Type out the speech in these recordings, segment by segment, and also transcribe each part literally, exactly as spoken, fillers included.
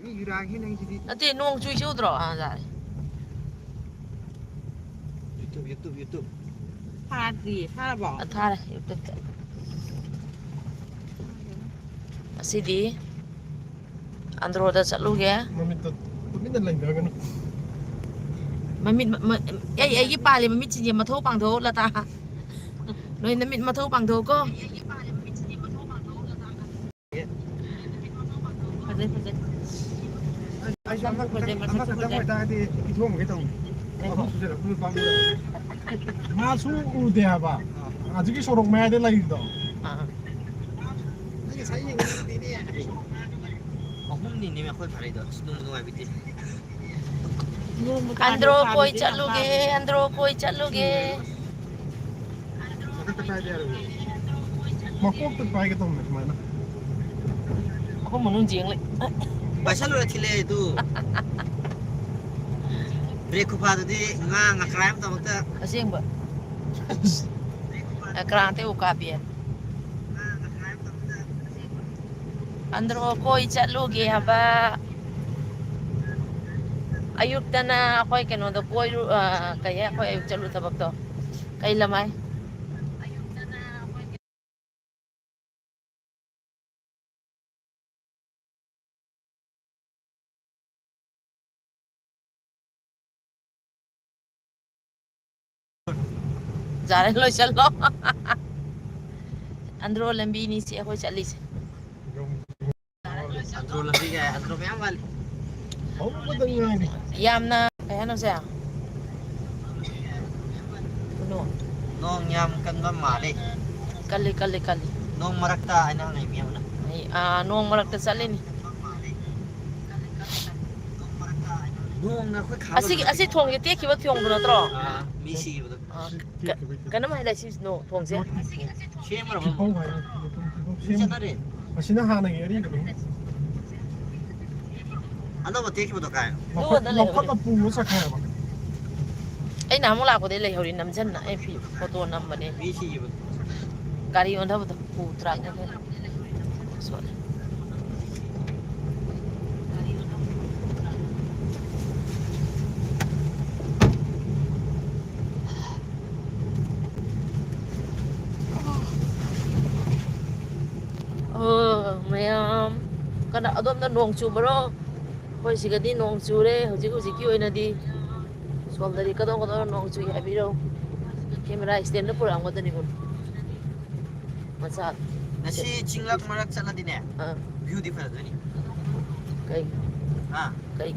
ꯃꯤ ꯌꯨꯔꯥꯡ ꯍꯦ ꯅꯪꯁꯤꯗꯤ꯫ ꯅꯠꯇꯦ, ꯅꯣꯡ ꯆꯨꯏ ꯆꯨꯗ꯭ꯔꯣ? ꯑꯥ, ꯌꯥꯔꯦ꯫ YouTube, YouTube, YouTube꯫ ꯊꯥꯗ꯭ꯔꯤꯌꯦ, ꯊꯥꯔꯕꯣ? ꯑ, ꯊꯥꯔꯦ, YouTube-ꯇ꯫ ꯉꯁꯤꯗꯤ ꯑꯟꯗ꯭ꯔꯣꯗ ꯆꯠꯂꯨꯒꯦ꯫ ꯃꯃꯤꯠꯇꯣ ꯇꯨꯃꯤꯟꯅ ꯂꯩꯅꯒꯅꯨ꯫ ꯃꯃꯤꯠ, ꯃ-, ꯃ-, ꯑꯩ, ꯑꯩꯒꯤ ꯄꯥꯜꯂꯤꯕ ꯃꯤꯠꯁꯤꯡꯁꯦ ꯃꯊꯧ ꯄꯥꯡꯊꯣꯛꯑꯣ, ꯂꯇꯥ꯫ ꯅꯣꯏ ꯅꯃꯤꯠ ꯃꯊꯧ ꯄꯥꯡꯊꯣꯛꯎꯀꯣ꯫ ꯐꯖꯩ, ꯐꯖꯩ꯫ ꯑꯩꯁꯨ ꯑꯃꯈꯛꯇꯪ, ꯐꯖꯩ, ꯃꯁꯛꯁꯨ ꯑꯃꯈꯛꯇꯪ ꯐꯖꯩ꯫ ꯑꯣꯏꯇꯥꯔꯗꯤ ꯄꯤꯊꯣꯛꯑꯝꯒꯦ ꯇꯧꯅꯤ꯫ ꯑꯍꯨꯝ ꯁꯨꯖꯜꯂꯛꯄꯗꯨ ꯄꯥꯝꯃꯨꯏ꯫ ꯃꯥꯁꯨ ꯎꯗꯦ ꯍꯥꯏꯕ꯫ ꯑꯥ꯫ ꯍꯧꯖꯤꯛꯀꯤ ꯁꯣꯔꯣꯛ ꯃꯌꯥꯏꯗ ꯂꯩꯔꯤꯗꯣ꯫ ꯑꯥ꯫ ꯑꯩ ꯉꯁꯥꯏ ꯌꯦꯡꯉꯨꯕꯗꯨꯗꯤꯅꯦ꯫ ꯑꯍꯨꯝꯅꯤꯅꯦ ꯑꯩꯈꯣꯏ ꯐꯥꯔꯛꯏꯗꯣ꯫ ꯑꯁ, ꯅꯨꯡꯕꯨ ꯅꯨꯡꯉꯥꯏꯕꯤꯗꯦ꯫ ꯅꯣꯡꯃ ꯑꯟꯗ꯭ꯔꯣ ꯀꯣꯏ ꯇꯥꯗ꯭ꯔꯣ ꯆꯠꯂꯨꯒꯦ, ꯀꯥꯕꯗꯤ? ꯑꯟꯗ꯭ꯔꯣ ꯀꯣꯏ ꯆꯠꯂꯨꯒꯦ꯫ ꯃꯊꯛꯇ ꯀꯥꯏꯗ ꯌꯥꯔꯣꯏ? ꯃꯀꯣꯛꯇ ꯄꯥꯏꯒꯦ ꯇꯧꯕꯅꯦ ꯁꯨꯃꯥꯏꯅ꯫ ꯃꯈꯨꯝ ꯃꯅꯨꯡ ꯆꯦꯡ ꯂꯩ꯫ ꯄꯥꯏꯁꯜꯂꯨꯔꯦ ꯊꯤꯜꯂꯛꯑꯦ ꯑꯗꯨ꯫ ꯕ꯭ꯔꯦꯛ ꯈꯨꯐꯥꯗꯨꯗꯤ ꯉꯥ ꯉꯀ꯭ꯔꯥ ꯑꯃꯗꯃꯛꯇ꯫ ꯑꯁꯦꯡꯕ꯫ ꯉꯀ꯭ꯔꯥ ꯅꯠꯇꯦ, ꯎꯀꯥꯕꯤ ꯍꯥꯏ꯫ ꯑꯟꯗ꯭ꯔꯣ ꯀꯣꯏ ꯆꯠꯂꯨꯒꯦ ꯍꯥꯏꯕ꯫ ꯑꯌꯨꯛꯇꯅ ꯑꯩꯈꯣꯏ ꯀꯩꯅꯣꯗ ꯀꯣꯏꯔꯨ-, ꯑ, ꯀꯩ ꯍꯥꯏ, ꯑꯩꯈꯣꯏ ꯑꯌꯨꯛ ꯆꯠꯂꯨ ꯊꯕꯛꯇꯣ? ꯀꯩ ꯂꯝ ꯍꯥꯏ? ꯌꯥꯔꯦ, ꯂꯣꯏꯁꯜꯂꯣ꯫ ꯑꯟꯗ꯭ꯔꯣ ꯂꯝꯕꯤꯅꯤ ꯁꯤ ꯑꯩꯈꯣꯏ ꯆꯠꯂꯤꯁꯦ꯫ ꯑꯟꯗ꯭ꯔꯣ ꯂꯝꯕꯤ ꯀꯥꯏ, ꯑꯟꯗ꯭ꯔꯣ ꯃꯌꯥꯝ ꯋꯥꯠꯂꯤ꯫ ꯍꯧꯕꯗ ꯉꯥꯏꯔꯤ꯫ ꯌꯥꯝꯅ ꯀꯩ ꯍꯥꯏꯅꯣ ꯁꯦ? ꯀꯩꯅꯣ? ꯅꯣꯡ ꯌꯥꯝ ꯀꯟꯕ ꯃꯥꯜꯂꯤ꯫ ꯀꯜꯂꯤ, ꯀꯜꯂꯤ, ꯀꯜꯂꯤ꯫ ꯅꯣꯡ ꯃꯔꯛꯇ ꯍꯥꯏꯅ ꯍꯪꯉꯛꯏ ꯃꯤ ꯑꯃꯅ꯫ ꯑꯩ, ꯑꯥ, ꯅꯣꯡ ꯃꯔꯛꯇ ꯆꯠꯂꯤꯅꯤ꯫ ꯅꯣꯡꯅ ꯑꯩꯈꯣꯏ ꯈꯥꯕ ꯑꯁꯤꯒꯤ, ꯑꯁꯤ ꯊꯣꯡꯁꯦ ꯇꯦꯛꯈꯤꯕ ꯊꯣꯡꯗꯨ ꯅꯠꯇ꯭ꯔꯣ? ꯑꯥ, ꯃꯤ ꯁꯤꯈꯤꯕꯗꯣ꯫ ꯑꯥ, ꯀ-, ꯀꯩꯅꯣꯝ ꯍꯥꯏꯗꯥꯏ ꯁꯤ ꯅꯣ-, ꯊꯣꯡꯁꯦ? ꯁꯦꯝꯃꯨꯔꯕ? ꯃꯤ ꯆꯠꯅꯔꯦ꯫ ꯑꯁꯤꯅ ꯍꯥꯟꯅꯒꯤ ꯑꯔꯤꯕꯗꯨ꯫ ꯑꯅꯧꯕ ꯇꯦꯛꯈꯤꯕꯗꯣ ꯀꯥꯏ? ꯂꯧꯈꯠ-, ꯂꯧꯈꯠꯂ ꯄꯨꯔ ꯆꯠꯈ꯭ꯔꯦꯕ꯫ ꯑꯩ ꯅꯍꯥꯟꯃꯨꯛ ꯂꯥꯛꯄꯗꯩ ꯂꯩꯍꯧꯔꯤ, ꯅꯝꯖꯟꯅ ꯑꯩ ꯐꯤ-, ꯐꯣꯇꯣ ꯅꯝꯕꯅꯦ꯫ ꯃꯤ ꯁꯤꯈꯤꯕꯗꯣ꯫ ꯒꯥꯔꯤ ꯑꯣꯟꯊꯕꯗꯣ ꯄꯨ ꯇ꯭ꯔꯥꯛꯅꯦ ꯑꯩꯈꯣꯏꯅ꯫ ꯁꯣꯠꯂꯦ꯫ ꯑꯗꯣꯝꯗ ꯅꯣꯡ ꯆꯨꯕ꯭ꯔꯣ? ꯑꯩꯈꯣꯏ ꯁꯤꯒꯗꯤ ꯅꯣꯡ ꯆꯨꯔꯦ ꯍꯧꯖꯤꯛ ꯍꯧꯖꯤꯛꯀꯤ ꯑꯣꯏꯅꯗꯤ꯫ ꯁꯣꯝꯗꯗꯤ ꯀꯗꯧ ꯀꯗꯧ ꯅꯣꯡ ꯆꯨꯏ ꯍꯥꯏꯕꯤꯔꯛꯎ꯫ ꯀꯦꯃꯦꯔꯥ ꯁ꯭ꯇꯦꯟꯗ ꯄꯨꯔꯛꯑꯝꯒꯗꯣꯔꯤꯕꯅꯤ꯫ ꯃꯆꯥ꯫ ꯉꯁꯤ ꯆꯤꯡꯂꯛ ꯃꯔꯛ ꯆꯠꯂꯗꯤꯅꯦ, ꯑꯥ꯫ Viewꯗꯤ ꯐꯖꯗꯣꯏꯅꯤ꯫ ꯀꯩ? ꯍꯥ? ꯀꯩ?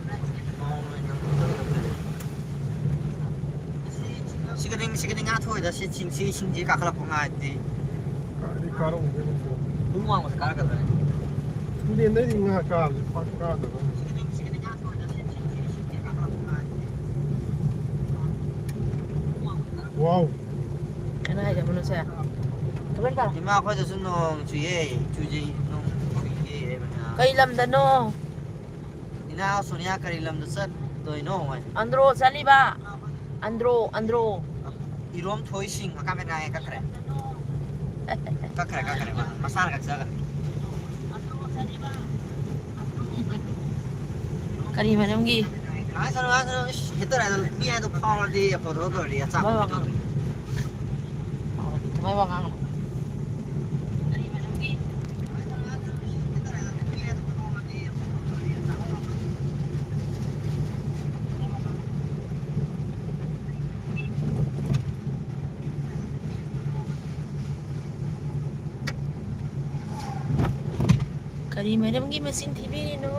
ꯃꯑꯣꯡ ꯑꯣꯏꯅ ꯇꯧꯗꯕ ꯂꯩ꯫ ꯁꯤꯒꯗꯤ, ꯁꯤꯒꯗꯤ ꯉꯥ ꯊꯣꯛꯑꯣꯏꯗ, ꯁꯤ ꯆꯤꯡ, ꯁꯤ ꯏꯁꯤꯡꯁꯤ ꯀꯥꯈꯠꯂꯛꯄ ꯉꯥꯏꯗꯤ꯫ ꯀꯥꯏꯗꯩ ꯀꯥꯔꯛꯎꯗꯣꯏꯅꯣ ꯁꯤꯗ? ꯅꯨꯡ ꯋꯥꯡꯃꯗ ꯀꯥꯔꯛꯀꯗ꯭ꯔꯥ? ꯇꯨꯔꯦꯟꯗꯩꯗꯤ ꯉꯥ ꯀꯥꯕꯁꯦ ꯄꯥꯛ ꯀꯥꯗꯕꯅꯤ꯫ ꯋꯥꯎ꯫ ꯀꯩꯅꯣ ꯍꯥꯏꯁꯦ, ꯃꯅꯨꯡꯁꯦ? ꯏꯃꯥ, ꯑꯩꯈꯣꯏꯗꯁꯨ ꯅꯣꯡ ꯆꯨꯏꯌꯦ, ꯆꯨꯖꯩ, ꯅꯣꯡ ꯆꯨꯏꯌꯦ ꯍꯥꯏꯕꯅꯦ꯫ ꯀꯩ ꯂꯝꯗꯅꯣ? ꯏꯅꯥꯎ ꯁꯣꯅꯤꯌꯥ ꯀꯔꯤ ꯂꯝꯗ ꯆꯠꯇꯣꯏꯅꯣ ꯍꯥꯏ? ꯑꯟꯗ꯭ꯔꯣ ꯆꯠꯂꯤꯕ꯫ ꯑꯟꯗ꯭ꯔꯣ, ꯑꯟꯗ꯭ꯔꯣ꯫ ꯏꯔꯣꯝ ꯊꯣꯏꯁꯤꯡ ꯃꯀꯥ ꯃꯦꯠ ꯉꯥꯡꯉꯦ ꯀꯛꯈ꯭ꯔꯦ꯫ ꯀꯛꯈ꯭ꯔꯦ, ꯀꯛꯈ꯭ꯔꯦ, ꯃꯥ ꯃꯁꯥꯅ ꯀꯛꯆꯈ꯭ꯔꯦ꯫ ꯀꯔꯤ ꯃꯔꯝꯒꯤ? ꯉꯥꯡꯁꯅꯨ, ꯉꯥꯡꯁꯅꯨ, ꯏꯁ, ꯍꯦꯛꯇ ꯍꯥꯏꯗꯣ, ꯃꯤ ꯍꯥꯏꯗꯣ ꯐꯥꯎꯔꯗꯤ ꯑꯐꯕ ꯊꯕꯛ ꯇꯧꯔꯗꯤ ꯑꯆꯥꯄꯣꯠ ꯍꯣꯏ, ꯄꯤꯊꯣꯛꯇꯣꯏꯅꯤ꯫ ꯊꯃꯣꯏ ꯋꯥ ꯉꯥꯡꯒꯅꯨ꯫ ꯀꯔꯤ ꯃꯔꯝꯒꯤ ꯃꯆꯤꯟ ꯊꯤꯕꯤꯔꯤꯅꯣ?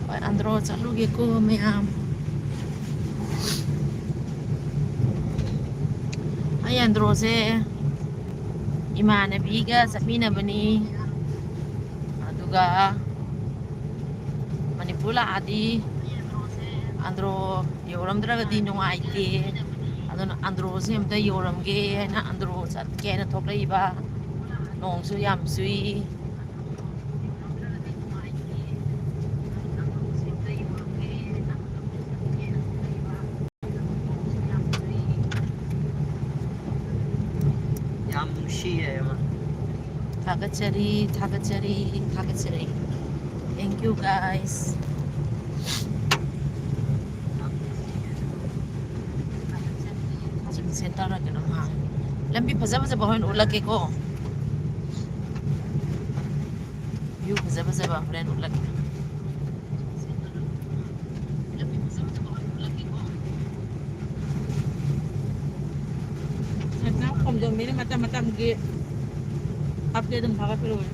ꯍꯣꯏ, ꯑꯟꯗ꯭ꯔꯣ ꯆꯠꯂꯨꯒꯦꯀꯣ ꯃꯌꯥꯝ꯫ ꯑꯩ ꯑꯟꯗ꯭ꯔꯣꯁꯦ ꯏꯃꯥꯟꯅꯕꯤꯒ ꯆꯠꯃꯤꯟꯅꯕꯅꯤ꯫ ꯑꯗꯨꯒ ꯃꯅꯤꯄꯨꯔ ꯂꯥꯛꯑꯗꯤ ꯑꯟꯗ꯭ꯔꯣ ꯌꯧꯔꯝꯗ꯭ꯔꯒꯗꯤ ꯅꯨꯡꯉꯥꯏꯇꯦ꯫ ꯑꯗꯨꯅ ꯑꯟꯗ꯭ꯔꯣꯁꯦ ꯑꯝꯇ ꯌꯧꯔꯝꯒꯦ ꯍꯥꯏꯅ ꯑꯟꯗ꯭ꯔꯣ ꯆꯠꯀꯦ ꯍꯥꯏꯅ ꯊꯣꯛꯂꯛꯏꯕ꯫ ꯅꯣꯡꯁꯨ ꯌꯥꯝ ꯆꯨꯏ꯫ ꯌꯥꯝ ꯅꯨꯡꯁꯤꯌꯦ ꯑꯃ꯫ ꯊꯥꯒꯠꯆꯔꯤ, ꯊꯥꯒꯠꯆꯔꯤ, ꯊꯥꯒꯠꯆꯔꯤ꯫ Thank you, guys. ꯁꯦꯟꯇꯔ ꯀꯩꯅꯣꯝ ꯍꯥꯡꯉꯦ꯫ ꯂꯝꯕꯤ ꯐꯖ ꯐꯖꯕ ꯍꯣꯔꯦꯟ ꯎꯠꯂꯛꯀꯦꯀꯣ꯫ ꯚ꯭ꯌꯨ ꯐꯖ ꯐꯖꯕ ꯍꯣꯔꯦꯟ ꯎꯠꯂꯛꯀꯦ꯫ ꯈꯣꯝꯖꯣꯝꯕꯤꯅ ꯃꯇꯝ ꯃꯇꯝꯒꯤ ꯑꯞꯗꯦꯠ ꯑꯗꯨꯝ ꯊꯥꯒꯠꯄꯤꯔꯛꯑꯣ꯫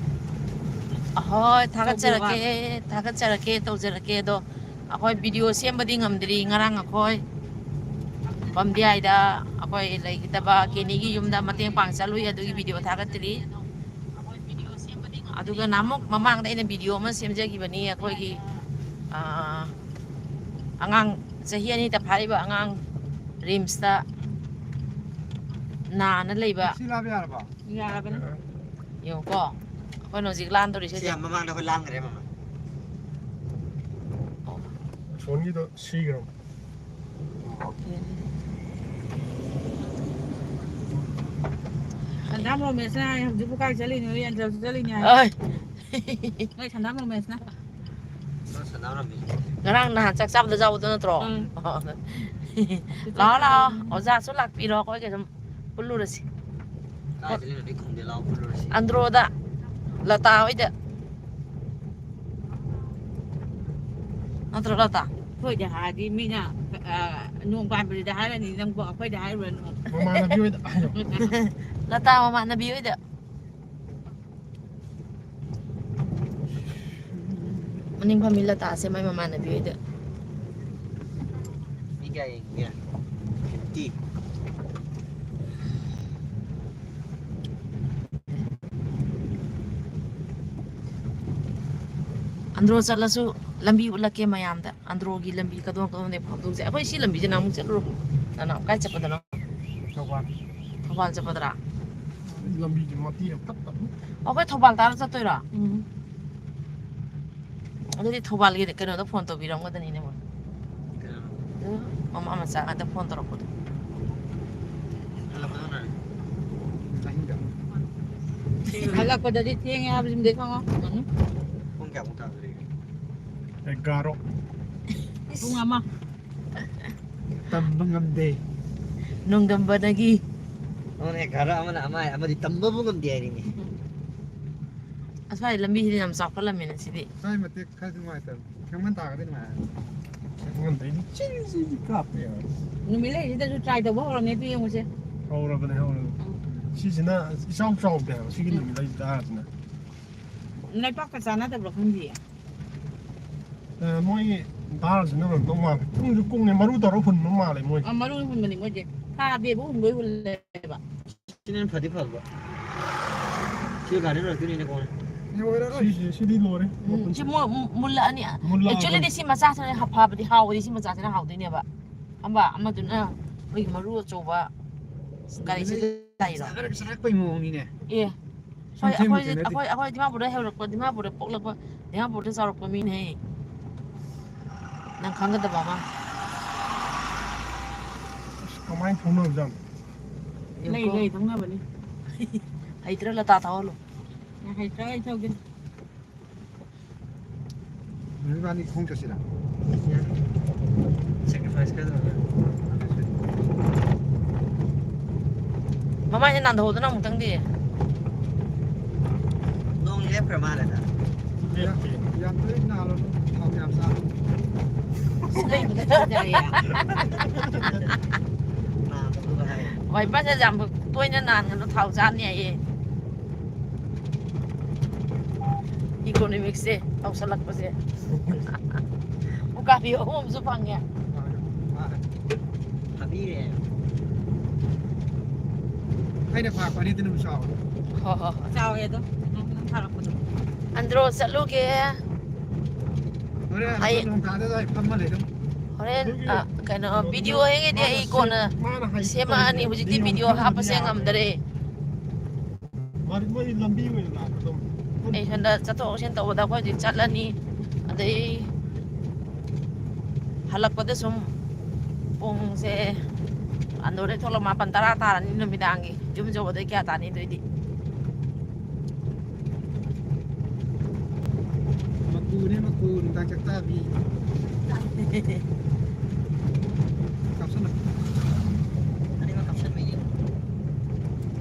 ꯑꯍꯣꯏ, ꯊꯥꯒꯠꯆꯔꯛꯀꯦ, ꯊꯥꯒꯠꯆꯔꯛꯀꯦ, ꯇꯧꯖꯔꯛꯀꯦ꯫ ꯑꯗꯣ ꯑꯩꯈꯣꯏ ꯚꯤꯗꯤꯑꯣ ꯁꯦꯝꯕꯗꯤ ꯉꯝꯗ꯭ꯔꯤ꯫ ꯉꯔꯥꯡ ꯑꯩꯈꯣꯏ ꯄꯝꯗꯤꯌꯥꯏꯗ ꯑꯩꯈꯣꯏ ꯂꯩꯈꯤꯗꯕ ꯀꯦꯅꯤꯒꯤ ꯌꯨꯝꯗ ꯃꯇꯦꯡ ꯄꯥꯡ ꯆꯠꯂꯨꯏ, ꯑꯗꯨꯒꯤ ꯚꯤꯗꯤꯑꯣ ꯊꯥꯒꯠꯇ꯭ꯔꯤ꯫ ꯑꯗꯨꯒ ꯅꯍꯥꯟꯃꯨꯛ ꯃꯃꯥꯡꯗ ꯑꯩꯅ ꯚꯤꯗꯤꯑꯣ ꯑꯃ ꯁꯦꯝꯖꯈꯤꯕꯅꯤ, ꯑꯩꯈꯣꯏꯒꯤ, ꯑꯥ, ꯑꯉꯥꯡ ꯆꯍꯤ ꯑꯅꯤꯗ ꯐꯥꯔꯤꯕ ꯑꯉꯥꯡ ꯔꯤꯝꯁꯇ ꯅꯥꯅ ꯂꯩꯕ꯫ ꯁꯤ ꯂꯥꯕ ꯌꯥꯔꯕꯣ? ꯌꯥꯔꯕꯅꯤ꯫ ꯌꯦꯡꯉꯨꯀꯣ, ꯑꯩꯈꯣꯏꯅ ꯍꯧꯖꯤꯛ ꯂꯥꯟꯗꯧꯔꯤꯁꯦ ꯁꯤ ꯍꯧꯖꯤꯛ꯫ ꯌꯥꯝ ꯃꯃꯥꯡꯗ ꯑꯩꯈꯣꯏ ꯂꯥꯟꯈ꯭ꯔꯦ, ꯃꯃꯥ꯫ ꯑꯣ꯫ ꯐꯣꯟꯒꯤꯗꯣ ꯁꯤꯈ꯭ꯔꯕ? ꯑꯣꯀꯦ꯫ ꯁꯟꯗꯥꯝ ꯔꯣꯃꯦꯁꯅ ꯍꯥꯏ, "ꯍꯧꯖꯤꯛꯄꯨ ꯀꯥꯏ ꯆꯠꯂꯤꯅꯣ?" ꯑꯦꯟꯖꯦꯜꯁꯨ ꯆꯠꯂꯤꯅꯦ ꯍꯥꯏ꯫ ꯑꯣꯏ꯫ ꯅꯣꯏ ꯁꯟꯗꯥꯝ ꯔꯣꯃꯦꯁꯅ꯫ ꯅꯪ ꯁꯟꯗꯥꯝ ꯔꯣꯃꯦꯁ꯫ ꯉꯔꯥꯡ ꯅꯍꯥꯟ ꯆꯥꯛ ꯆꯥꯕꯗ ꯌꯥꯎꯕꯗꯣ ꯅꯠꯇ꯭ꯔꯣ? ꯎꯝ꯫ ꯂꯥꯛꯑꯣ, ꯂꯥꯛꯑꯣ꯫ ꯑꯣꯖꯥꯁꯨ ꯂꯥꯛꯄꯤꯔꯣ, ꯑꯩꯈꯣꯏ ꯀꯩꯁꯨꯝ ꯄꯨꯜꯂꯨꯔꯁꯤ꯫ ꯀꯥꯏꯗ ꯂꯩꯔꯨꯗꯣꯏ? ꯈꯨꯟꯗ ꯂꯥꯛꯑꯣ, ꯄꯨꯜꯂꯨꯔꯁꯤ꯫ ꯑꯟꯗ꯭ꯔꯣꯗ ꯂꯇꯥ ꯍꯣꯏꯗ꯫ ꯅꯠꯇ꯭ꯔꯣ, ꯂꯇꯥ? ꯑꯩꯈꯣꯏꯗ ꯍꯥꯏꯔꯗꯤ ꯃꯤꯅ, ꯑ, ꯅꯣꯡ ꯄꯥꯟꯕꯗꯨꯗ ꯍꯥꯏꯔꯅꯤ, ꯅꯪꯕꯨ ꯑꯩꯈꯣꯏꯗ ꯍꯥꯏꯔꯨꯔꯅꯨ꯫ ꯃꯃꯥꯟꯅꯕꯤ ꯍꯣꯏꯗ ꯍꯥꯏꯌꯣ꯫ ꯂꯇꯥ ꯃꯃꯥꯟꯅꯕꯤ ꯍꯣꯏꯗ꯫ ꯃꯅꯤꯡ ꯐꯝꯃꯤ ꯂꯇꯥꯁꯦ ꯃꯥꯏ ꯃꯃꯥꯟꯅꯕꯤ ꯍꯣꯏꯗ꯫ ꯃꯤ ꯀꯌꯥ ꯌꯦꯡꯒꯦ? ꯐꯤꯐꯇꯤ꯫ ꯑꯟꯗ꯭ꯔꯣ ꯆꯠꯂꯁꯨ ꯂꯝꯕꯤ ꯎꯠꯂꯛꯀꯦ ꯃꯌꯥꯝꯗ꯫ ꯑꯟꯗ꯭ꯔꯣꯒꯤ ꯂꯝꯕꯤ ꯀꯗꯣꯝ ꯀꯗꯣꯝꯗꯩ ꯐꯥꯎꯗꯣꯛꯁꯦ꯫ ꯑꯩꯈꯣꯏ ꯁꯤ ꯂꯝꯕꯤꯁꯦ ꯅꯍꯥꯟꯃꯨꯛ ꯆꯠꯂꯨꯔꯕꯣ? ꯅꯅꯥꯎ ꯀꯥꯏ ꯆꯠꯄꯗꯅꯣ? ꯊꯧꯕꯥꯜ꯫ ꯊꯧꯕꯥꯜ ꯆꯠꯄꯗꯔꯥ? ꯂꯝꯕꯤꯁꯦ ꯃꯇꯦꯛ ꯑꯃ ꯐꯠꯇꯕ꯫ ꯑꯩꯈꯣꯏ ꯊꯧꯕꯥꯜ ꯇꯥꯔ ꯆꯠꯇꯣꯏꯔꯣ? ꯎꯝ꯫ ꯑꯗꯨꯗꯤ ꯊꯧꯕꯥꯜꯒꯤ ꯀꯩꯅꯣꯗ ꯐꯣꯟ ꯇꯧꯕꯤꯔꯝꯒꯗꯅꯤꯅꯦ ꯃꯣꯏ꯫ ꯀꯩꯅꯣ? ꯎꯝ, ꯃꯃꯥ ꯃꯆꯥ ꯉꯥꯛꯇ ꯐꯣꯟ ꯇꯧꯔꯛꯄꯗꯣ꯫ ꯍꯜꯂꯛꯄꯗ ꯍꯪꯅꯔꯦ꯫ ꯑꯍꯤꯡꯗ꯫ ꯍꯜꯂꯛꯄꯗꯗꯤ ꯊꯦꯡꯉꯦ ꯍꯥꯏꯕꯁꯤꯃꯗꯤ ꯈꯪꯉꯣ꯫ ꯄꯨꯡ ꯀꯌꯥꯃꯨꯛ ꯇꯥꯗꯣꯔꯤꯒꯦ? ꯑꯦꯒꯥꯔꯣ꯫ ꯄꯨꯡ ꯑꯃ꯫ ꯇꯝꯕ ꯉꯝꯗꯦ꯫ ꯅꯣꯡꯗꯝꯕꯗꯒꯤ꯫ ꯑꯃꯅ ꯍꯦꯛ ꯈꯔ, ꯑꯃꯅ ꯑꯃ ꯍꯥꯏ, ꯑꯃꯗꯤ ꯇꯝꯕꯕꯨ ꯉꯝꯗꯦ ꯍꯥꯏꯔꯤꯅꯦ꯫ ꯑꯁ꯭ꯋꯥꯏ ꯂꯝꯕꯤꯁꯤꯗꯤ ꯌꯥꯝ ꯆꯥꯎꯈꯠꯂꯝꯃꯤꯅ ꯁꯤꯗꯤ꯫ ꯁ꯭ꯋꯥꯏ ꯃꯇꯦꯛ ꯈꯔꯗꯤ ꯅꯨꯡꯉꯥꯏꯇꯕꯅꯤ꯫ ꯈꯦꯡꯃꯟ ꯇꯥꯔꯒꯗꯤ ꯅꯨꯡꯉꯥꯏꯔꯅꯤ꯫ ꯈꯦꯡꯃꯟꯗꯩꯗꯤ ꯆꯤꯔꯤ ꯆꯤꯔꯤ ꯀꯥꯞꯄꯦ ꯍꯥꯏꯕ꯫ ꯅꯨꯃꯤꯠ ꯂꯩꯁꯤꯗꯁꯨ try ꯇꯧꯕ ꯍꯧꯔꯝꯅꯦ, ꯑꯗꯨ ꯌꯦꯡꯉꯨꯁꯦ꯫ ꯍꯧꯔꯕꯅꯦ, ꯍꯧꯔꯕꯅꯦ꯫ ꯎꯝ꯫ ꯁꯤꯁꯤꯅ ꯏꯆꯥꯎ ꯆꯥꯎꯗꯦ ꯍꯥꯏꯕ, ꯁꯤꯒꯤ ꯎꯝ꯫ ꯅꯨꯃꯤꯠ ꯂꯩꯁꯤ ꯇꯥꯔꯁꯤꯅ꯫ ꯂꯩꯄꯥꯛꯀ ꯆꯥꯟꯅꯗꯕ꯭ꯔꯥ ꯈꯪꯗꯤꯌꯦ꯫ ꯑ, ꯃꯣꯏꯒꯤ ꯗꯥꯔꯁꯤꯅ ꯑꯣꯏꯔꯝꯗꯧ ꯃꯥꯜꯂꯦ꯫ ꯀꯨꯡꯁꯨ ꯀꯨꯡꯉꯦ, ꯃꯔꯨ ꯇꯧꯔ ꯍꯨꯟꯕ ꯃꯥꯜꯂꯦ ꯃꯣꯏꯁꯦ꯫ ꯑ, ꯃꯔꯨ ꯍꯨꯟꯕꯅꯤ ꯃꯣꯏꯁꯦ꯫ ꯊꯥꯗꯦꯕ, ꯍꯨꯟꯕꯩ ꯍꯨꯜꯂꯦꯕ꯫ ꯁꯤꯅ ꯍꯦꯟꯅ ꯐꯗꯤ ꯐꯕ꯫ ꯁꯤ ꯒꯥꯔꯤ ꯂꯣꯏꯔꯛꯇꯣꯏꯅꯤꯅꯦ ꯀꯣꯟꯅ꯫ ꯁꯤꯁꯦ, ꯁꯤꯗꯤ ꯂꯣꯏꯔꯦ꯫ ꯎꯝ, ꯁꯤ ꯃꯨ-, ꯃꯨ-, ꯃꯨꯜꯂꯛꯑꯅꯤ꯫ ꯃꯨꯜꯂꯛꯑꯕꯅꯤ꯫ Actually ꯗꯤ ꯁꯤ ꯃꯆꯥꯁꯤꯅ ꯍ-, ꯐꯕꯗꯤ ꯍꯥꯎꯕꯗꯤ ꯁꯤ ꯃꯆꯥꯁꯤꯅ ꯍꯥꯎꯗꯣꯏꯅꯦꯕ꯫ ꯑꯃ, ꯑꯃꯗꯨꯅ ꯑꯩꯈꯣꯏꯒꯤ ꯃꯔꯨ ꯑꯆꯧꯕ ꯒꯥꯔꯤꯁꯤ ꯂꯩꯔꯣ? ꯆꯥꯔꯛ-, ꯆꯥꯔꯛꯄꯩ ꯃꯑꯣꯡꯅꯤꯅꯦ꯫ ꯑꯦ, ꯍꯣꯏ, ꯁꯝꯊꯦꯡ ꯑꯩꯈꯣꯏꯁꯦ, ꯃꯨꯟꯗꯣꯏ ꯅꯠꯇꯦ꯫ ꯑꯩꯈꯣꯏ, ꯑꯩꯈꯣꯏ ꯗꯤꯃꯥꯄꯨꯔꯗ ꯍꯧꯔꯛꯄ, ꯗꯤꯃꯥꯄꯨꯔꯗ ꯄꯣꯛꯂꯛꯄ, ꯗꯤꯃꯥꯄꯨꯔꯗ ꯆꯥꯎꯔꯛꯄ ꯃꯤꯅꯦ꯫ ꯅꯪ ꯈꯪꯒꯗꯕ ꯑꯃ꯫ ꯑꯁ, ꯀꯃꯥꯏꯅ ꯊꯧꯅꯕꯖꯥꯠꯅꯣ? ꯂꯩ, ꯂꯩ, ꯊꯧꯅꯕꯅꯤ꯫ ꯍꯩꯇ꯭ꯔ ꯂꯇꯥ ꯊꯧꯍꯜꯂꯣ꯫ ꯍꯩꯇ꯭ꯔ ꯑꯩ ꯊꯧꯒꯦ꯫ ꯅꯨꯃꯤꯠ ꯏꯕꯥꯅꯤ ꯈꯣꯡ ꯆꯠꯁꯤꯔꯥ? Sacrifice ꯈꯔ ꯇꯧꯔꯒ꯫ ꯃꯃꯥꯏꯁꯦ ꯅꯥꯟꯊꯣꯛꯎꯗꯅ ꯑꯃꯨꯛꯇꯪꯗꯤ꯫ ꯅꯣꯡ ꯂꯦꯞꯈ꯭ꯔ ꯃꯥꯜꯂꯦꯗ꯫ ꯌꯥꯝ, ꯌꯥꯝ ꯇꯣꯏꯅ ꯅꯥꯜꯂꯨꯅꯨ, ꯊꯥꯎ ꯌꯥꯝ ꯆꯥꯔꯨꯅꯨ꯫ ꯅꯥꯗꯕꯗꯨꯒ ꯍꯥꯏ꯫ ꯋꯥꯏꯄꯔꯁꯦ ꯌꯥꯝ ꯇꯣꯏꯅ ꯅꯥꯟꯒꯅꯨ, ꯊꯥꯎ ꯆꯥꯅꯤ ꯍꯥꯏꯌꯦ꯫ Economics ꯁꯦ ꯇꯧꯁꯜꯂꯛꯄꯁꯦ꯫ ꯎꯀꯥꯕꯤ ꯑꯍꯨꯝ ꯑꯃꯁꯨ ꯐꯪꯉꯦ꯫ ꯐꯥꯕꯤꯔꯦ꯫ ꯑꯩꯅ ꯐꯥꯔꯛꯄꯅꯤ ꯑꯗꯨ ꯅꯨꯃꯤꯠ ꯆꯥꯎꯕꯗꯣ꯫ ꯍꯣ, ꯍꯣ, ꯍꯣ꯫ ꯆꯥꯎꯋꯦ ꯑꯗꯣ, ꯅꯪ, ꯅꯪ ꯐꯥꯔꯛꯄꯗꯣ꯫ ꯑꯟꯗ꯭ꯔꯣ ꯆꯠꯂꯨꯒꯦ꯫ ꯍꯣꯔꯦꯟ ꯑꯩ ꯅꯣꯡ ꯇꯥꯗꯣꯏꯗꯣ ꯑꯩ ꯐꯝꯃ ꯂꯩ ꯑꯗꯨꯝ꯫ ꯍꯣꯔꯦꯟ, ꯑꯗꯨꯒꯤ ꯑ, ꯀꯩꯅꯣ, ꯀꯩꯅꯣꯗꯨꯅ video ꯍꯦꯛꯉꯩꯗꯤ ꯃꯥꯅ ꯑꯩ ꯁꯦꯝ-, ꯀꯣꯟꯅ ꯃꯥꯅ ꯍꯥꯏ-, ꯁꯦꯝꯃꯛꯑꯅꯤ꯫ ꯀꯩꯅꯣꯗꯨꯅ ꯍꯧꯖꯤꯛꯇꯤ ꯂꯤꯌꯣ video ꯍꯥꯞꯄꯁꯦ ꯍꯥꯞꯄꯗꯤ ꯌꯥꯔꯣꯏ꯫ ꯉꯝꯗꯔꯦ꯫ ꯃꯥꯗꯤ ꯃꯣꯏ ꯂꯝꯕꯤ ꯑꯣꯏꯅ ꯂꯥꯛꯄꯗꯣ꯫ ꯑꯩ ꯁꯣꯝꯗ ꯆꯠꯊꯣꯛ ꯆꯠꯁꯤꯟ ꯇꯧꯕꯗ ꯑꯩꯈꯣꯏ ꯍꯧꯖꯤꯛ ꯆꯠꯂꯅꯤ꯫ ꯑꯗꯩ ꯍꯜꯂꯛꯄꯗ ꯁꯨꯝ ꯄꯨꯡꯁꯦ ꯑꯟꯗꯣꯔꯗꯩ ꯊꯣꯛꯂꯛ ꯃꯥꯄꯟ ꯇꯔꯥ ꯇꯥꯔꯅꯤ ꯅꯨꯃꯤꯗꯥꯡꯒꯤ꯫ ꯌꯨꯝ ꯌꯧꯕꯗꯩ ꯀꯌꯥ ꯇꯥꯅꯤ ꯑꯗꯨꯏꯗꯤ? ꯃꯀꯨꯅꯦ, ꯃꯀꯨ, ꯅꯨꯡꯗꯥꯡ ꯆꯥꯛ ꯆꯥꯕꯤ꯫ ꯀꯥꯞꯁꯜꯂꯣ꯫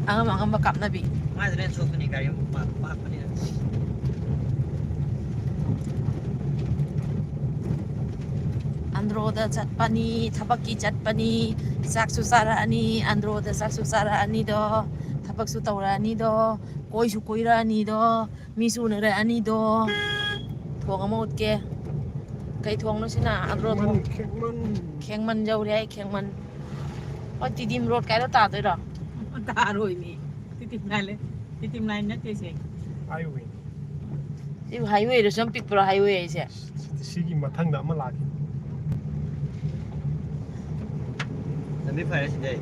ꯑꯉꯝ ꯑꯉꯝꯕ ꯀꯥꯞꯅꯕꯤ꯫ ꯃꯥꯏꯗꯨꯅ ꯍꯦꯟꯅ ꯁꯣꯛꯄꯅꯤ, ꯒꯥꯔꯤ ꯑꯃꯨꯛ ꯄꯥꯛ-, ꯄꯥꯛꯄꯅꯤꯅ꯫ ꯑꯟꯗ꯭ꯔꯣꯗ ꯆꯠꯄꯅꯤ, ꯊꯕꯛꯀꯤ ꯆꯠꯄꯅꯤ, ꯆꯥꯛꯁꯨ ꯆꯥꯔꯛꯑꯅꯤ, ꯑꯟꯗ꯭ꯔꯣꯗ ꯆꯥꯛꯁꯨ ꯆꯥꯔꯛꯑꯅꯤꯗꯣ, ꯊꯕꯛꯁꯨ ꯇꯧꯔꯛꯑꯅꯤꯗꯣ, ꯀꯣꯏꯁꯨ ꯀꯣꯏꯔꯛꯑꯅꯤꯗꯣ, ꯃꯤꯁꯨ ꯎꯅꯔꯛꯑꯅꯤꯗꯣ꯫ ꯊꯣꯡ ꯑꯃ ꯎꯠꯀꯦ꯫ ꯀꯩ ꯊꯣꯡꯅꯣ ꯁꯤꯅ? ꯑꯟꯗ꯭ꯔꯣ ꯊꯣꯡ꯫ ꯈꯦꯡꯃꯟ, ꯈꯦꯡꯃꯟ꯫ ꯈꯦꯡꯃꯟ ꯌꯧꯔꯦ ꯑꯩ, ꯈꯦꯡꯃꯟ꯫ ꯍꯣꯏ, ꯇꯤꯗꯤꯝ ꯔꯣꯗ ꯀꯥꯏꯗꯣ ꯇꯥꯗꯣꯏꯔꯣ? ꯇꯥꯔꯣꯏꯅꯦ꯫ ꯇꯤꯗꯤꯝ ꯂꯥꯏꯟ ꯂꯩ-, ꯇꯤꯗꯤꯝ ꯂꯥꯏꯟ ꯅꯠꯇꯦ ꯁꯦ꯫ ꯍꯥꯏꯋꯦ꯫ ꯁꯤꯕꯨ ꯍꯥꯏꯋꯦꯔꯣ? ꯁꯨꯝ ꯄꯤꯛꯄ꯭ꯔꯣ ꯍꯥꯏꯋꯦ ꯍꯥꯏꯁꯦ? ꯁꯤꯒꯤ ꯃꯊꯪꯗ ꯑꯃ ꯂꯥꯛꯈꯤꯅꯤ꯫ ꯂꯝꯕꯤ ꯐꯔꯦ ꯁꯤꯗꯤ꯫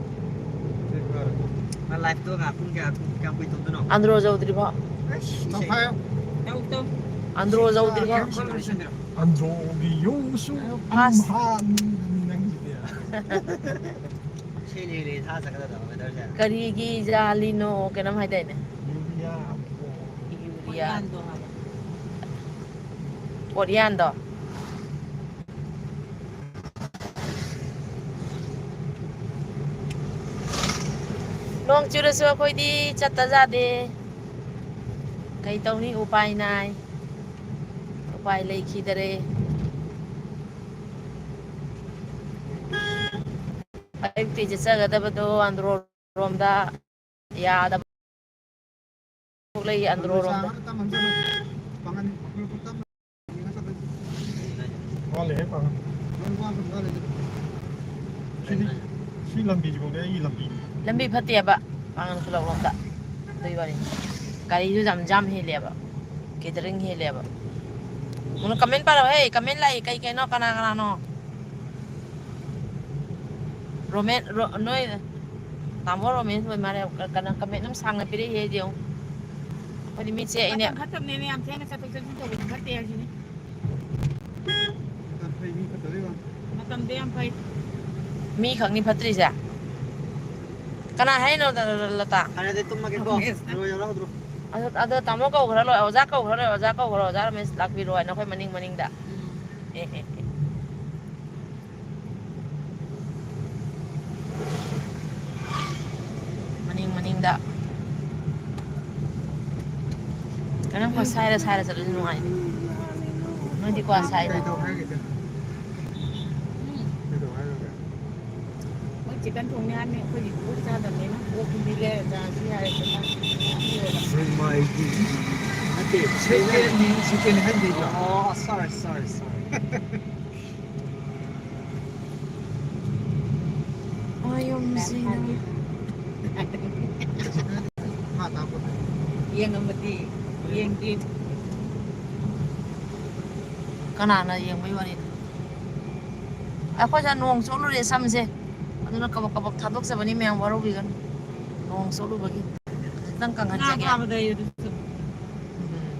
ꯃꯥ ꯂꯥꯏꯐꯇꯣ ꯉꯥꯏꯍꯥꯛ ꯄꯨꯡ ꯀꯌꯥ, ꯀꯌꯥꯝ ꯀꯨꯏ ꯇꯧꯗꯣꯏꯅꯣ? ꯑꯟꯗ꯭ꯔꯣ ꯌꯧꯗ꯭ꯔꯤꯕꯣ? ꯑꯁ, ꯏꯁꯩ꯫ ꯇꯪꯈꯥꯏ꯫ ꯇꯧ, ꯇꯧ꯫ ꯑꯟꯗ꯭ꯔꯣ ꯌꯧꯗ꯭ꯔꯤꯕꯣ? ꯌꯥꯝ ꯀꯟꯅ ꯂꯣꯏꯁꯤꯟꯕꯤꯔꯣ꯫ ꯑꯟꯗ꯭ꯔꯣꯒꯤ ꯌꯧꯁꯨ ꯐꯥꯁ꯫ ꯑꯝꯍꯥꯅꯤ ꯅꯪꯒꯤꯗꯤ꯫ ꯏꯁꯩ ꯂꯩ ꯂꯩ ꯊꯥ ꯆꯠꯀꯗꯕ weatherꯁꯦ꯫ ꯀꯔꯤꯒꯤ ꯖꯥꯂꯤꯅꯣ? ꯀꯩꯅꯣꯝ ꯍꯥꯏꯗꯥꯏꯅꯦ? ꯌꯨꯔꯤꯌꯥ꯫ ꯌꯨꯔꯤꯌꯥ꯫ ꯀꯣꯔꯤꯌꯥꯟꯗꯣ ꯍꯥꯏꯕ꯫ ꯀꯣꯔꯤꯌꯥꯟꯗꯣ꯫ ꯅꯣꯡ ꯆꯨꯔꯁꯨ ꯑꯩꯈꯣꯏꯗꯤ ꯆꯠꯇ ꯌꯥꯗꯦ꯫ ꯀꯩ ꯇꯧꯅꯤ? ꯎꯄꯥꯏ ꯅꯥꯏ꯫ ꯎꯄꯥꯏ ꯂꯩꯈꯤꯗꯔꯦ꯫ ꯑꯌꯨꯛꯇꯤ ꯆꯠꯆꯒꯗꯕꯗꯣ ꯑꯟꯗ꯭ꯔꯣꯔꯣꯝꯗ ꯌꯥꯗꯕ ꯊꯣꯛꯂꯛꯏ, ꯑꯟꯗ꯭ꯔꯣꯔꯣꯝꯗ꯫ ꯋꯥꯠꯂꯤꯍꯦ ꯄꯥꯡꯒꯜ꯫ ꯁꯤꯗꯤ, ꯁꯤ ꯂꯝꯕꯤꯁꯤꯐꯥꯎꯗꯤ ꯑꯩꯒꯤ ꯂꯝꯕꯤꯅꯤ꯫ ꯂꯝꯕꯤ ꯐꯠꯇꯦꯕ ꯄꯥꯡꯒꯜ ꯈꯨꯂꯛꯂꯣꯝꯗ꯫ ꯑꯗꯨꯒꯤ ꯋꯥꯔꯤꯅꯤ꯫ ꯒꯥꯔꯤꯁꯨ ꯌꯥꯝ ꯖꯥꯝ ꯍꯦꯜꯂꯦꯕ, gathering ꯍꯦꯜꯂꯦꯕ꯫ ꯃꯨꯟꯅ comment ꯄꯥꯔꯛꯑꯣꯍꯦ, comment ꯂꯥꯛꯏ ꯀꯩ ꯀꯩꯅꯣ, ꯀꯅꯥ ꯀꯅꯥꯅꯣ? ꯔꯣꯃꯦꯟ, ꯔꯣ-, ꯅꯣꯏ ꯇꯥꯃꯣ ꯔꯣꯃꯦꯟꯁ ꯑꯣꯏ ꯃꯥꯜꯂꯦ꯫ ꯀ-, ꯀꯅꯥ comment ꯑꯃ ꯁꯥꯡꯅ ꯄꯤꯔꯛꯏꯍꯦ ꯌꯦꯡꯉꯨ꯫ ꯑꯩꯈꯣꯏꯗꯤ ꯃꯤꯠꯁꯦ ꯑꯩꯅ ꯃꯇꯝ ꯐꯠꯇꯕꯅꯦꯅꯦ, ꯌꯥꯝ ꯊꯦꯡꯅ ꯆꯠꯊꯣꯛ ꯆꯠꯁꯤꯟ ꯇꯧꯕꯗꯤ ꯐꯠꯇꯦ ꯍꯥꯏꯁꯤꯅꯤ꯫ ꯃꯇꯝ ꯐꯩ, ꯃꯤ ꯐꯠꯇꯕꯩ ꯋꯥꯅꯤ꯫ ꯃꯇꯝꯗꯤ ꯌꯥꯝ ꯐꯩ꯫ ꯃꯤ ꯈꯛꯅꯤ ꯐꯠꯇ꯭ꯔꯤꯁꯦ꯫ ꯀꯅꯥ ꯍꯥꯏꯅꯣ, ꯂ-, ꯂ-, ꯂꯇꯥ? ꯐꯔꯦ, ꯑꯗꯨꯗꯤ ꯇꯨꯝꯃꯒꯦꯀꯣ꯫ ꯔꯣꯃꯦꯟꯁꯅ꯫ ꯂꯣꯏꯔꯕ ꯍꯧꯗ꯭ꯔꯣ? ꯑꯗꯣ, ꯑꯗꯣ ꯇꯥꯃꯣ ꯀꯧꯈ꯭ꯔ ꯂꯣꯏ, ꯑꯣꯖꯥ ꯀꯧꯈ꯭ꯔ ꯂꯣꯏ, ꯑꯣꯖꯥ ꯀꯧꯈ꯭ꯔ, ꯑꯣꯖꯥ ꯔꯣꯃꯦꯟꯁ ꯂꯥꯛꯄꯤꯔꯣ ꯍꯥꯏꯅ ꯑꯩꯈꯣꯏ ꯃꯅꯤꯡ ꯃꯅꯤꯡꯗ꯫ ꯎꯝ꯫ ꯑꯦ, ꯑꯦ, ꯑꯦ꯫ ꯃꯅꯤꯡ ꯃꯅꯤꯡꯗ꯫ ꯀꯔꯝꯕ ꯁꯥꯏꯔ ꯁꯥꯏꯔ ꯆꯠꯂꯗꯤ ꯅꯨꯡꯉꯥꯏꯅꯤ? ꯅꯣꯏꯗꯤ ꯀ꯭ꯋꯥ ꯁꯥꯏꯗ꯫ ꯀꯩꯗꯧ ꯍꯥꯏꯒꯦ? ꯀꯩꯗꯧ ꯍꯥꯏꯒꯦ? ꯃꯣꯏ ꯆꯤꯛꯀꯟ ꯊꯣꯡꯅꯤ ꯍꯥꯏꯕꯅꯤ, ꯑꯩꯈꯣꯏꯒꯤ ꯑꯣꯛ ꯆꯥꯗꯕꯅꯤꯅ ꯑꯣꯛꯀꯨꯝꯕꯤ ꯂꯩꯔ ꯆꯥꯔꯁꯨ ꯌꯥꯔꯦꯗꯅ꯫ ꯅꯠꯇꯦ, ꯁꯦꯀꯦꯟꯅꯤ, ꯁꯦꯀꯦꯟ ꯍꯦꯟꯗꯤ꯫ ꯑꯣ, sorry, sorry, sorry. ꯃꯌꯨꯝꯁꯤꯅ꯫ ꯌꯦꯡꯉꯝꯃꯗꯤ, ꯌꯦꯡꯗꯦ꯫ ꯀꯅꯥꯅ ꯌꯦꯡꯕꯩ ꯋꯥꯔꯤꯅꯣ? ꯑꯩꯈꯣꯏꯁꯦ ꯅꯣꯡ ꯆꯣꯠꯂꯨꯔꯦ ꯁꯝꯁꯦ, ꯑꯗꯨꯅ ꯀꯕꯛ ꯀꯕꯛ ꯊꯥꯗꯣꯛꯆꯕꯅꯤ, ꯃꯌꯥꯝ ꯋꯥꯔꯧꯕꯤꯒꯅꯨ꯫ ꯅꯣꯡ ꯆꯣꯠꯂꯨꯕꯒꯤ ꯈꯤꯇꯪ ꯉꯥ ꯀꯪꯍꯟꯖꯒꯦ꯫ ꯐꯥꯕꯗ ꯑꯩ ꯑꯗꯨꯁꯨ꯫ ꯎꯝ꯫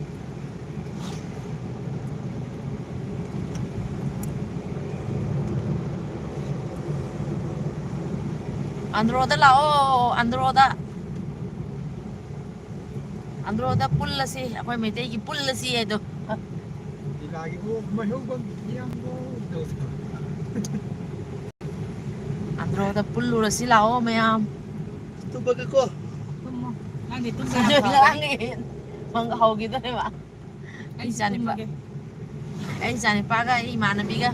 ꯑꯟꯗ꯭ꯔꯣꯗ ꯂꯥꯛꯑꯣ, ꯑꯟꯗ꯭ꯔꯣꯗ꯫ ꯑꯟꯗ꯭ꯔꯣꯗ ꯄꯨꯜꯂꯁꯤ, ꯑꯩꯈꯣꯏ ꯃꯩꯇꯩꯒꯤ ꯄꯨꯜꯂꯁꯤ ꯍꯥꯏꯗꯣ꯫ ꯂꯤꯂꯥꯒꯤ ꯑꯣ ꯃꯩꯍꯧꯕꯝ ꯏꯌꯥꯝꯕ ꯇꯧꯗꯅ꯫ ꯑꯟꯗ꯭ꯔꯣꯗ ꯄꯨꯜꯂꯨꯔꯁꯤ ꯂꯥꯛꯑꯣ ꯃꯌꯥꯝ꯫ ꯇꯨꯝꯃꯒꯦꯀꯣ꯫ ꯇꯨꯝꯃꯣ꯫ ꯅꯪꯗꯤ ꯇꯨꯝꯕ ꯌꯥꯝ ꯐꯕꯅꯤ꯫ ꯉꯔꯥꯡꯗꯒꯤ ꯃꯪ ꯍꯧꯈꯤꯗꯣꯔꯦꯕ꯫ ꯑꯩ ꯏꯆꯥꯅꯤꯄꯥ-, ꯇꯨꯝꯃꯒꯦ꯫ ꯑꯩ ꯏꯆꯥꯅꯤꯄꯥꯒ ꯑꯩ ꯏꯃꯥꯟꯅꯕꯤꯒ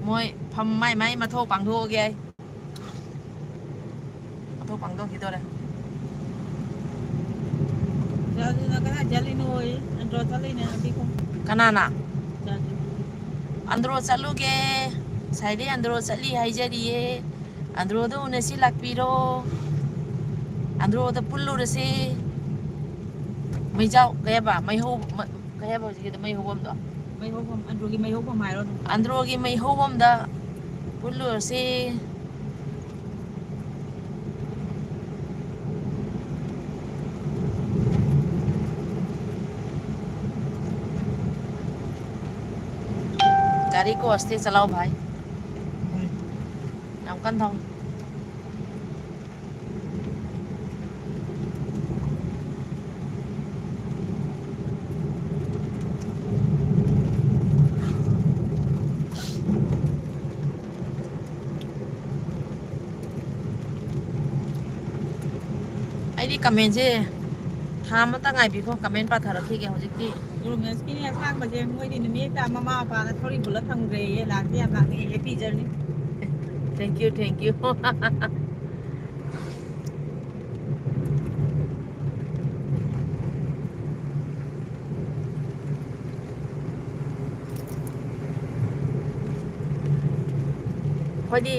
ꯃꯣꯏ ꯐꯝ ꯃꯥꯏ ꯃꯥꯏ ꯃꯊꯧ ꯄꯥꯡꯊꯣꯛꯑꯒꯦ ꯑꯩ꯫ ꯃꯊꯧ ꯄꯥꯡꯊꯣꯛꯈꯤꯗꯣꯔꯦ꯫ ꯖꯥꯗꯨꯅ ꯀꯗꯥꯏ ꯆꯠꯂꯤꯅꯣꯌꯦ? ꯑꯟꯗ꯭ꯔꯣ ꯆꯠꯂꯤꯅꯦ ꯍꯥꯏꯕꯤꯈꯣ꯫ ꯀꯅꯥꯅ? ꯖꯥꯗꯨ꯫ ꯑꯟꯗ꯭ꯔꯣ ꯆꯠꯂꯨꯒꯦ꯫ ꯉꯁꯥꯏꯗꯩ ꯑꯟꯗ꯭ꯔꯣ ꯆꯠꯂꯤ ꯍꯥꯏꯖꯔꯤꯌꯦ꯫ ꯑꯟꯗ꯭ꯔꯣꯗ ꯎꯅꯁꯤ ꯂꯥꯛꯄꯤꯔꯣ꯫ ꯑꯟꯗ꯭ꯔꯣꯗ ꯄꯨꯜꯂꯨꯔꯁꯤ꯫ ꯃꯩꯖꯥꯎ, ꯀꯩ ꯍꯥꯏꯕ? ꯃꯩꯍꯧ-, ꯃ-, ꯀꯩ ꯍꯥꯏꯕ ꯍꯧꯖꯤꯛꯀꯤꯗꯣ? ꯃꯩ ꯍꯧꯕꯝꯗꯣ? ꯃꯩ ꯍꯧꯐꯝ, ꯑꯟꯗ꯭ꯔꯣꯒꯤ ꯃꯩ ꯍꯧꯐꯝ ꯍꯥꯏꯔꯣ ꯑꯗꯨꯝ꯫ ꯑꯟꯗ꯭ꯔꯣꯒꯤ ꯃꯩ ꯍꯧꯐꯝꯗ ꯄꯨꯜꯂꯨꯔꯁꯤ꯫ गाड़ी को आस्ते चलाओ भाई। ꯌꯥꯝ ꯀꯟ ꯊꯧ꯫ ꯑꯩꯗꯤ ꯀꯃꯦꯟꯁꯦ ꯊꯥ ꯑꯃꯇ ꯉꯥꯏꯕꯤꯈꯣ, ꯀꯃꯦꯟ ꯄꯥꯊꯔꯛꯈꯤꯒꯦ ꯍꯧꯖꯤꯛꯇꯤ꯫ ꯔꯣꯃꯦꯟꯁꯀꯤꯅꯦ ꯑꯁꯥꯡꯕꯁꯦ, ꯃꯣꯏꯗꯤ ꯅꯨꯃꯤꯠ ꯑꯃ ꯃꯃꯥ ꯃꯄꯥꯅ ꯊꯧꯔꯤ ꯄꯨꯜꯂ ꯊꯝꯈ꯭ꯔꯦꯌꯦ꯫ ꯂꯥꯛꯇꯤ ꯌꯥꯝ ꯂꯥꯛꯅꯤꯡꯉꯦ꯫ Happy journey꯫ Thank you, thank you꯫ ꯑꯩꯈꯣꯏꯗꯤ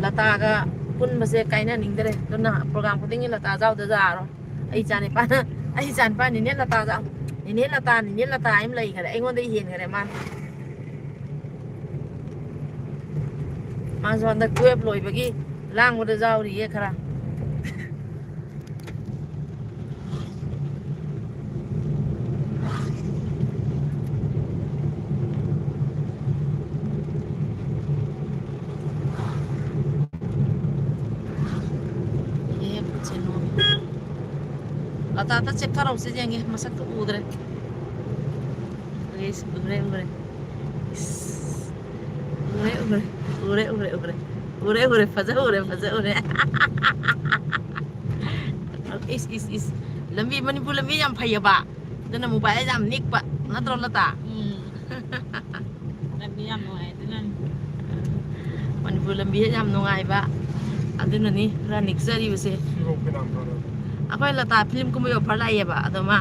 ꯂꯇꯥꯒ ꯄꯨꯟꯕꯁꯦ ꯀꯥꯏꯅꯅꯤꯡꯗ꯭ꯔꯦ, ꯑꯗꯨꯅ ꯄ꯭ꯔꯣꯒ꯭ꯔꯥꯝ ꯈꯨꯗꯤꯡꯒꯤ ꯂꯇꯥ ꯌꯥꯎꯗ ꯌꯥꯔꯣꯏ꯫ ꯑꯩ ꯏꯆꯥ ꯅꯤꯄꯥꯅ, ꯑꯩ ꯏꯆꯥ ꯅꯤꯄꯥ ꯅꯤꯅꯦ ꯂꯇꯥ ꯌꯥꯎ-, ꯅꯤꯅꯦ ꯂꯇꯥ, ꯅꯤꯅꯦ ꯂꯇꯥ ꯍꯥꯏꯅ ꯂꯩꯈꯔꯦ, ꯑꯩꯉꯣꯟꯗ ꯍꯦꯟꯈꯔꯦ ꯃꯥꯅ꯫ ꯃꯥꯁꯨ ꯍꯟꯗꯛ ꯇꯨꯋꯦꯜꯞ ꯂꯣꯏꯕꯒꯤ ꯂꯥꯡꯕꯗ ꯌꯥꯎꯔꯤꯌꯦ ꯈꯔ꯫ ꯑꯦ, ꯈꯨꯠꯁꯦ ꯅꯣꯝꯃꯦ꯫ ꯂꯇꯥꯗ ꯆꯦꯞꯊꯔꯛꯎꯁꯦ ꯌꯦꯡꯒꯦ, ꯃꯁꯛꯇꯣ ꯎꯗ꯭ꯔꯦ꯫ ꯎꯔꯦ, ꯎꯔꯦ, ꯎꯔꯦ꯫ ꯏꯁ꯫ ꯎꯔꯦ, ꯎꯔꯦ꯫ ꯎꯔꯦ, ꯎꯔꯦ, ꯎꯔꯦ꯫ ꯎꯔꯦ, ꯎꯔꯦ, ꯐꯖ ꯎꯔꯦ, ꯐꯖ ꯎꯔꯦ꯫ ꯏꯁ, ꯏꯁ, ꯏꯁ꯫ ꯂꯝꯕꯤ, ꯃꯅꯤꯄꯨꯔ ꯂꯝꯕꯤ ꯌꯥꯝ ꯐꯩꯌꯦꯕ꯫ ꯑꯗꯨꯅ mobile ꯌꯥꯝ ꯅꯤꯛꯄ, ꯅꯠꯇ꯭ꯔꯣ, ꯂꯇꯥ? ꯎꯝ꯫ ꯂꯝꯕꯤ ꯌꯥꯝ ꯅꯨꯡꯉꯥꯏ, ꯑꯗꯨꯅꯅꯤ꯫ ꯃꯅꯤꯄꯨꯔ ꯂꯝꯕꯤ ꯌꯥꯝ ꯅꯨꯡꯉꯥꯏꯕ, ꯑꯗꯨꯅꯅꯤ ꯈꯔ ꯅꯤꯛꯆꯔꯤꯕꯁꯦ꯫ ꯁꯤꯐꯧ ꯐꯅꯌꯥꯝ ꯐꯔꯕꯅꯤ꯫ ꯑꯩꯈꯣꯏ ꯂꯇꯥ film ꯀꯨꯝꯕꯩ offer ꯂꯥꯛꯑꯦꯕ, ꯑꯗꯣ ꯃꯥ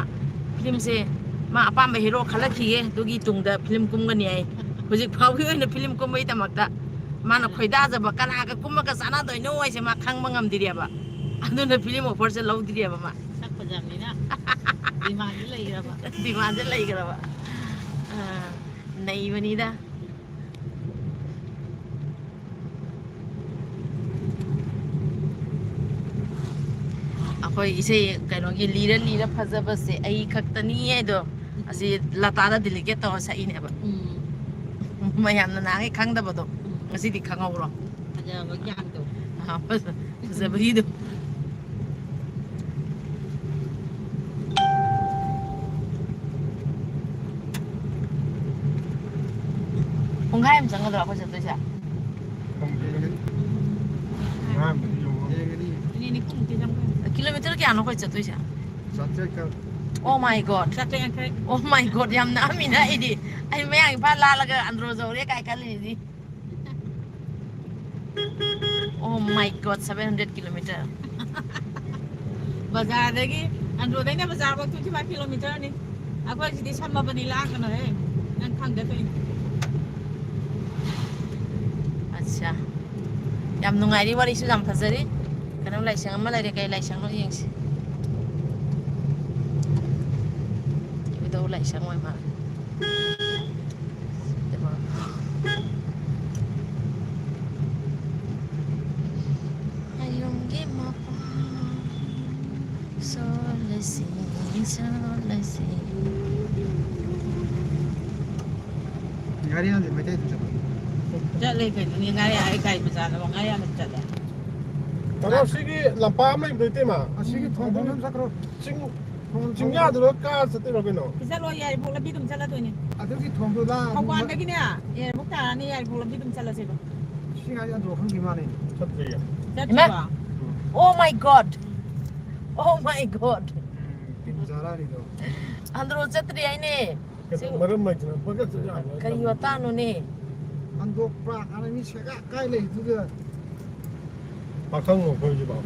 filmꯁꯦ ꯃꯥ ꯑꯄꯥꯝꯕ hero ꯈꯜꯂꯛꯈꯤꯒꯦ, ꯑꯗꯨꯒꯤ ꯇꯨꯡꯗ film ꯀꯨꯝꯒꯅꯤ ꯍꯥꯏ꯫ ꯍꯧꯖꯤꯛ ꯐꯥꯎꯒꯤ ꯑꯣꯏꯅ film ꯀꯨꯝꯕꯩꯗꯃꯛꯇ ꯃꯥꯅ ꯈꯣꯏꯗꯥꯖꯕ ꯀꯅꯥꯒ ꯀꯨꯝꯃꯒ ꯆꯥꯟꯅꯗꯣꯏꯅꯣ ꯍꯥꯏꯁꯦ ꯃꯥ ꯈꯪꯕ ꯉꯝꯗ꯭ꯔꯤꯑꯕ꯫ ꯑꯗꯨꯅ film offerꯁꯦ ꯂꯧꯗ꯭ꯔꯤꯑꯕ ꯃꯥ꯫ ꯁꯛ ꯐꯖꯕꯅꯤꯅ demandꯁꯦ ꯂꯩꯈ꯭ꯔꯕ꯫ Demandꯁꯦ ꯂꯩꯈ꯭ꯔꯕ꯫ ꯑꯥ, ꯅꯩꯕꯅꯤꯗ꯫ ꯑꯩꯈꯣꯏ ꯏꯁꯩ ꯀꯩꯅꯣꯒꯤ "ꯂꯤꯔ ꯂꯤꯔ ꯐꯖꯕꯁꯦ ꯑꯩ ꯈꯛꯇꯅꯤ" ꯍꯥꯏꯗꯣ, ꯑꯁꯤ ꯂꯇꯥꯗ dedicate ꯇꯧꯔ ꯁꯛꯏꯅꯦꯕ꯫ ꯎꯝ꯫ ꯃꯌꯥꯝꯅ ꯅꯍꯥꯟꯒꯩ ꯈꯪꯗꯕꯗꯣ, ꯎꯝ꯫ ꯉꯁꯤꯗꯤ ꯈꯪꯍꯧꯔꯣ꯫ ꯐꯖꯕꯒꯤ ꯍꯥꯡꯗꯣ꯫ ꯑꯥ, ꯐꯖ-, ꯐꯖꯕꯒꯤꯗꯣ꯫ ꯄꯨꯡꯈꯥꯏ ꯑꯃ ꯆꯪꯒꯗ꯭ꯔꯣ ꯑꯩꯈꯣꯏ ꯆꯠꯇꯣꯏꯁꯦ? ꯈꯪꯗꯦ꯫ ꯉꯥꯏꯕꯗꯤ ꯌꯧꯔꯣꯏ꯫ ꯃꯤꯅꯤꯠ ꯅꯤꯐꯨꯃꯨꯛꯇꯤ ꯆꯪꯒꯅꯤ꯫ Kilometre ꯀꯌꯥꯅꯣ ꯑꯩꯈꯣꯏ ꯆꯠꯇꯣꯏꯁꯦ? ꯆꯥꯇ꯭ꯔꯦꯠꯀ ꯑꯣ ꯃꯥꯏ ꯒꯣꯗ꯫ ꯆꯥꯇ꯭ꯔꯦꯠ ꯌꯥꯡꯈꯩ꯫ ꯑꯣ ꯃꯥꯏ ꯒꯣꯗ, ꯌꯥꯝ ꯅꯛꯑꯝꯃꯤꯅ ꯑꯩꯗꯤ꯫ ꯑꯩ ꯃꯌꯥꯡ ꯏꯝꯐꯥꯜ ꯂꯥꯜꯂꯒ ꯑꯟꯗ꯭ꯔꯣ ꯌꯧꯔꯦ ꯀꯥꯏ ꯈꯜꯂꯤꯅꯤ꯫ ꯑꯣ my god, seven hundred kilometer꯫ ꯕꯖꯥꯔꯗꯒꯤ, ꯑꯟꯗ꯭ꯔꯣꯗꯩꯅ ꯕꯖꯥꯔꯐꯥꯎ twenty five kilometerꯅꯤ꯫ ꯑꯩꯈꯣꯏ ꯁꯤꯗꯤ ꯁꯝꯃꯕꯅꯤ, ꯂꯥꯛꯀꯅꯨꯍꯦ꯫ ꯅꯪ ꯈꯪꯗ ꯇꯧꯏꯅꯤ꯫ ꯑꯠꯆꯥ꯫ ꯌꯥꯝ ꯅꯨꯡꯉꯥꯏꯔꯤ, ꯋꯥꯔꯤꯁꯨ ꯌꯥꯝ ꯐꯖꯔꯤ꯫ ꯀꯩꯅꯣ ꯂꯥꯏꯁꯪ ꯑꯃ ꯂꯩꯔꯦ, ꯀꯩ ꯂꯥꯏꯁꯪꯅꯣ ꯌꯦꯡꯁꯤ꯫ ꯏꯕꯨꯙꯧ ꯂꯥꯏꯁꯪ ꯑꯣꯏ ꯃꯥꯜꯂꯦ꯫ ꯌꯨꯝꯒꯤ ꯃꯄꯥ ꯁꯣꯜꯂꯁꯤ, ꯁꯣꯜꯂꯁꯤ꯫ ꯉꯥꯔꯤꯌꯥꯟꯁꯦ ꯃꯩꯇꯩꯗꯨ ꯆꯠꯄ꯭ꯔꯣ? ꯆꯠꯂꯦ ꯀꯩꯅꯣꯅꯦ, ꯉꯥꯔꯤꯌꯥꯟ ꯑꯩ ꯒꯥꯔꯤ ꯃꯆꯥꯗ ꯉꯥꯔꯤꯌꯥꯟ ꯑꯗꯨꯝ ꯆꯠꯂꯦ꯫ ꯑꯗꯣ ꯁꯤꯒꯤ ꯂꯝꯄꯥꯛ ꯑꯃ ꯂꯩꯕꯗꯣ, ꯏꯇꯩꯃ, ꯑꯁꯤꯒꯤ ꯎꯝ, ꯊꯣꯡꯗꯣ ꯊꯣꯡꯗꯣ ꯑꯗꯨꯝ ꯆꯠꯈ꯭ꯔꯣ꯫ ꯆꯤꯡ, ꯆꯤꯡꯌꯥꯗꯨꯗ ꯀꯥ ꯆꯠꯇꯣꯏꯔꯣ ꯀꯩꯅꯣ? ꯆꯠꯂꯣꯏ, ꯌꯥꯏꯔꯤꯄꯣꯛ ꯂꯝꯕꯤ ꯑꯗꯨꯝ ꯆꯠꯂꯗꯣꯏꯅꯦ꯫ ꯑꯗꯨꯒꯤ ꯊꯣꯡꯗꯨꯗ ꯑꯗꯨꯝ ꯊꯧꯕꯥꯜꯗꯒꯤꯅꯦ, ꯌꯥꯏꯔꯤꯄꯣꯛ ꯇꯥꯔꯅꯤ, ꯌꯥꯏꯔꯤꯄꯣꯛ ꯂꯝꯕꯤ ꯑꯗꯨꯝ ꯆꯠꯂꯁꯦꯕ꯫ ꯁꯤ ꯉꯥꯏ ꯑꯟꯗ꯭ꯔꯣ ꯈꯪꯗ꯭ꯔꯤ ꯃꯥꯅꯦ꯫ ꯆꯠꯇ꯭ꯔꯤꯌꯦ꯫ ꯆꯠꯇ꯭ꯔꯤꯕꯣ? ꯏꯃꯥ! Oh my God! Oh my God! ꯎꯝ, ꯇꯤꯟ ꯆꯥꯔꯛꯑꯅꯤꯗꯣ꯫ ꯑꯟꯗ꯭ꯔꯣ ꯆꯠꯇ꯭ꯔꯤ ꯍꯥꯏꯅꯦ꯫ ꯀꯩꯅꯣ, ꯁꯤ ꯃꯔꯝ ꯂꯩꯇꯅ ꯄꯪꯆꯠ ꯆꯠ ꯌꯥꯕ꯭ꯔꯥ? ꯀꯔꯤ ꯋꯥꯇꯥꯅꯣꯅꯦ? ꯍꯟꯗꯣꯛꯄ꯭ꯔꯥ? ꯑꯥꯗ ꯃꯤ ꯁꯦꯒꯥ ꯀꯥꯏ ꯂꯩꯗꯨꯗ꯫ ꯄꯥꯈꯪ ꯑꯩꯈꯣꯏꯁꯤꯕꯣ꯫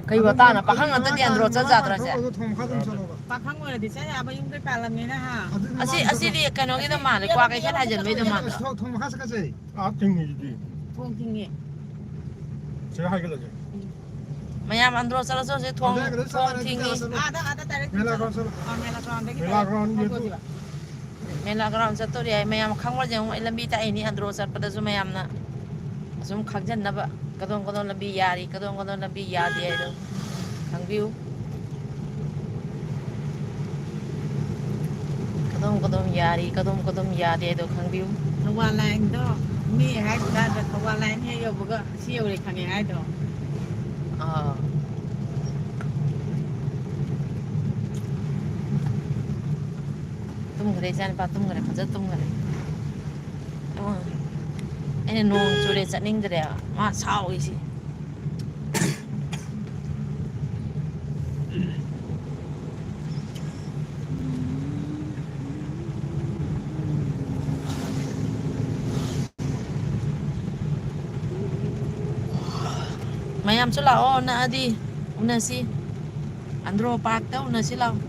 ꯀꯩ ꯑꯗꯨꯝ ꯋꯥꯇꯥꯅ? ꯄꯥꯈꯪ ꯑꯗꯨꯝ ꯑꯝꯇꯗꯤ ꯑꯟꯗ꯭ꯔꯣ ꯆꯠ ꯌꯥꯗ꯭ꯔꯁꯦ? ꯊꯣꯡ ꯃꯈꯥ ꯑꯗꯨꯝ ꯆꯠꯂꯣꯕ꯫ ꯄꯥꯈꯪ ꯑꯣꯏꯔꯗꯤ ꯆꯠ ꯌꯥꯕ ꯌꯨꯝ ꯀꯩ ꯄꯥꯜꯂꯝꯅꯤꯅ, ꯍꯥ? ꯑꯗꯨꯗꯤ ꯑꯁꯤ, ꯃꯥꯅ ꯑꯁꯤꯗꯤ ꯀꯩꯅꯣꯒꯤꯗꯣ ꯃꯥꯜꯂꯦ, ꯀ꯭ꯋꯥ ꯀꯩꯊꯦꯜ ꯍꯥꯏꯖꯟꯕꯩꯗꯣ ꯃꯥꯜꯂꯦ꯫ ꯊꯣꯡ, ꯊꯣꯡ ꯃꯈꯥ ꯆꯠꯀꯁꯦ꯫ ꯑꯥ ꯊꯤꯡꯉꯤꯁꯤꯗꯤ꯫ ꯊꯣꯡ ꯊꯤꯡꯉꯦ꯫ ꯁꯤꯗ ꯍꯥꯏꯒꯠꯂꯁꯦ꯫ ꯃꯌꯥꯝ ꯑꯟꯗ꯭ꯔꯣ ꯆꯠꯂꯁꯨ ꯍꯧꯖꯤꯛ ꯊꯣꯡ, ꯑꯗ ꯍꯥꯏꯒꯠꯂꯁꯦ, ꯊꯣꯡ ꯆꯠꯂꯁꯦ, ꯊꯤꯡꯉꯤ꯫ ꯆꯠꯂꯁꯦ꯫ ꯑꯥꯗ, ꯑꯥꯗ direct ꯃꯦꯂꯥ ꯆꯠꯂꯣ꯫ ꯒ꯭ꯔꯥꯎꯟ ꯆꯠꯂꯣ꯫ ꯑꯥ, ꯃꯦꯂꯥ ꯒ꯭ꯔꯥꯎꯟꯗꯒꯤ ꯃꯦꯂꯥ direct ꯒ꯭ꯔꯥꯎꯟꯒꯤ ꯑꯗꯨ ꯍꯧꯗꯣꯛꯈꯤꯕ꯫ ꯃꯦꯂꯥ ꯒ꯭ꯔꯥꯎꯟ ꯆꯠꯇꯣꯔꯦ ꯍꯥꯏ꯫ ꯃꯌꯥꯝ ꯈꯪꯕ꯭ꯔꯥ ꯌꯦꯡꯉꯨ, ꯑꯩ ꯂꯝꯕꯤ ꯇꯥꯛꯏꯅꯤ ꯑꯟꯗ꯭ꯔꯣ ꯆꯠꯄꯗꯁꯨ ꯃꯌꯥꯝꯅ ꯑꯁꯨꯝ ꯈꯪꯖꯟꯅꯕ꯫ ꯀꯗꯣꯝ ꯀꯗꯣꯝ ꯂꯝꯕꯤ ꯌꯥꯔꯤ, ꯀꯗꯣꯝ ꯀꯗꯣꯝ ꯂꯝꯕꯤ ꯌꯥꯗꯦ ꯍꯥꯏꯗꯣ ꯈꯪꯕꯤꯌꯨ꯫ ꯀꯗꯣꯝ ꯀꯗꯣꯝ ꯌꯥꯔꯤ, ꯀꯗꯣꯝ ꯀꯗꯣꯝ ꯌꯥꯗꯦ ꯍꯥꯏꯗꯣ ꯈꯪꯕꯤꯌꯨ꯫ ꯊꯧꯕꯥꯜ ꯂꯥꯏꯟꯗꯣ ꯃꯤ ꯍꯥꯏꯗꯣ ꯊꯧꯕꯥꯜ ꯂꯥꯏꯟ ꯍꯦꯛ ꯌꯧꯕꯒ ꯁꯤ ꯌꯧꯔꯦ ꯈꯪꯉꯦ ꯍꯥꯏꯗꯣ꯫ ꯑꯥ꯫ ꯇꯨꯝꯈ꯭ꯔꯦ, ꯏꯆꯥꯅꯨꯄꯥ ꯇꯨꯝꯈ꯭ꯔꯦ, ꯐꯖꯅ ꯇꯨꯝꯈ꯭ꯔꯦ꯫ ꯑꯣ꯫ ꯑꯩꯅ ꯅꯣꯡ ꯆꯨꯔꯦ ꯆꯠꯅꯤꯡꯗ꯭ꯔꯦ, ꯃꯥ ꯁꯥꯎꯔꯤꯁꯦ꯫ ꯃꯌꯥꯝꯁꯨ ꯂꯥꯛꯑꯣ, ꯅꯛꯑꯗꯤ ꯎꯅꯁꯤ꯫ ꯑꯟꯗ꯭ꯔꯣ ꯄꯥꯔꯛꯇ ꯎꯅꯁꯤ ꯂꯥꯛꯑꯣ꯫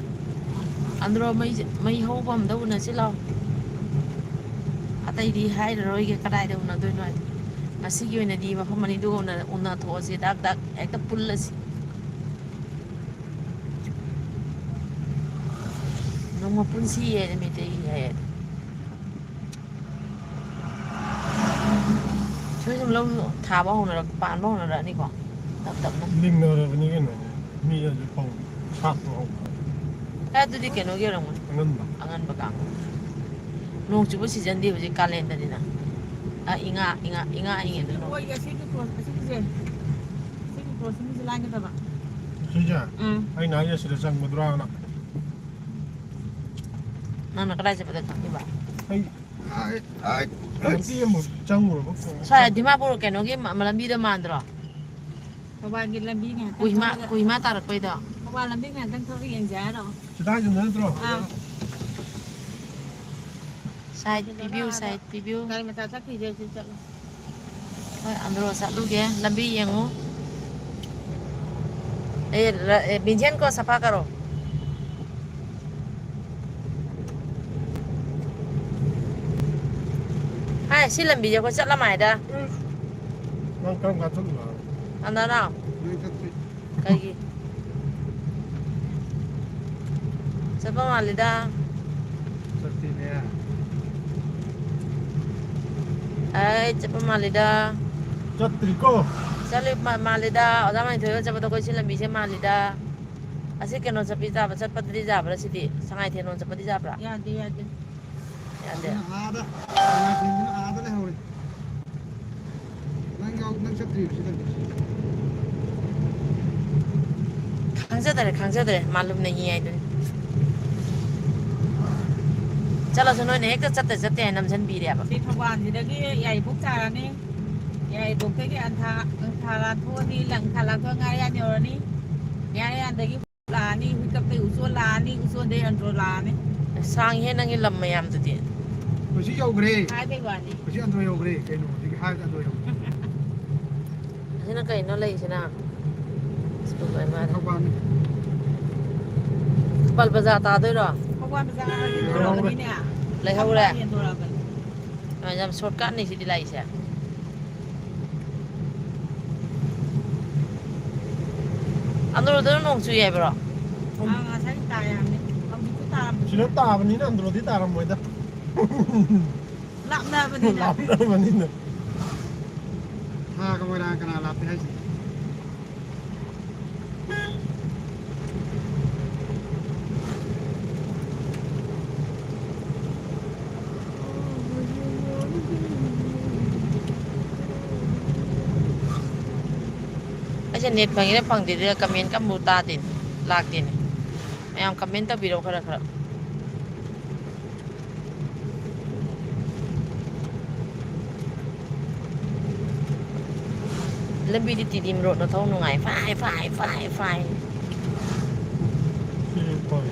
ꯑꯟꯗ꯭ꯔꯣ ꯃꯩ, ꯃꯩ ꯍꯧꯕ ꯑꯝꯗ ꯎꯅꯁꯤ ꯂꯥꯛꯑꯣ꯫ ꯑꯇꯩꯗꯤ ꯍꯥꯏꯔꯔꯣꯏꯒꯦ ꯀꯗꯥꯏꯗ ꯎꯅꯗꯣꯏꯅꯣ ꯍꯥꯏꯗꯤ꯫ ꯉꯁꯤꯒꯤ ꯑꯣꯏꯅꯗꯤ ꯃꯐꯝ ꯑꯅꯤꯗꯨꯒ ꯎꯅ-, ꯎꯅꯊꯣꯛꯑꯁꯤ, ꯗꯥꯛ ꯗꯥꯛ ꯍꯦꯛꯇ ꯄꯨꯜꯂꯁꯤ꯫ ꯅꯣꯡꯃ ꯄꯨꯟꯁꯤꯌꯦ ꯃꯩꯇꯩꯒꯤ ꯍꯥꯏꯌꯦ꯫ ꯁꯣꯏ ꯁꯨꯝ ꯂꯧ ꯊꯥꯕ ꯍꯧꯅꯔꯛ-, ꯄꯥꯟꯕ ꯍꯧꯅꯔꯛꯑꯅꯤꯀꯣ, ꯇꯞ ꯇꯞꯅ꯫ ꯂꯤꯡꯅꯔꯕꯅꯤ ꯀꯩꯅꯣ, ꯃꯤ ꯍꯧꯖꯤꯛ ꯐꯧ ꯁꯥꯠꯄ ꯍꯧꯅꯔꯦ꯫ ꯑꯦ, ꯑꯗꯨꯗꯤ ꯀꯩꯅꯣꯒꯤ ꯑꯣꯏꯔꯝꯒꯅꯤ꯫ ꯑꯉꯟꯕ꯫ ꯑꯉꯟꯕ ꯀꯥꯡꯕꯨ꯫ ꯅꯣꯡ ꯆꯨꯕ ꯁꯤꯖꯟꯗꯤ ꯍꯧꯖꯤꯛ ꯀꯥꯂꯦꯟꯗꯅꯤꯅ꯫ ꯑ, ꯏꯉꯥ, ꯏꯉꯥ, ꯏꯉꯥ ꯏꯉꯦꯟꯗ ꯅꯣꯡ꯫ ꯑꯣꯏꯒꯦ, ꯁꯤꯒꯤ ꯀ꯭ꯔꯣꯁ, ꯑꯁꯤꯒꯤꯁꯦ꯫ ꯁꯤꯒꯤ ꯀ꯭ꯔꯣꯁ ꯑꯁꯤꯒꯤꯁꯦ ꯂꯥꯟꯒꯗꯕ꯫ ꯁꯤꯁꯦ? ꯎꯝ꯫ ꯑꯩꯅ ꯍꯥꯏꯁꯦ ꯁꯤꯗ ꯆꯪꯕꯗꯨꯔꯥꯅ꯫ ꯅꯪꯅ ꯀꯗꯥꯏ ꯆꯠꯄꯗ ꯈꯪꯉꯤꯕ? ꯑꯩ ꯂꯝꯕꯤ ꯑꯃ ꯆꯪꯉꯨꯔꯕ ꯈꯣꯡ ꯁ꯭ꯋꯥꯏ ꯗꯤꯃꯥꯄꯨꯔ ꯀꯩꯅꯣꯒꯤ ꯃ-, ꯂꯝꯕꯤꯗꯣ ꯃꯥꯟꯗ꯭ꯔꯣ? ꯊꯧꯕꯥꯜꯒꯤ ꯂꯝꯕꯤ ꯉꯥꯏꯍꯥꯛꯇꯪ ꯀꯣꯍꯤꯃꯥ, ꯊꯧꯔꯒ ꯀꯣꯍꯤꯃꯥ ꯇꯥꯔꯛꯄꯩꯗꯣ? ꯊꯧꯕꯥꯜ ꯂꯝꯕꯤ ꯉꯥꯏꯍꯥꯛꯇꯪ ꯊꯧꯔꯒ ꯌꯦꯡꯁꯦ ꯍꯥꯏꯔꯣ? ꯁꯤꯗ ꯍꯥꯏꯖꯤꯟꯕ ꯅꯠꯇ꯭ꯔꯣ? ꯑꯥ꯫ Side ꯄꯤꯕꯤꯌꯨ, ꯑꯥꯗ꯫ Side ꯄꯤꯕꯤꯌꯨ꯫ ꯒꯥꯔꯤ ꯃꯆꯥ ꯆꯠꯈꯤꯁꯦ, ꯁꯤ ꯆꯠꯂꯣ꯫ ꯍꯣꯏ, ꯑꯟꯗ꯭ꯔꯣ ꯆꯠꯂꯨꯒꯦ꯫ ꯂꯝꯕꯤ ꯌꯦꯡꯉꯨ꯫ ꯑꯦ, ꯔ-, ꯑꯦ, ꯕꯤꯟꯁꯦꯟ ꯀꯣ ꯁꯐꯥ ꯀꯔꯣ꯫ ꯍꯥꯏ, ꯁꯤ ꯂꯝꯕꯤꯁꯦ ꯑꯩꯈꯣꯏ ꯆꯠꯂꯝꯃꯥꯏꯗ꯫ ꯅꯪ ꯀꯔꯝ ꯀꯥꯟ ꯆꯠꯂꯨꯕ? ꯑꯟꯗ꯭ꯔꯣ꯫ ꯅꯣꯏ ꯆꯠꯇ꯭ꯔꯤ꯫ ꯀꯩꯒꯤ? ꯆꯠꯄ ꯃꯥꯜꯂꯤꯗ꯫ ꯆꯠꯇꯦꯅꯦ꯫ ꯑꯩ ꯆꯠꯄ ꯃꯥꯜꯂꯤꯗ꯫ ꯆꯠꯇ꯭ꯔꯤꯀꯣ꯫ ꯆꯠꯂꯤ ꯃꯥ-, ꯃꯥꯜꯂꯤꯗ꯫ ꯑꯣꯖꯥ ꯃꯥꯏꯊꯣꯏ ꯍꯣꯏ ꯆꯠꯄꯗ ꯑꯩꯈꯣꯏ ꯁꯤ ꯂꯝꯕꯤꯁꯦ ꯃꯥꯜꯂꯤꯗ꯫ ꯑꯁꯤ ꯀꯩꯅꯣ ꯆꯠꯄꯤ ꯇꯥꯕ, ꯆꯠꯄꯗꯗꯤ ꯌꯥꯕ꯭ꯔꯥ ꯁꯤꯗꯤ? ꯁꯉꯥꯏꯊꯦꯟꯂꯣꯝ ꯆꯠꯄꯗꯤ ꯌꯥꯕ꯭ꯔꯥ? ꯌꯥꯗꯦ, ꯌꯥꯗꯦ꯫ ꯌꯥꯗꯦ꯫ ꯑꯗꯨꯅ ꯑꯥꯗ, ꯁꯉꯥꯏꯊꯦꯟꯗꯨꯅ ꯑꯥꯗ ꯂꯩꯍꯧꯔꯦ꯫ ꯅꯪ ꯌꯥꯎ-, ꯅꯪ ꯆꯠꯇ꯭ꯔꯤꯕ ꯁꯤꯗ? ꯈꯪꯖꯗꯔꯦ, ꯈꯪꯖꯗꯔꯦ, ꯃꯥꯂꯨꯝꯅ ꯌꯦ ꯍꯥꯏꯗꯨꯅꯤ꯫ ꯆꯠꯂꯁꯨ ꯅꯣꯏꯅ ꯍꯦꯛꯇ ꯆꯠꯇ ꯆꯠꯇꯦ ꯍꯥꯏꯅ ꯅꯝꯁꯤꯟꯕꯤꯔꯦꯕ꯫ ꯁꯤ ꯊꯧꯕꯥꯜꯁꯤꯗꯒꯤ ꯌꯥꯏꯔꯤꯄꯣꯛ ꯇꯥꯔꯅꯤ, ꯌꯥꯏꯔꯤꯄꯣꯛꯇꯒꯤ ꯑꯪꯊꯥ, ꯑꯪꯊꯥ ꯂꯥꯟꯊꯣꯛꯑꯅꯤ, ꯂꯪꯊꯥ ꯂꯥꯟꯊꯣꯛꯑ ꯉꯥꯔꯤꯌꯥꯟ ꯌꯧꯔꯅꯤ, ꯉꯥꯔꯤꯌꯥꯟꯗꯒꯤ ꯂꯥꯛꯑꯅꯤ, ꯍꯨꯏꯀꯞꯇꯒꯤ ꯎꯆꯣꯟ ꯂꯥꯛꯑꯅꯤ, ꯎꯆꯣꯟꯗꯒꯤ ꯑꯟꯗ꯭ꯔꯣ ꯂꯥꯛꯑꯅꯤ꯫ ꯁꯥꯡꯉꯤꯍꯦ ꯅꯪꯒꯤ ꯂꯝ ꯃꯌꯥꯝꯗꯨꯗꯤ꯫ ꯍꯧꯖꯤꯛ ꯌꯧꯈ꯭ꯔꯦ꯫ ꯍꯥꯏꯕꯩ ꯋꯥꯅꯤ꯫ ꯍꯧꯖꯤꯛ ꯑꯟꯗ꯭ꯔꯣ ꯌꯧꯈ꯭ꯔꯦ꯫ ꯀꯩꯅꯣ ꯍꯧꯖꯤꯛ ꯍꯥꯏꯕꯗ ꯑꯟꯗ꯭ꯔꯣ ꯌꯧꯈ꯭ꯔꯦ꯫ ꯁꯤꯅ ꯀꯩꯅꯣ ꯂꯩꯁꯤꯅ? ꯁ꯭ꯀꯨꯜ ꯂꯩ ꯃꯥꯜꯂꯦ꯫ ꯊꯧꯕꯥꯜꯅꯤ꯫ ꯊꯧꯕꯥꯜ ꯕꯖꯥꯔ ꯇꯥꯗꯣꯏꯔꯣ? ꯊꯧꯕꯥꯜ ꯕꯖꯥꯔ ꯍꯥꯏꯗꯤ ꯌꯧꯔꯕꯅꯤꯅꯦ꯫ ꯂꯩꯍꯧꯔꯦ? ꯍꯦꯟꯗꯣꯔꯛꯑꯕꯅꯤ꯫ ꯑ, ꯌꯥꯝ shortcut ꯅꯤ ꯁꯤꯗꯤ ꯂꯥꯛꯏꯁꯦ꯫ ꯑꯅꯨꯔꯗꯅ ꯅꯣꯡ ꯆꯨꯏ ꯍꯥꯏꯕ꯭ꯔꯣ? ꯑ, ꯉꯁꯥꯏ ꯇꯥꯏ ꯍꯥꯏꯕꯅꯤ꯫ ꯍꯧꯖꯤꯛꯇꯤ ꯇꯥꯔꯝꯃꯅꯤ꯫ ꯁꯤꯗ ꯇꯥꯕꯅꯤꯅ ꯑꯟꯗ꯭ꯔꯣꯗꯤ ꯇꯥꯔꯝꯃꯣꯏꯗ꯫ ꯂꯥꯞꯅꯕꯅꯤꯅ꯫ ꯂꯥꯞꯅꯕꯅꯤꯅ꯫ ꯊꯥꯒ ꯃꯣꯏꯔꯥꯡ ꯀꯅꯥ ꯂꯥꯞꯄꯦ ꯍꯥꯏꯁꯦ? ꯑꯩꯁꯦ net ꯐꯪꯉꯤꯔꯥ ꯐꯪꯗꯦꯔꯤꯔꯥ comment ꯀ ꯑꯃꯨꯛ ꯇꯥꯗꯦꯅꯦ, ꯂꯥꯛꯇꯦꯅꯦ꯫ ꯃꯌꯥꯝ comment ꯇꯧꯕꯤꯔꯛꯑꯣ ꯈꯔ ꯈꯔ꯫ ꯂꯝꯕꯤꯗꯤ ꯇꯤꯗꯤꯝ ꯔꯣꯗꯅ ꯊꯧ ꯅꯨꯡꯉꯥꯏ꯫ ꯐꯥꯏ, ꯐꯥꯏ, ꯐꯥꯏ, ꯐꯥꯏ꯫ ꯁꯤ ꯐꯩ꯫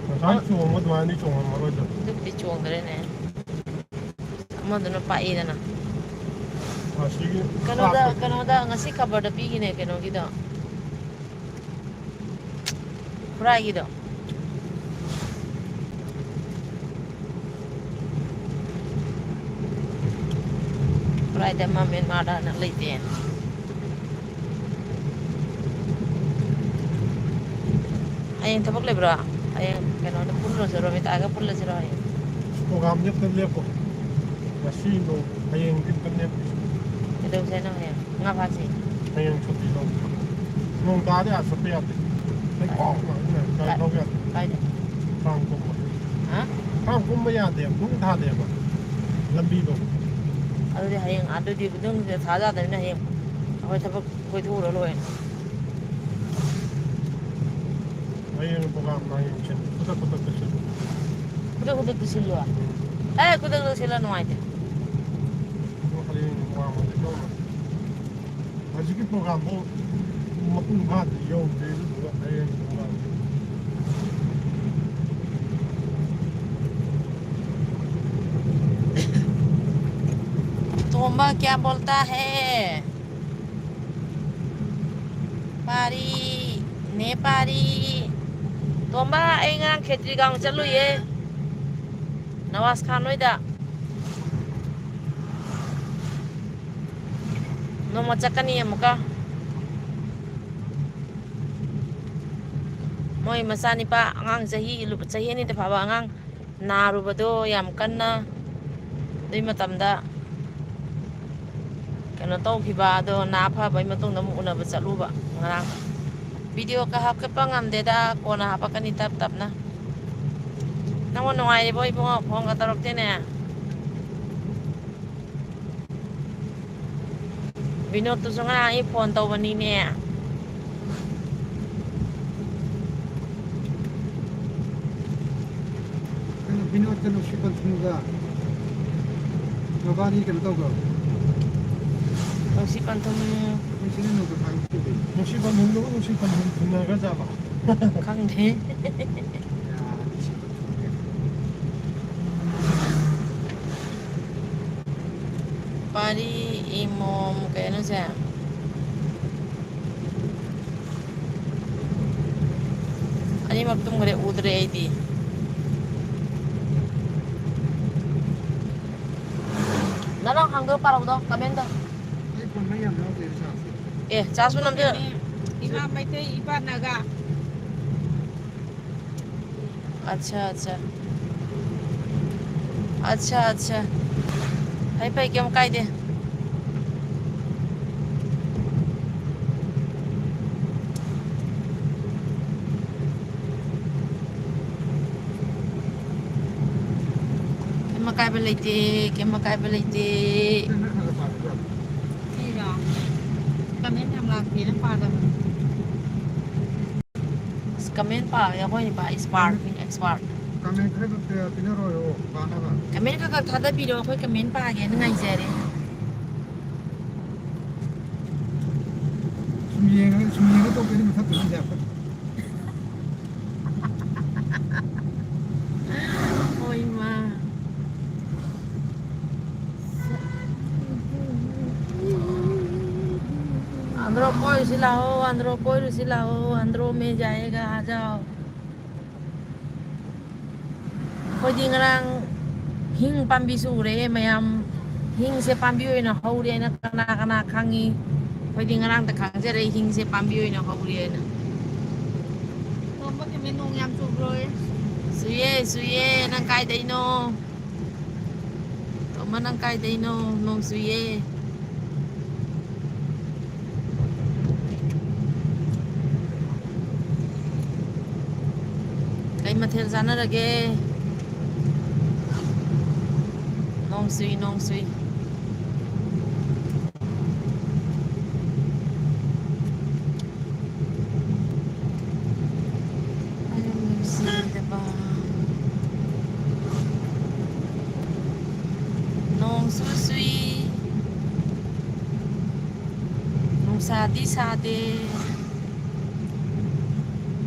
ꯉꯁꯥꯏ ꯆꯣꯡꯕ ꯑꯗꯨꯃꯥꯏꯅꯗꯤ ꯆꯣꯡꯉꯝꯃꯔꯣꯏꯗ꯫ ꯑꯗꯨꯕꯨꯗꯤ ꯆꯣꯡꯗ꯭ꯔꯦꯅꯦ꯫ ꯑꯃꯗꯨꯅ ꯄꯥꯛꯏꯗꯅ꯫ ꯑꯁꯤꯒꯤ ꯀꯩꯅꯣꯗ, ꯄꯥꯛꯄ꯫ ꯀꯩꯅꯣꯗ ꯉꯁꯤ ꯈꯕꯔꯗ ꯄꯤꯒꯤꯅꯦ ꯀꯩꯅꯣꯒꯤꯗꯣ꯫ ꯈꯨꯔꯥꯏꯒꯤꯗꯣ꯫ ꯈꯨꯔꯥꯏꯗ ꯑꯃ ꯃꯦꯟꯃꯥꯔꯗ ꯍꯥꯏꯅ ꯂꯩꯇꯦ꯫ ꯍꯌꯦꯡ ꯊꯕꯛ ꯂꯩꯕ꯭ꯔꯣ? ꯍꯌꯦꯡ ꯀꯩꯅꯣꯗ ꯄꯨꯜꯂꯨꯔꯁꯤꯔꯣ, ꯔꯣꯃꯤꯇꯥꯒ ꯄꯨꯜꯂꯁꯤꯔꯣ ꯍꯌꯦꯡ? Program ꯁꯦ ꯑꯝꯇ ꯂꯦꯞꯄꯣ꯫ ꯉꯁꯤ ꯅꯣꯡ, ꯍꯌꯦꯡꯗꯤ ꯑꯝꯇ ꯂꯦꯞꯄꯣ꯫ ꯀꯩꯗꯧꯁꯦ ꯍꯥꯏꯅꯣ ꯍꯌꯦꯡ? ꯉꯥ ꯐꯥꯁꯤ꯫ ꯍꯌꯦꯡ ꯁꯨꯇꯤ ꯂꯧ꯫ ꯅꯣꯡ ꯇꯥꯔꯗꯤ ꯑꯥ ꯆꯠꯄ ꯌꯥꯗꯦ꯫ ꯂꯩꯈꯣꯝ ꯉꯥꯛꯇꯅꯦ, ꯒꯥꯔꯤ ꯀꯥꯏ-, ꯊꯧꯕ ꯌꯥꯗꯦ꯫ ꯀꯥꯏꯗ? ꯐꯥꯝ ꯀꯨꯝꯕ꯫ ꯍꯥ? ꯐꯥꯝ ꯀꯨꯝꯕ ꯌꯥꯗꯦꯕ, ꯅꯨꯡ ꯊꯥꯗꯦꯕ ꯂꯝꯕꯤꯗꯣ꯫ ꯑꯗꯨꯗꯤ ꯍꯌꯦꯡ ꯑꯥꯗꯨꯗꯤ ꯑꯗꯨꯝ ꯊꯥꯖꯗꯕꯅꯤꯅ ꯍꯌꯦꯡ ꯑꯩꯈꯣꯏ ꯊꯕꯛ ꯀꯣꯏꯊꯣꯛꯎꯔ ꯂꯣꯏꯔꯦ꯫ ꯍꯌꯦꯡ program ꯍꯌꯦꯡ ꯁꯤꯟ-, ꯈꯨꯗꯛ ꯈꯨꯗꯛꯇ ꯁꯤꯟ-, ꯈꯨꯗꯛ ꯈꯨꯗꯛꯇ ꯁꯤꯜꯂꯣ꯫ ꯑꯦ, ꯈꯨꯗꯛꯇ ꯁꯤꯜꯂ ꯅꯨꯡꯉꯥꯏꯇꯦ꯫ ꯑꯗꯣ ꯍꯌꯦꯡ ꯋꯥꯡꯃꯗꯤ ꯌꯧꯔꯣꯏ꯫ ꯍꯧꯖꯤꯛꯀꯤ program ꯗꯣ ꯃꯄꯨꯡ ꯐꯥꯗ꯭ꯔꯤ, ꯌꯧꯗ꯭ꯔꯤ, ꯑꯗꯨꯗꯨꯒ ꯍꯌꯦꯡ program ꯗꯣ꯫ तोमा क्या बोलता है? ꯄꯥꯔꯤ, ꯅꯦ ꯄꯥꯔꯤ꯫ ꯇꯣꯝꯕ, ꯑꯩ ꯉꯔꯥꯡ ꯈꯦꯇ꯭ꯔꯤꯒꯥꯎ ꯆꯠꯂꯨꯏꯌꯦ, ꯅꯋꯥꯖ ꯈꯥꯟ ꯍꯣꯏꯗ꯫ ꯅꯣꯡꯃ ꯆꯠꯀꯅꯤ ꯑꯃꯨꯛꯀ꯫ ꯃꯣꯏ ꯃꯆꯥꯅꯤꯄꯥ ꯑꯉꯥꯡ ꯆꯍꯤ, ꯆꯍꯤ ꯑꯅꯤꯗ ꯐꯥꯕ ꯑꯉꯥꯡ ꯅꯥꯔꯨꯕꯗꯣ ꯌꯥꯝ ꯀꯟꯅ, ꯑꯗꯨꯏ ꯃꯇꯝꯗ ꯀꯩꯅꯣ ꯇꯧꯈꯤꯕ, ꯑꯗꯣ ꯅꯥ ꯐꯕꯩ ꯃꯇꯨꯡꯗ ꯑꯃꯨꯛ ꯎꯅꯕ ꯆꯠꯂꯨꯕ ꯉꯔꯥꯡ꯫ ꯚꯤꯗꯤꯑꯣꯒ ꯍꯥꯞꯀꯠꯄ ꯉꯝꯗꯦꯗ, ꯀꯣꯟꯅ ꯍꯥꯄꯛꯀꯅꯤ ꯇꯞ ꯇꯞꯅ꯫ ꯅꯪꯕꯨ ꯅꯨꯡꯉꯥꯏꯔꯤꯕꯣ ꯏꯕꯨꯡꯉꯣ? ꯐꯣꯟꯒ ꯇꯧꯔꯛꯇꯦꯅꯦ꯫ ꯕꯤꯅꯣꯗꯇꯨꯁꯨ ꯉꯔꯥꯡ ꯑꯩ ꯐꯣꯟ ꯇꯧꯕꯅꯤꯅꯦ꯫ ꯀꯩꯅꯣ, ꯕꯤꯅꯣꯗꯀ ꯅꯨꯡꯁꯤ ꯄꯟꯊꯨꯡꯒ ꯃꯕꯥꯅꯤ ꯀꯩꯅꯣ ꯇꯧꯈ꯭ꯔꯕ? ꯅꯨꯡꯁꯤ ꯄꯟꯊꯨꯡ꯫ ꯅꯨꯡꯁꯤ ꯅꯨꯡꯁꯤ ꯄꯟꯊꯨꯡ꯫ ꯅꯨꯡꯁꯤ ꯄꯟꯊꯨꯡꯗꯨꯕꯨ ꯅꯨꯡꯁꯤ ꯄꯟꯊꯨꯡ ꯊꯨꯡꯅꯒ꯭ꯔꯖꯥꯠꯂꯣ? ꯈꯪꯗꯦ꯫ ꯄꯥꯔꯤ, ꯏꯃꯣꯝ, ꯀꯩꯅꯣꯁꯦ꯫ ꯑꯅꯤꯃꯛ ꯇꯨꯝꯈ꯭ꯔꯦ, ꯎꯗ꯭ꯔꯦ ꯑꯩꯗꯤ꯫ ꯅꯪ ꯍꯥꯡꯗꯣꯛ ꯄꯥꯔꯛꯎꯗꯣ, comment ꯇꯧ꯫ ꯑꯩ ꯐꯣꯟ ꯃꯩ ꯌꯥꯝ ꯌꯥꯎꯗꯦ, ꯔꯤꯆꯥꯔꯖ꯫ ꯑꯦ, ꯆꯥꯔꯖꯁꯨ ꯅꯝꯖ- ꯏꯃꯥ ꯃꯩꯇꯩ, ꯏꯄꯥ ꯅꯥꯒꯥ꯫ ꯑꯠꯆꯥ, ꯑꯠꯆꯥ꯫ ꯑꯠꯆꯥ, ꯑꯠꯆꯥ꯫ ꯐꯩ, ꯐꯩ, ꯀꯩꯝ ꯀꯥꯏꯗꯦ꯫ ꯀꯩꯝ ꯑꯀꯥꯏꯕ ꯂꯩꯇꯦ, ꯀꯩꯝ ꯑꯀꯥꯏꯕ ꯂꯩꯇꯦ꯫ ꯐꯤꯔꯣ? Comment ꯌꯥꯝ ꯂꯥꯛꯇꯦꯅ ꯄꯥꯗꯕꯅꯦ꯫ ꯑꯁ, comment ꯄꯥꯕ ꯑꯩꯈꯣꯏ ꯅꯨꯄꯥ expert ꯅꯤ, expert꯫ Comment ꯈꯔ ꯈꯛ ꯄꯤꯅꯔꯣꯏꯔꯣ, ꯄꯥꯅꯕ? Comment ꯈꯔ ꯈꯛ ꯊꯥꯗꯕꯤꯔꯣ, ꯑꯩꯈꯣꯏ comment ꯄꯥꯒꯦꯅ ꯉꯥꯏꯖꯔꯦ꯫ ꯁꯨꯝ ꯌꯦꯡꯉꯒ, ꯁꯨꯝ ꯌꯦꯡꯉ ꯇꯣꯛꯀꯅꯤ, ꯃꯊꯛꯇ ꯌꯥꯄꯣꯠ꯫ ꯍꯣꯏ, ꯃꯥ꯫ ꯑꯗꯣ ꯑꯩꯈꯣꯏꯁꯦ लाओ, अंदरो कोई रुचि लाओ, अंदरो में जाएगा, आ जाओ। ꯑꯩꯈꯣꯏꯗꯤ ꯉꯔꯥꯡ ꯍꯤꯡ ꯄꯥꯝꯕꯤꯁꯨ ꯎꯔꯛꯑꯦ ꯃꯌꯥꯝ꯫ ꯍꯤꯡꯁꯦ ꯄꯥꯝꯕꯤ ꯑꯣꯏꯅ ꯍꯧꯔꯦ ꯍꯥꯏꯅ ꯀꯅꯥ ꯀꯅꯥ ꯈꯪꯉꯤ? ꯑꯩꯈꯣꯏꯗꯤ ꯉꯔꯥꯡꯗ ꯈꯪꯖꯔꯛꯏ ꯍꯤꯡꯁꯦ ꯄꯥꯝꯕꯤ ꯑꯣꯏꯅ ꯍꯧꯔꯦ ꯍꯥꯏꯅ꯫ ꯇꯣꯝꯕ ꯀꯦꯃꯦ ꯅꯣꯡ ꯌꯥꯝ ꯆꯨꯕ꯭ꯔꯣꯌꯦ? ꯆꯨꯏꯌꯦ, ꯆꯨꯏꯌꯦ꯫ ꯅꯪ ꯀꯥꯏꯗꯩꯅꯣ? ꯇꯣꯝꯕ, ꯅꯪ ꯀꯥꯏꯗꯩꯅꯣ? ꯅꯣꯡ ꯆꯨꯏꯌꯦ꯫ ꯀꯩ ꯃꯊꯦꯜ ꯆꯥꯟꯅꯔꯒꯦ? ꯅꯣꯡ ꯆꯨꯏ, ꯅꯣꯡ ꯆꯨꯏ꯫ ꯑꯩꯅ ꯅꯨꯡꯁꯤꯗꯕ꯫ ꯅꯣꯡꯁꯨ ꯆꯨꯏ, ꯅꯨꯡꯁꯥꯗꯤ ꯁꯥꯗꯦ꯫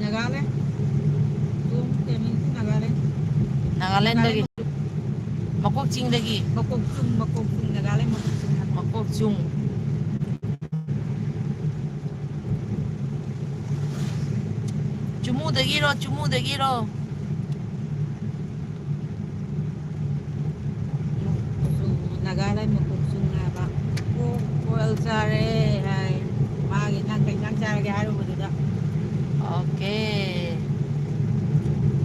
ꯅꯥꯒꯥꯂꯦꯟ꯫ ꯇꯣꯝ ꯀꯦꯃꯤꯡ ꯅꯥꯒꯥꯂꯦꯟ꯫ ꯅꯥꯒꯥꯂꯦꯟꯗꯒꯤ꯫ ꯅꯥꯒꯥꯂꯦꯟ꯫ ꯃꯀꯣꯛ ꯆꯤꯡꯗꯒꯤ꯫ ꯃꯀꯣꯛ ꯆꯨꯝ, ꯃꯀꯣꯛ ꯆꯨꯝ, ꯅꯥꯒꯥꯂꯦꯟ ꯃꯀꯣꯛ ꯆꯨꯝ ꯍꯥꯏꯕ꯫ ꯃꯀꯣꯛ ꯆꯨꯝ꯫ ꯆꯨꯃꯨꯗꯒꯤꯔꯣ, ꯆꯨꯃꯨꯗꯒꯤꯔꯣ? ꯅꯥꯒꯥꯂꯦꯟ ꯃꯀꯣꯛ ꯆꯨꯝ ꯍꯥꯏꯕ꯫ ꯑꯣꯛ ꯕꯣꯏꯜ ꯆꯥꯔꯦ ꯍꯥꯏ꯫ ꯃꯥꯒꯤ ꯅꯪ ꯀꯩ ꯏꯟꯖꯥꯡ ꯆꯥꯔꯒꯦ ꯍꯥꯏꯔꯨꯕꯗꯨꯗ꯫ ꯑꯣꯀꯦ꯫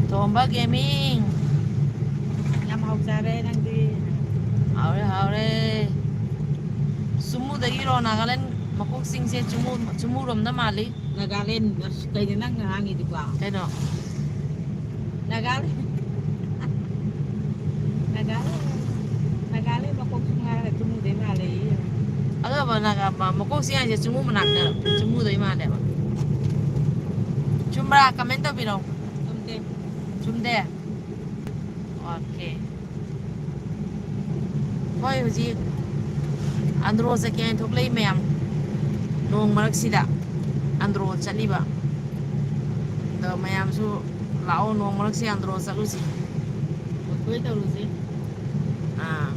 ꯇꯣꯝꯕ ꯒꯦꯃꯤꯡ꯫ ꯌꯥꯝ ꯍꯥꯎ ꯆꯥꯔꯦ ꯅꯪꯗꯤ꯫ ꯍꯥꯎꯔꯦ, ꯍꯥꯎꯔꯦ꯫ ꯆꯨꯃꯨꯗꯒꯤꯔꯣ ꯅꯥꯒꯥꯂꯦꯟ ꯃꯀꯣꯛ ꯆꯤꯡꯁꯦ? ꯆꯨꯃꯨ, ꯆꯨꯃꯨꯔꯣꯝꯗ ꯃꯥꯜꯂꯤ꯫ ꯅꯥꯒꯥꯂꯦꯟ, ꯑꯁ, ꯀꯩꯅꯣ ꯅꯪꯅ ꯉꯥꯡꯉꯤꯗꯨꯕꯣ? ꯀꯩꯅꯣ? ꯅꯥꯒꯥꯂꯦꯟ꯫ ꯅꯥꯒꯥꯂꯦꯟ꯫ ꯅꯥꯒꯥꯂꯦꯟ ꯃꯀꯣꯛ ꯆꯤꯡ ꯍꯥꯏꯔꯒ ꯆꯨꯃꯨꯗꯩ ꯃꯥꯜꯂꯦꯌꯦ꯫ ꯑꯗꯣ ꯅꯥꯒꯥ-, ꯃ-, ꯃꯀꯣꯛ ꯆꯤꯡ ꯍꯥꯏꯁꯦ ꯆꯨꯃꯨ ꯃꯅꯥꯛꯇ, ꯆꯨꯃꯨꯗꯩ ꯃꯥꯜꯂꯦꯕ꯫ ꯆꯨꯝꯕ꯭ꯔꯥ? ꯀꯃꯦꯟ ꯇꯧꯕꯤꯔꯛꯑꯣ꯫ ꯆꯨꯝꯗꯦ꯫ ꯆꯨꯝꯗꯦ? ꯑꯣꯀꯦ꯫ ꯍꯣꯏ, ꯍꯧꯖꯤꯛ ꯑꯟꯗ꯭ꯔꯣ ꯆꯠꯀꯦ ꯍꯥꯏꯅ ꯊꯣꯛꯂꯛꯏ ꯃꯌꯥꯝ꯫ ꯅꯣꯡ ꯃꯔꯛꯁꯤꯗ ꯑꯟꯗ꯭ꯔꯣ ꯆꯠꯂꯤꯕ꯫ ꯑꯗꯣ ꯃꯌꯥꯝꯁꯨ ꯂꯥꯛꯑꯣ, ꯅꯣꯡ ꯃꯔꯛꯁꯦ ꯑꯟꯗ꯭ꯔꯣ ꯆꯠꯂꯨꯁꯤ꯫ ꯀꯣꯏ ꯇꯧꯔꯨꯁꯤ꯫ ꯑꯥ꯫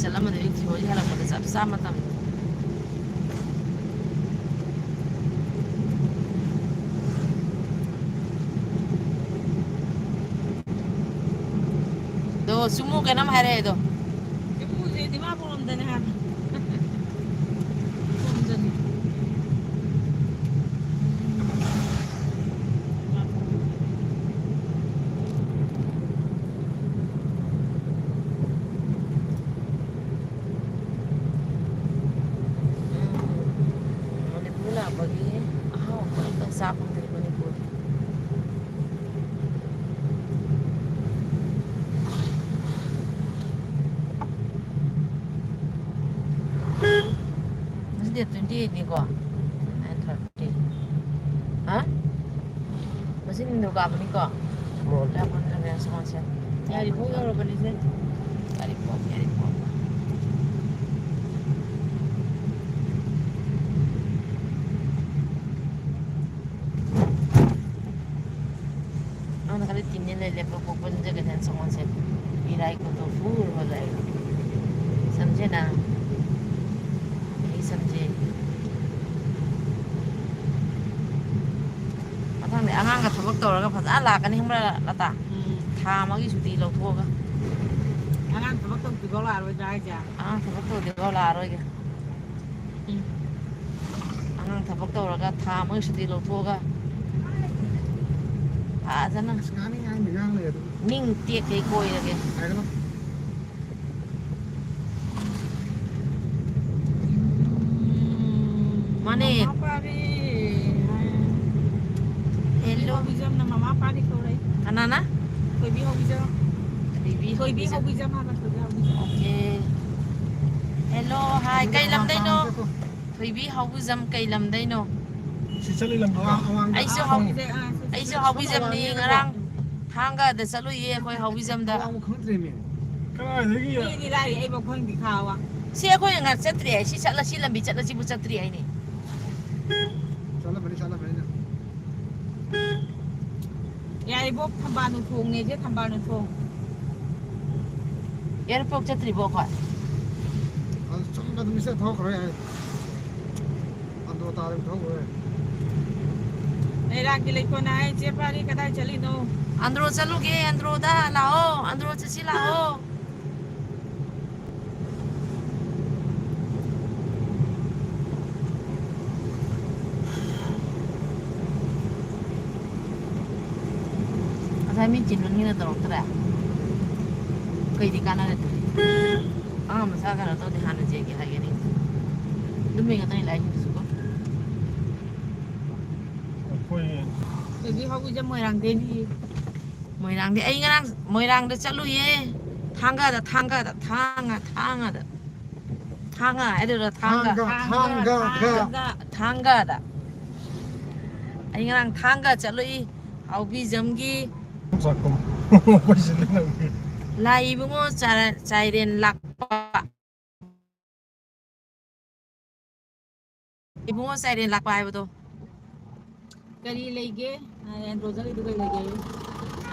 ꯆꯠꯂꯝꯃꯗꯤ ꯑꯩ ꯐꯤꯔꯣꯜ ꯍꯜꯂꯛꯄꯗ ꯆꯞ ꯆꯥ ꯃꯇꯝ꯫ ꯑꯗꯣ ꯁꯨꯃꯨ ꯀꯩꯅꯣꯝ ꯍꯥꯏꯔꯛꯑꯦ ꯑꯗꯣ꯫ ꯁꯨꯃꯨꯁꯦ ꯗꯤꯃꯥꯄꯨꯔ ꯂꯣꯝꯗꯅꯦ ꯍꯥꯏꯕ꯫ ꯁꯣꯝꯗꯅꯤ꯫ ꯎꯝ, ꯃꯅꯤꯄꯨꯔ ꯂꯥꯛꯄꯒꯤ ꯑꯍꯥꯎꯕ ꯑꯝꯇꯪ ꯆꯥ ꯐꯪꯗ꯭ꯔꯤ ꯃꯅꯤꯄꯨꯔ꯫ ꯉꯁꯤ date twenty eight ꯅꯤꯀꯣ? Nine thirty꯫ ꯍꯥ? ꯉꯁꯤ ꯅꯤꯡꯊꯧꯀꯥꯕꯅꯤꯀꯣ? ꯃꯥꯅꯦ꯫ ꯌꯥꯝ ꯉꯟꯈ꯭ꯔꯦ ꯁꯒꯣꯜꯁꯦ꯫ ꯌꯥꯏꯔꯤꯄꯣꯛ ꯌꯧꯔꯕꯅꯤꯁꯦ꯫ ꯌꯥꯏꯔꯤꯄꯣꯛ, ꯌꯥꯏꯔꯤꯄꯣꯛ꯫ ꯑꯩꯉꯣꯟꯗ ꯈꯔ ꯇꯤꯟꯅ ꯂꯩ, ꯂꯦꯞꯄ ꯈꯣꯠꯄ ꯅꯠꯇ꯭ꯔꯒꯗꯤ ꯁꯪꯒꯣꯜꯁꯦ ꯏꯔꯥꯏ ꯈꯨꯗꯣ ꯐꯨꯔꯒ ꯂꯩ꯫ ꯁꯝꯖꯦꯅ꯫ ꯑꯩ ꯁꯝꯖꯦ꯫ ꯃꯊꯪꯗꯤ ꯑꯉꯥꯡꯒ ꯊꯕꯛ ꯇꯧꯔꯒ ꯐꯖꯅ ꯂꯥꯛꯀꯅꯤ ꯈꯪꯕ꯭ꯔꯥ, ꯂꯇꯥ? ꯎꯝ꯫ ꯊꯥ ꯑꯃꯒꯤ ꯁꯨꯇꯤ ꯂꯧꯊꯣꯛꯑꯒ꯫ ꯑꯉꯥꯡ ꯊꯕꯛ ꯇꯧꯗ꯭ꯔꯤꯐꯥꯎ ꯂꯥꯛꯑꯔꯣꯏꯗ꯭ꯔꯥ ꯍꯥꯏꯁꯦ? ꯑꯉꯥꯡ ꯊꯕꯛ ꯇꯧꯗ꯭ꯔꯤꯐꯥꯎ ꯂꯥꯛꯑꯔꯣꯏꯒꯦ꯫ ꯎꯝ꯫ ꯑꯉꯥꯡ ꯊꯕꯛ ꯇꯧꯔꯒ ꯊꯥ ꯑꯃꯒꯤ ꯁꯨꯇꯤ ꯂꯧꯊꯣꯛꯑꯒ ꯐꯖꯅ꯫ ꯑꯁ, ꯉꯥꯡꯅꯤꯡ ꯉꯥꯡꯅꯤꯡ ꯉꯥꯡ ꯂꯩ ꯑꯗꯨꯝ꯫ ꯅꯤꯡ ꯇꯦꯛꯈꯩ ꯀꯣꯏꯔꯒꯦ꯫ ꯍꯥꯏꯒꯅꯨ꯫ ꯃꯥꯅꯦ꯫ ꯃꯃꯥ ꯄꯥꯔꯤ꯫ ꯍꯦꯜꯂꯣ꯫ ꯍꯧꯕꯤꯖꯝꯅ ꯃꯃꯥ ꯄꯥꯔꯤ ꯀꯧꯔꯛꯏ꯫ ꯀꯅꯥꯅ? ꯊꯣꯏꯕꯤ ꯍꯧꯕꯤꯖꯝ꯫ ꯊꯣꯏꯕꯤ ꯊꯣꯏꯕꯤ ꯍꯧꯕꯤꯖꯝ꯫ ꯍꯧꯕꯤꯖꯝ ꯍꯥꯏꯕ, ꯊꯣꯏꯕꯤ ꯍꯧꯕꯤꯖꯝ꯫ ꯑꯣꯀꯦ꯫ ꯍꯦꯜꯂꯣ, ꯍꯥꯏ꯫ ꯀꯩ ꯂꯝꯗꯩꯅꯣ? ꯊꯣꯏꯕꯤ ꯍꯧꯕꯤꯖꯝ ꯀꯩ ꯂꯝꯗꯩꯅꯣ? ꯁꯤ ꯆꯠꯂꯤ ꯂꯝꯗꯣ꯫ ꯑꯋꯥꯡ, ꯑꯋꯥꯡꯗ꯫ ꯑꯩꯁꯨ ꯍꯧ-, ꯑꯋꯥꯡꯗ꯫ ꯑꯩꯁꯨ ꯍꯧꯕꯤꯖꯝꯅꯤ꯫ ꯉꯔꯥꯡ ꯊꯥꯡꯒꯗ ꯆꯠꯂꯨꯏꯌꯦ ꯑꯩꯈꯣꯏ ꯍꯧꯕꯤꯖꯝꯗ꯫ ꯑꯋꯥꯡꯕ ꯈꯪꯗ꯭ꯔꯦꯃꯤ꯫ ꯀꯗꯥꯏꯗꯒꯤ? ꯃꯤꯗꯤ ꯂꯥꯏꯔꯤ, ꯑꯩꯕꯧ ꯈꯪꯗꯦ ꯈꯥ ꯑꯋꯥꯡ꯫ ꯁꯤ ꯑꯩꯈꯣꯏ ꯉꯥ ꯆꯠꯇ꯭ꯔꯤ ꯍꯥꯏ, ꯁꯤ ꯆꯠꯂ, ꯁꯤ ꯂꯝꯕꯤ ꯆꯠꯂ ꯁꯤꯕꯨ ꯆꯠꯇ꯭ꯔꯤ ꯍꯥꯏꯅꯦ꯫ ꯆꯠꯂꯝꯃꯅꯤ, ꯆꯠꯂꯝꯃꯅꯤ ꯅꯪ꯫ ꯌꯥꯏꯔꯤꯄꯣꯛ ꯊꯝꯕꯥꯜꯅꯨ ꯊꯣꯡꯅꯦꯁꯦ, ꯊꯝꯕꯥꯜꯅꯨ ꯊꯣꯡ꯫ ꯌꯥꯏꯔꯤꯄꯣꯛ ꯆꯠꯇ꯭ꯔꯤꯕꯣ ꯑꯩꯈꯣꯏ? ꯑꯗꯨ ꯆꯨꯝꯅ ꯑꯗꯨꯝ ꯏꯆꯠ ꯊꯧꯈ꯭ꯔꯦ ꯍꯥꯏ꯫ ꯑꯟꯗ꯭ꯔꯣ ꯇꯥꯔꯒ ꯊꯧꯈ꯭ꯔꯦ꯫ ꯃꯩꯔꯥꯒꯤ ꯂꯩꯀꯣꯟ ꯍꯥꯏ, ꯆꯦ ꯄꯥꯔꯤ ꯀꯗꯥꯏ ꯆꯠꯂꯤꯅꯣ? ꯑꯟꯗ꯭ꯔꯣ ꯆꯠꯂꯨꯒꯦ, ꯑꯟꯗ꯭ꯔꯣꯗ ꯂꯥꯛꯑꯣ, ꯑꯟꯗ꯭ꯔꯣ ꯆꯠꯁꯤ ꯂꯥꯛꯑꯣ꯫ ꯉꯁꯥꯏ ꯃꯤ ꯆꯤꯟꯕꯅꯤꯅ ꯇꯧꯔꯛꯇ꯭ꯔꯦ꯫ ꯀꯩꯗꯤ ꯀꯥꯟꯅꯔꯦ ꯑꯗꯨꯗꯤ꯫ ꯑꯉꯥꯡ ꯃꯆꯥ ꯀꯩꯅꯣ ꯇꯧꯗꯦ, ꯍꯥꯟꯅ ꯆꯦꯟꯒꯦ ꯍꯥꯏꯒꯅꯤ꯫ ꯑꯗꯨꯝ ꯌꯦꯡꯉꯛꯀꯅꯤ ꯂꯥꯏꯔꯤꯛꯁꯤꯁꯨꯀꯣ꯫ ꯑꯩꯈꯣꯏ ꯀꯩꯒꯤ ꯍꯧꯒꯠꯂꯤꯁꯦ ꯃꯣꯏꯔꯥꯡꯗꯩꯅꯤ꯫ ꯃꯣꯏꯔꯥꯡꯗꯤ ꯑꯩ ꯉꯔꯥꯡ ꯃꯣꯏꯔꯥꯡꯗ ꯆꯠꯂꯨꯌꯦ꯫ ꯊꯥꯡꯒꯗ, ꯊꯥꯡꯒꯗ, ꯊꯥꯡꯉ-, ꯊꯥꯡꯉꯗ꯫ ꯊꯥꯡꯉ ꯍꯥꯏꯗꯣꯏꯔꯥ? ꯊꯥꯡꯒ꯫ ꯊꯥꯡꯒ, ꯊꯥꯡꯒ꯫ ꯊꯥꯡꯒ꯫ ꯊꯥꯡꯒꯗ꯫ ꯑꯩ ꯉꯔꯥꯡ ꯊꯥꯡꯒ ꯆꯠꯂꯨꯏ꯫ ꯍꯥꯎꯕꯤꯖꯝꯒꯤ꯫ ꯆꯥꯛꯈꯨꯝ꯫ ꯑꯩꯈꯣꯏ ꯁꯤꯗ ꯅꯪꯒꯤ꯫ ꯂꯥꯏ ꯏꯕꯨꯡꯉꯣ ꯆꯥꯔ-, ꯆꯥꯏꯔꯦꯟ ꯂꯥꯛꯄ꯫ ꯏꯕꯨꯡꯉꯣ ꯆꯥꯏꯔꯦꯟ ꯂꯥꯛꯄ ꯍꯥꯏꯕꯗꯣ꯫ ꯀꯔꯤ ꯂꯩꯒꯦ? ꯑꯦ, ꯑꯟꯗ꯭ꯔꯣ ꯆꯠꯂꯤꯗꯨ ꯀꯔꯤ ꯂꯩꯒꯦ?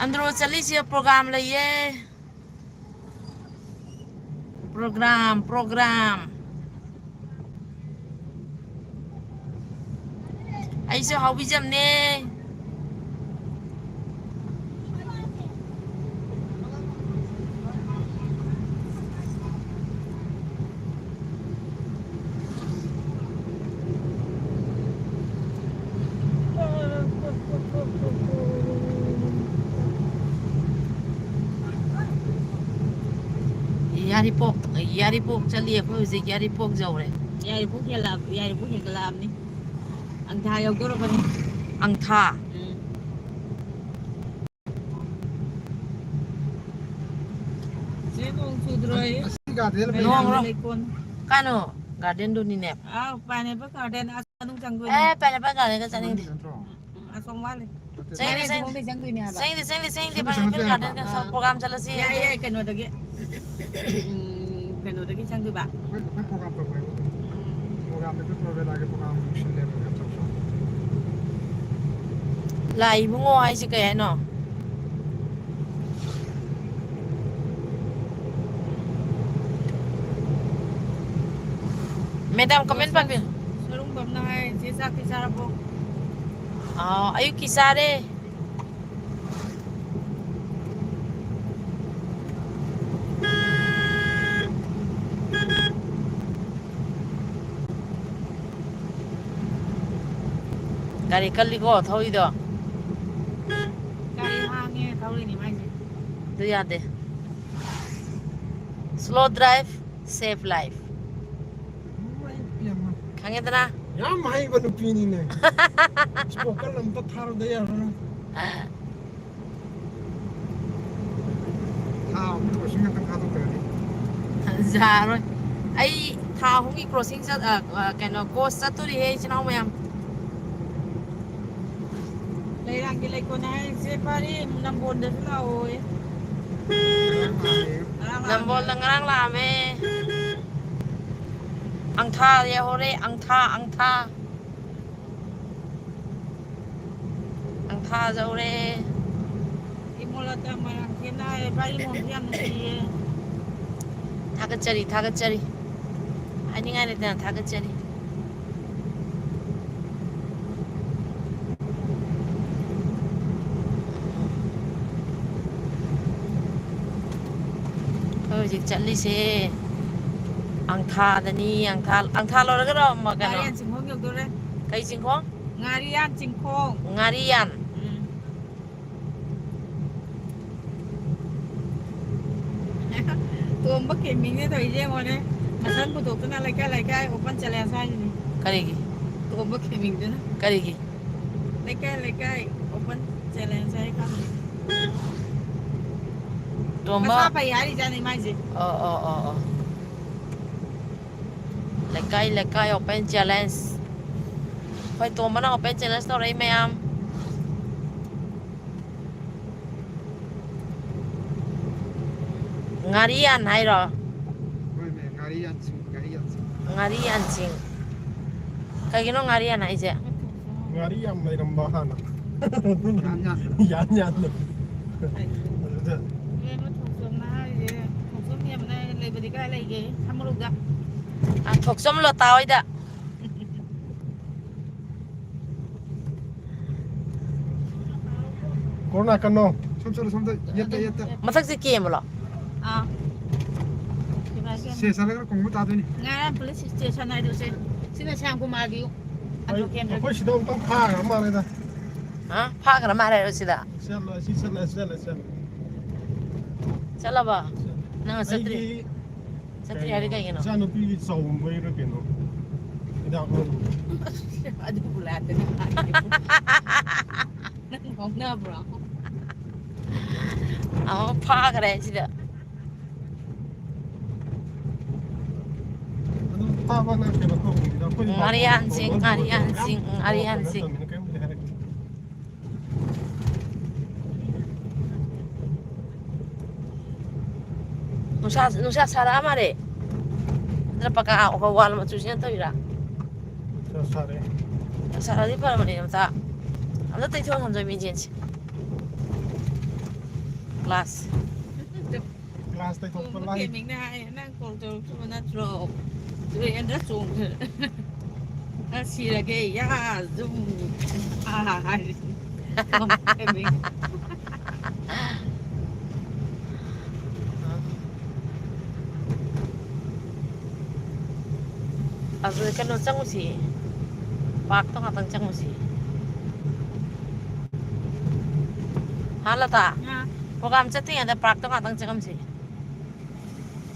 ꯑꯟꯗ꯭ꯔꯣ ꯆꯠꯂꯤꯁꯦ ꯄ꯭ꯔꯣꯒ꯭ꯔꯥꯝ ꯂꯩꯌꯦ꯫ Programme, programme. ꯑꯩꯁꯨ ꯍꯥꯎꯕꯤꯖꯝꯅꯦ꯫ ꯌꯥꯏꯔꯤꯄꯣꯛ, ꯌꯥꯏꯔꯤꯄꯣꯛ ꯆꯠꯂꯤ ꯑꯩꯈꯣꯏ ꯍꯧꯖꯤꯛ, ꯌꯥꯏꯔꯤꯄꯣꯛ ꯌꯧꯔꯦ꯫ ꯌꯥꯏꯔꯤꯄꯣꯛ ꯍꯦꯜꯂꯛꯑꯕ-, ꯌꯥꯏꯔꯤꯄꯣꯛ ꯍꯦꯟꯒꯠꯂꯛꯑꯕꯅꯤ꯫ ꯑꯪꯊꯥ ꯌꯧꯗꯣꯔꯕꯅꯤ꯫ ꯑꯪꯊꯥ? ꯎꯝ꯫ ꯆꯦ, ꯅꯣꯡ ꯆꯨꯗ꯭ꯔꯣ? ꯑꯩ ꯑꯁꯤ ꯒꯥꯔꯗꯦꯟ ꯃꯩꯔꯥꯡꯗ ꯅꯣꯡꯔꯣ? ꯂꯩꯀꯣꯟ꯫ ꯀꯥꯏꯅꯣ? ꯒꯥꯔꯗꯦꯟꯗꯨꯅꯤꯅꯦ꯫ ꯑꯥ, ꯄꯥꯏꯅꯦꯄꯜ ꯒꯥꯔꯗꯦꯟ ꯑꯥ ꯃꯅꯨꯡ ꯆꯪꯗꯣꯏꯅꯦ꯫ ꯑꯦ, ꯄꯥꯏꯅꯦꯄꯜ ꯒꯥꯔꯗꯦꯟꯒ ꯆꯠꯅꯤꯡꯗꯦ꯫ ꯅꯠꯇ꯭ꯔꯣ? ꯎꯝ, ꯑꯁꯣꯝ ꯋꯥꯠꯂꯤ꯫ ꯆꯠꯇꯦ꯫ ꯆꯠꯅꯤꯡꯗꯦ, ꯃꯥꯏꯔꯦꯟ ꯆꯠꯅꯤꯡꯗꯦ꯫ ꯆꯤꯡꯈꯣꯡꯗꯩ ꯆꯪꯗꯣꯏꯅꯦ ꯍꯥꯏꯕ꯫ ꯆꯠꯅꯤꯡꯗꯦ, ꯆꯠꯅꯤꯡꯗꯦ, ꯆꯠꯅꯤꯡꯗꯦ, ꯁꯣꯝꯗ ꯄꯥꯏꯅꯦꯄꯜ ꯆꯪꯉꯛꯇꯣꯏꯅꯦ꯫ ꯒꯥꯔꯗꯦꯟꯒ ꯁꯣꯝ ꯑꯥ꯫ ꯄ꯭ꯔꯣꯒ꯭ꯔꯥꯝ ꯆꯠꯂꯁꯤ꯫ ꯌꯥꯏ, ꯌꯥꯏ, ꯀꯩꯅꯣꯗꯒꯤ꯫ ꯎꯝ, ꯀꯩꯅꯣꯗꯒꯤ ꯆꯪꯗꯣꯏꯕ꯫ ꯑꯩꯈꯣꯏ, ꯑꯩꯈꯣꯏ ꯄ꯭ꯔꯣꯒ꯭ꯔꯥꯝ ꯇꯧꯕ ꯍꯥꯏꯕ꯫ ꯎꯝ꯫ ꯄ꯭ꯔꯣꯒ꯭ꯔꯥꯝꯗ ꯑꯩꯈꯣꯏ ꯄ꯭ꯔꯣꯒ꯭ꯔꯥꯝ ꯂꯥꯛꯑꯒꯦ, ꯄ꯭ꯔꯣꯒ꯭ꯔꯥꯝ ꯑꯃꯨꯛ ꯁꯤꯜꯂꯦꯕ, ꯌꯥꯝ ꯆꯥꯎ ꯆꯥꯎꯅ꯫ ꯂꯥꯛꯏ ꯏꯕꯨꯡꯉꯣ ꯍꯥꯏꯁꯦ ꯀꯩ ꯍꯥꯏꯅꯣ? ꯃꯦꯗꯥꯝ, ꯀꯃꯦꯟ ꯄꯥꯕꯤꯌꯨ꯫ ꯁꯣꯔꯨꯡꯕꯝꯅ ꯍꯥꯏ, "ꯆꯦ, ꯆꯥꯛꯇꯤ ꯆꯥꯔꯕꯣ?" ꯑꯥ, ꯑꯌꯨꯛꯀꯤ ꯆꯥꯔꯦ꯫ ꯒꯥꯔꯤ ꯀꯜꯂꯤꯀꯣ ꯊꯧꯔꯤꯗꯣ꯫ ꯒꯥꯔꯤ ꯍꯥꯡꯉꯦ ꯊꯧꯔꯤꯅꯤ ꯃꯥꯏꯁꯦ꯫ ꯑꯗꯨ ꯌꯥꯗꯦ꯫ Slow drive, save life. ꯏꯃꯥꯏ ꯄꯦꯝꯃ꯫ ꯈꯪꯉꯦꯗꯅ? ꯌꯥꯝ ꯍꯩꯕ ꯅꯨꯄꯤꯅꯤꯅꯦ꯫ ꯏꯁꯄꯣꯀꯟ ꯑꯝꯇ ꯊꯥꯔꯨꯗ ꯌꯥꯔꯣꯏ꯫ ꯊꯥ ꯑꯍꯨꯝ ꯀ꯭ꯔꯣꯁꯤꯡ ꯑꯝꯇ ꯊꯥꯗꯣꯛꯇ꯭ꯔꯗꯤ꯫ ꯌꯥꯔꯣꯏ꯫ ꯑꯩ ꯊꯥ ꯑꯍꯨꯝꯒꯤ ꯀ꯭ꯔꯣꯁꯤꯡ ꯆꯠ-, ꯑ, ꯑ, ꯀꯩꯅꯣ, ꯀꯣꯔꯁ ꯆꯠꯇꯣꯔꯤꯍꯦ, ꯏꯆꯤꯟ ꯏꯅꯥꯎ ꯃꯌꯥꯝ꯫ ꯂꯩꯔꯥꯡꯒꯤ ꯂꯩꯀꯣꯟ ꯍꯥꯏꯔꯤꯁꯦ ꯄꯥꯔꯤ ꯅꯝꯕꯣꯜꯗꯁꯨ ꯂꯥꯛꯑꯣꯌꯦ꯫ ꯅꯝꯕꯣꯜꯗ ꯉꯔꯥꯡ ꯂꯥꯛꯑꯝꯃꯦ꯫ ꯑꯪꯊꯥ ꯌꯧꯍꯧꯔꯦ, ꯑꯪꯊꯥ, ꯑꯪꯊꯥ꯫ ꯑꯪꯊꯥ ꯌꯧꯔꯦ꯫ ꯏꯃꯣꯂꯥꯇ ꯃꯌꯥꯝ ꯊꯦꯡꯅꯔꯦ, ꯄꯥꯔꯤ ꯃꯣꯟꯁꯨ ꯌꯥꯝ ꯅꯨꯡꯁꯤꯌꯦ꯫ ꯊꯥꯒꯠꯆꯔꯤ, ꯊꯥꯒꯠꯆꯔꯤ꯫ ꯍꯥꯏꯅꯤꯡꯉꯥꯏ ꯂꯩꯇꯅ ꯊꯥꯒꯠꯆꯔꯤ꯫ ꯑꯩꯈꯣꯏ ꯍꯧꯖꯤꯛ ꯆꯠꯂꯤꯁꯦ ꯑꯪꯊꯥꯗꯅꯤ꯫ ꯑꯪꯊꯥ, ꯑꯪꯊꯥ ꯂꯣꯏꯔꯒꯔꯣ ꯑꯃ ꯀꯩꯅꯣ? ꯉꯥꯔꯤꯌꯥꯟ ꯆꯤꯡꯈꯣꯡ ꯌꯧꯗꯣꯔꯦ꯫ ꯀꯩ ꯆꯤꯡꯈꯣꯡ? ꯉꯥꯔꯤꯌꯥꯟ ꯆꯤꯡꯈꯣꯡ꯫ ꯉꯥꯔꯤꯌꯥꯟ꯫ ꯎꯝ꯫ ꯇꯣꯝꯕ ꯀꯦꯃꯤꯡꯅꯦ ꯇꯧꯔꯤꯁꯦ ꯌꯦꯡꯉꯣꯅꯦ꯫ ꯃꯁꯝ ꯄꯨꯊꯣꯛꯇꯅ ꯂꯩꯀꯥꯏ ꯂꯩꯀꯥꯏ open challenge ꯍꯥꯏꯁꯤꯅꯤ꯫ ꯀꯔꯤꯒꯤ? ꯇꯣꯝꯕ ꯀꯦꯃꯤꯡꯗꯨꯅ꯫ ꯀꯔꯤꯒꯤ? ꯂꯩꯀꯥꯏ ꯂꯩꯀꯥꯏ open challenge ꯍꯥꯏ ꯈꯪꯗꯦ꯫ ꯇꯣꯝꯕ꯫ ꯃꯁꯥ ꯐꯩ ꯍꯥꯏꯔꯤꯖꯥꯠꯅꯤ ꯃꯥꯏꯁꯦ꯫ ꯑꯣ, ꯑꯣ, ꯑꯣ, ꯑꯣ꯫ ꯂꯩꯀꯥꯏ ꯂꯩꯀꯥꯏ open challenge꯫ ꯑꯩꯈꯣꯏ ꯇꯣꯝꯕꯅ open challenge ꯇꯧꯔꯛꯏ ꯃꯌꯥꯝ꯫ ꯉꯥꯔꯤꯌꯥꯟ ꯍꯥꯏꯔꯣ? ꯍꯣꯏꯅꯦ, ꯉꯥꯔꯤꯌꯥꯟꯁꯤꯡ, ꯉꯥꯔꯤꯌꯥꯟꯁꯤꯡ꯫ ꯉꯥꯔꯤꯌꯥꯟꯁꯤꯡ꯫ ꯀꯩꯒꯤꯅꯣ ꯉꯥꯔꯤꯌꯥꯟ ꯍꯥꯏꯁꯦ? ꯉꯥꯔꯤ ꯌꯥꯝ ꯂꯩꯔꯝꯕ ꯍꯥꯟꯅ꯫ ꯌꯥꯟ ꯌꯥꯟ꯫ ꯌꯥꯟ ꯌꯥꯟ꯫ ꯑꯗꯨꯗ꯫ ꯏꯕꯦꯝꯃ, ꯊꯣꯡꯆꯣꯝꯅ ꯍꯥꯏꯔꯤꯁꯦ, ꯊꯣꯡꯆꯣꯝ ꯌꯦꯡꯕꯅ ꯂꯩꯕꯗꯤ ꯀꯥꯏ ꯂꯩꯒꯦ? ꯁꯃꯨꯔꯧꯗ꯫ ꯑ, ꯊꯣꯛꯆꯝ ꯂꯣꯇꯥ ꯍꯣꯏꯗ꯫ ꯀꯣꯔꯣꯅꯥ ꯀꯟꯅꯣ꯫ ꯁꯣꯝ ꯆꯠꯂꯣ, ꯁꯣꯝꯗ꯫ ꯌꯦꯠꯇ, ꯌꯦꯠꯇ꯫ ꯃꯊꯛꯁꯦ ꯀꯦꯝꯂꯣ? ꯑꯥ꯫ ꯁꯦ ꯆꯠꯂꯒ ꯀꯣꯡꯕ ꯇꯥꯗꯣꯏꯅꯤ꯫ ꯉꯔꯥꯡ ꯄꯨꯂꯤꯁ ꯁ꯭ꯇꯦꯁꯟ ꯍꯥꯏꯗꯣ ꯁꯦ꯫ ꯁꯤꯅ ꯁ꯭ꯌꯥꯝ ꯀꯨꯃꯥꯔꯒꯤ ꯌꯨꯝ꯫ ꯑꯗꯨ ꯑꯩ, ꯀꯦꯝꯗ ꯑꯩꯈꯣꯏ ꯁꯤꯗ ꯑꯃꯨꯛꯇꯪ ꯐꯥꯈ꯭ꯔ ꯃꯥꯜꯂꯦꯗ꯫ ꯍꯥ? ꯐꯥꯈ꯭ꯔ ꯃꯥꯜꯂꯦ ꯁꯤꯗ? ꯆꯠꯂꯣ, ꯑꯁꯤ ꯆꯠꯂꯣ, ꯑꯁꯤ ꯆꯠꯂꯣ, ꯆꯠꯂꯣ꯫ ꯆꯠꯂꯕꯣ? ꯅꯪ ꯆꯠꯇ꯭ꯔꯤ? ꯑꯩꯒꯤ ꯆꯠꯇ꯭ꯔꯤ ꯍꯥꯏꯗꯤ ꯀꯩꯅꯣ, ꯀꯩꯒꯤꯅꯣ? ꯏꯆꯥꯅꯨꯄꯤꯒꯤ ꯆꯥꯎꯝꯕꯩꯔ ꯀꯩꯅꯣ ꯍꯤꯗꯥꯛ ꯂꯧꯔꯨꯕ꯫ ꯑꯗꯨꯕꯨ ꯂꯥꯛꯇꯅ ꯍꯥꯏꯔꯤꯕ꯫ ꯅꯪ ꯉꯥꯎꯅꯕ꯭ꯔꯣ? ꯑꯃꯨꯛ ꯐꯥꯈ꯭ꯔꯦ ꯁꯤꯗ꯫ ꯑꯗꯨꯝ ꯐꯥꯕꯅ ꯀꯩꯅꯣ ꯇꯧꯕꯅꯤꯗ, ꯑꯩꯈꯣꯏ ꯉꯥꯔꯤꯌꯥꯟꯁꯤꯡ, ꯉꯥꯔꯤꯌꯥꯟꯁꯤꯡ, ꯉꯥꯔꯤꯌꯥꯟꯁꯤꯡ꯫ ꯅꯠꯇꯕꯅꯤꯅ ꯀꯩꯝꯕꯨꯗꯤ ꯍꯥꯏꯔꯛꯇꯦ꯫ ꯅꯨꯡꯁꯥ, ꯅꯨꯡꯁꯥ ꯁꯥꯔꯛꯑ ꯃꯥꯜꯂꯦ꯫ ꯅꯠꯇ꯭ꯔ ꯄꯀꯥ ꯋꯥꯜ ꯃꯆꯨꯁꯤꯅ ꯇꯧꯔꯤꯔꯥ? ꯅꯨꯡꯁꯥ ꯁꯥꯔꯛꯑꯦ꯫ ꯅꯨꯡꯁꯥ ꯁꯥꯔꯗꯤ ꯐꯔꯕꯅꯦ, ꯃꯆꯥ꯫ ꯑꯝꯇ ꯇꯩꯊꯣꯛ ꯉꯝꯖ ꯃꯤꯡꯁꯦꯜꯁꯦ꯫ ꯒ꯭ꯂꯥꯁ꯫ ꯒ꯭ꯂꯥꯁ ꯇꯩꯊꯣꯛꯄ ꯂꯥꯏ꯫ ꯀꯦꯃꯤꯡꯅ ꯍꯥꯏꯌꯦ, "ꯅꯪ ꯀꯣꯜ ꯇꯧꯔꯛꯇꯕ ꯅꯠꯇ꯭ꯔꯣ? ꯇꯨꯔꯦꯟꯗ ꯆꯣꯡꯈ꯭ꯔꯦ꯫ ꯑ, ꯁꯤꯔꯒꯦ, ꯌꯥ, ꯖꯨꯝ꯫ ꯑꯥ, ꯍꯥꯏꯔꯤ꯫ ꯀꯦꯃꯤꯡ꯫ ꯑꯗꯨ ꯀꯩꯅꯣ ꯆꯪꯉꯨꯁꯤ, ꯄꯥꯔꯛꯇꯣ ꯉꯥꯛꯇꯪ ꯆꯪꯉꯨꯁꯤ꯫ ꯍꯥ, ꯂꯇꯥ? ꯑꯥ꯫ ꯄ꯭ꯔꯣꯒꯥꯝ ꯆꯠꯇ꯭ꯔꯤꯉꯩꯗ ꯄꯥꯔꯛꯇꯣ ꯉꯥꯛꯇꯪ ꯆꯪꯉꯝꯁꯤ꯫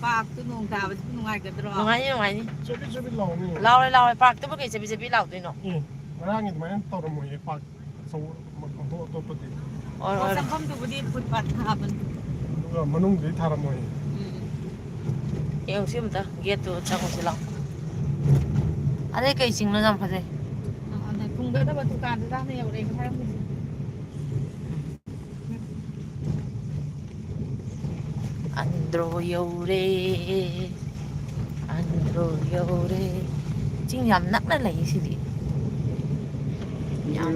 ꯄꯥꯔꯛꯇꯨ ꯅꯣꯡ ꯇꯥꯕꯁꯤꯕꯨ ꯅꯨꯡꯉꯥꯏꯒꯗ꯭ꯔꯣ? ꯅꯨꯡꯉꯥꯏꯅꯤ, ꯅꯨꯡꯉꯥꯏꯅꯤ꯫ ꯆꯕꯤꯠ ꯆꯕꯤꯠ ꯂꯥꯎꯅꯤ꯫ ꯂꯥꯎꯔꯣꯏ, ꯂꯥꯎꯔꯣꯏ꯫ ꯄꯥꯔꯛꯇꯨꯕꯨ ꯀꯩ ꯆꯕꯤꯠ ꯆꯕꯤꯠ ꯂꯥꯎꯗꯣꯏꯅꯣ? ꯑꯦ, ꯉꯔꯥꯡꯒꯤ ꯑꯗꯨꯃꯥꯏꯅ ꯇꯧꯔꯝꯃꯣꯏꯌꯦ, ꯄꯥꯔꯛ ꯑꯆꯧꯕ ꯑꯇꯣꯞ ꯑꯇꯣꯞꯄꯗꯤ꯫ ꯑꯣꯏ, ꯑꯣ, ꯑꯣꯏ꯫ ꯆꯪꯐꯝꯗꯨꯕꯨꯗꯤ ꯐꯨꯠꯄꯥꯠ ꯊꯥꯕꯅꯤ꯫ ꯑꯗꯨꯒ ꯃꯅꯨꯡꯗꯨꯗꯤ ꯊꯥꯔꯝꯃꯣꯏꯌꯦ꯫ ꯎꯝ꯫ ꯌꯦꯡꯉꯨꯁꯤ ꯑꯝꯇ, ꯒꯦꯠꯇꯨ ꯆꯪꯉꯨꯁꯤ ꯂꯥꯎ꯫ ꯑꯗꯩ ꯀꯩ ꯆꯤꯡꯅꯣ ꯌꯥꯝ ꯐꯖꯩ? ꯑ, ꯑꯗ ꯊꯨꯡꯒꯗꯕ ꯗꯨꯀꯥꯟꯗꯨꯗ ꯍꯥꯟꯅ ꯌꯧꯔꯛꯑꯦ ꯍꯥꯏꯔꯝꯃꯤꯁꯦ꯫ ꯑꯟꯗ꯭ꯔꯣ ꯌꯧꯔꯦ, ꯑꯟꯗ꯭ꯔꯣ ꯌꯧꯔꯦ꯫ ꯆꯤꯡ ꯌꯥꯝ ꯅꯛꯅ ꯂꯩ ꯁꯤꯗꯤ꯫ ꯌꯥꯝ,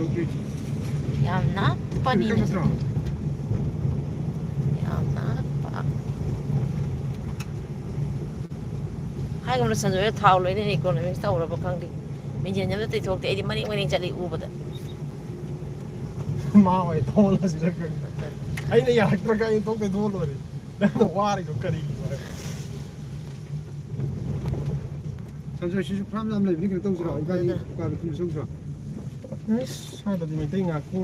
ꯌꯥꯝ ꯅꯛꯄꯅꯤꯅ ꯁꯤꯗꯤ꯫ ꯌꯥꯝ ꯅꯛꯄ꯫ ꯍꯥꯏꯒꯨꯝꯅ ꯁꯟꯖꯣꯏꯗ ꯊꯥꯎ ꯂꯣꯏꯅ economics ꯇꯧꯔꯕ ꯈꯪꯗꯦ꯫ ꯃꯤꯡꯖꯦꯜ ꯑꯃ ꯇꯩꯊꯣꯛꯇꯦ꯫ ꯑꯩꯗꯤ ꯃꯅꯤꯡ ꯃꯅꯤꯡ ꯆꯠꯂꯤ ꯎꯕꯗ꯫ ꯃꯥ ꯑꯣꯏ ꯊꯣꯛꯂꯁꯤꯔ ꯈꯪꯗꯦ꯫ ꯑꯩꯅ ꯌꯥꯔꯛꯇ꯭ꯔꯒ ꯑꯩ ꯊꯣꯛ ꯇꯩꯊꯣꯛꯑ ꯂꯣꯏꯔꯦ꯫ ꯅꯪꯅ ꯋꯥꯔꯤꯗꯣ ꯀꯔꯤꯒꯤꯅꯣ ꯍꯥꯏꯕ꯫ ꯁꯟꯖꯣꯏ, ꯁꯤꯁꯨ ꯐꯥꯔꯝ ꯌꯥꯝ ꯂꯩꯕꯅꯤ, ꯀꯩꯅꯣ ꯇꯧꯁꯤꯔꯣ? ꯏꯕꯥꯅꯤ ꯑꯗꯨꯗ ꯗꯨꯀꯥꯟꯗ ꯊꯨꯝ ꯆꯧꯁꯤꯔꯣ? ꯑꯁ, ꯁ꯭ꯋꯥꯏꯗꯗꯤ ꯃꯩꯇꯩ ꯉꯥꯛꯄꯨ꯫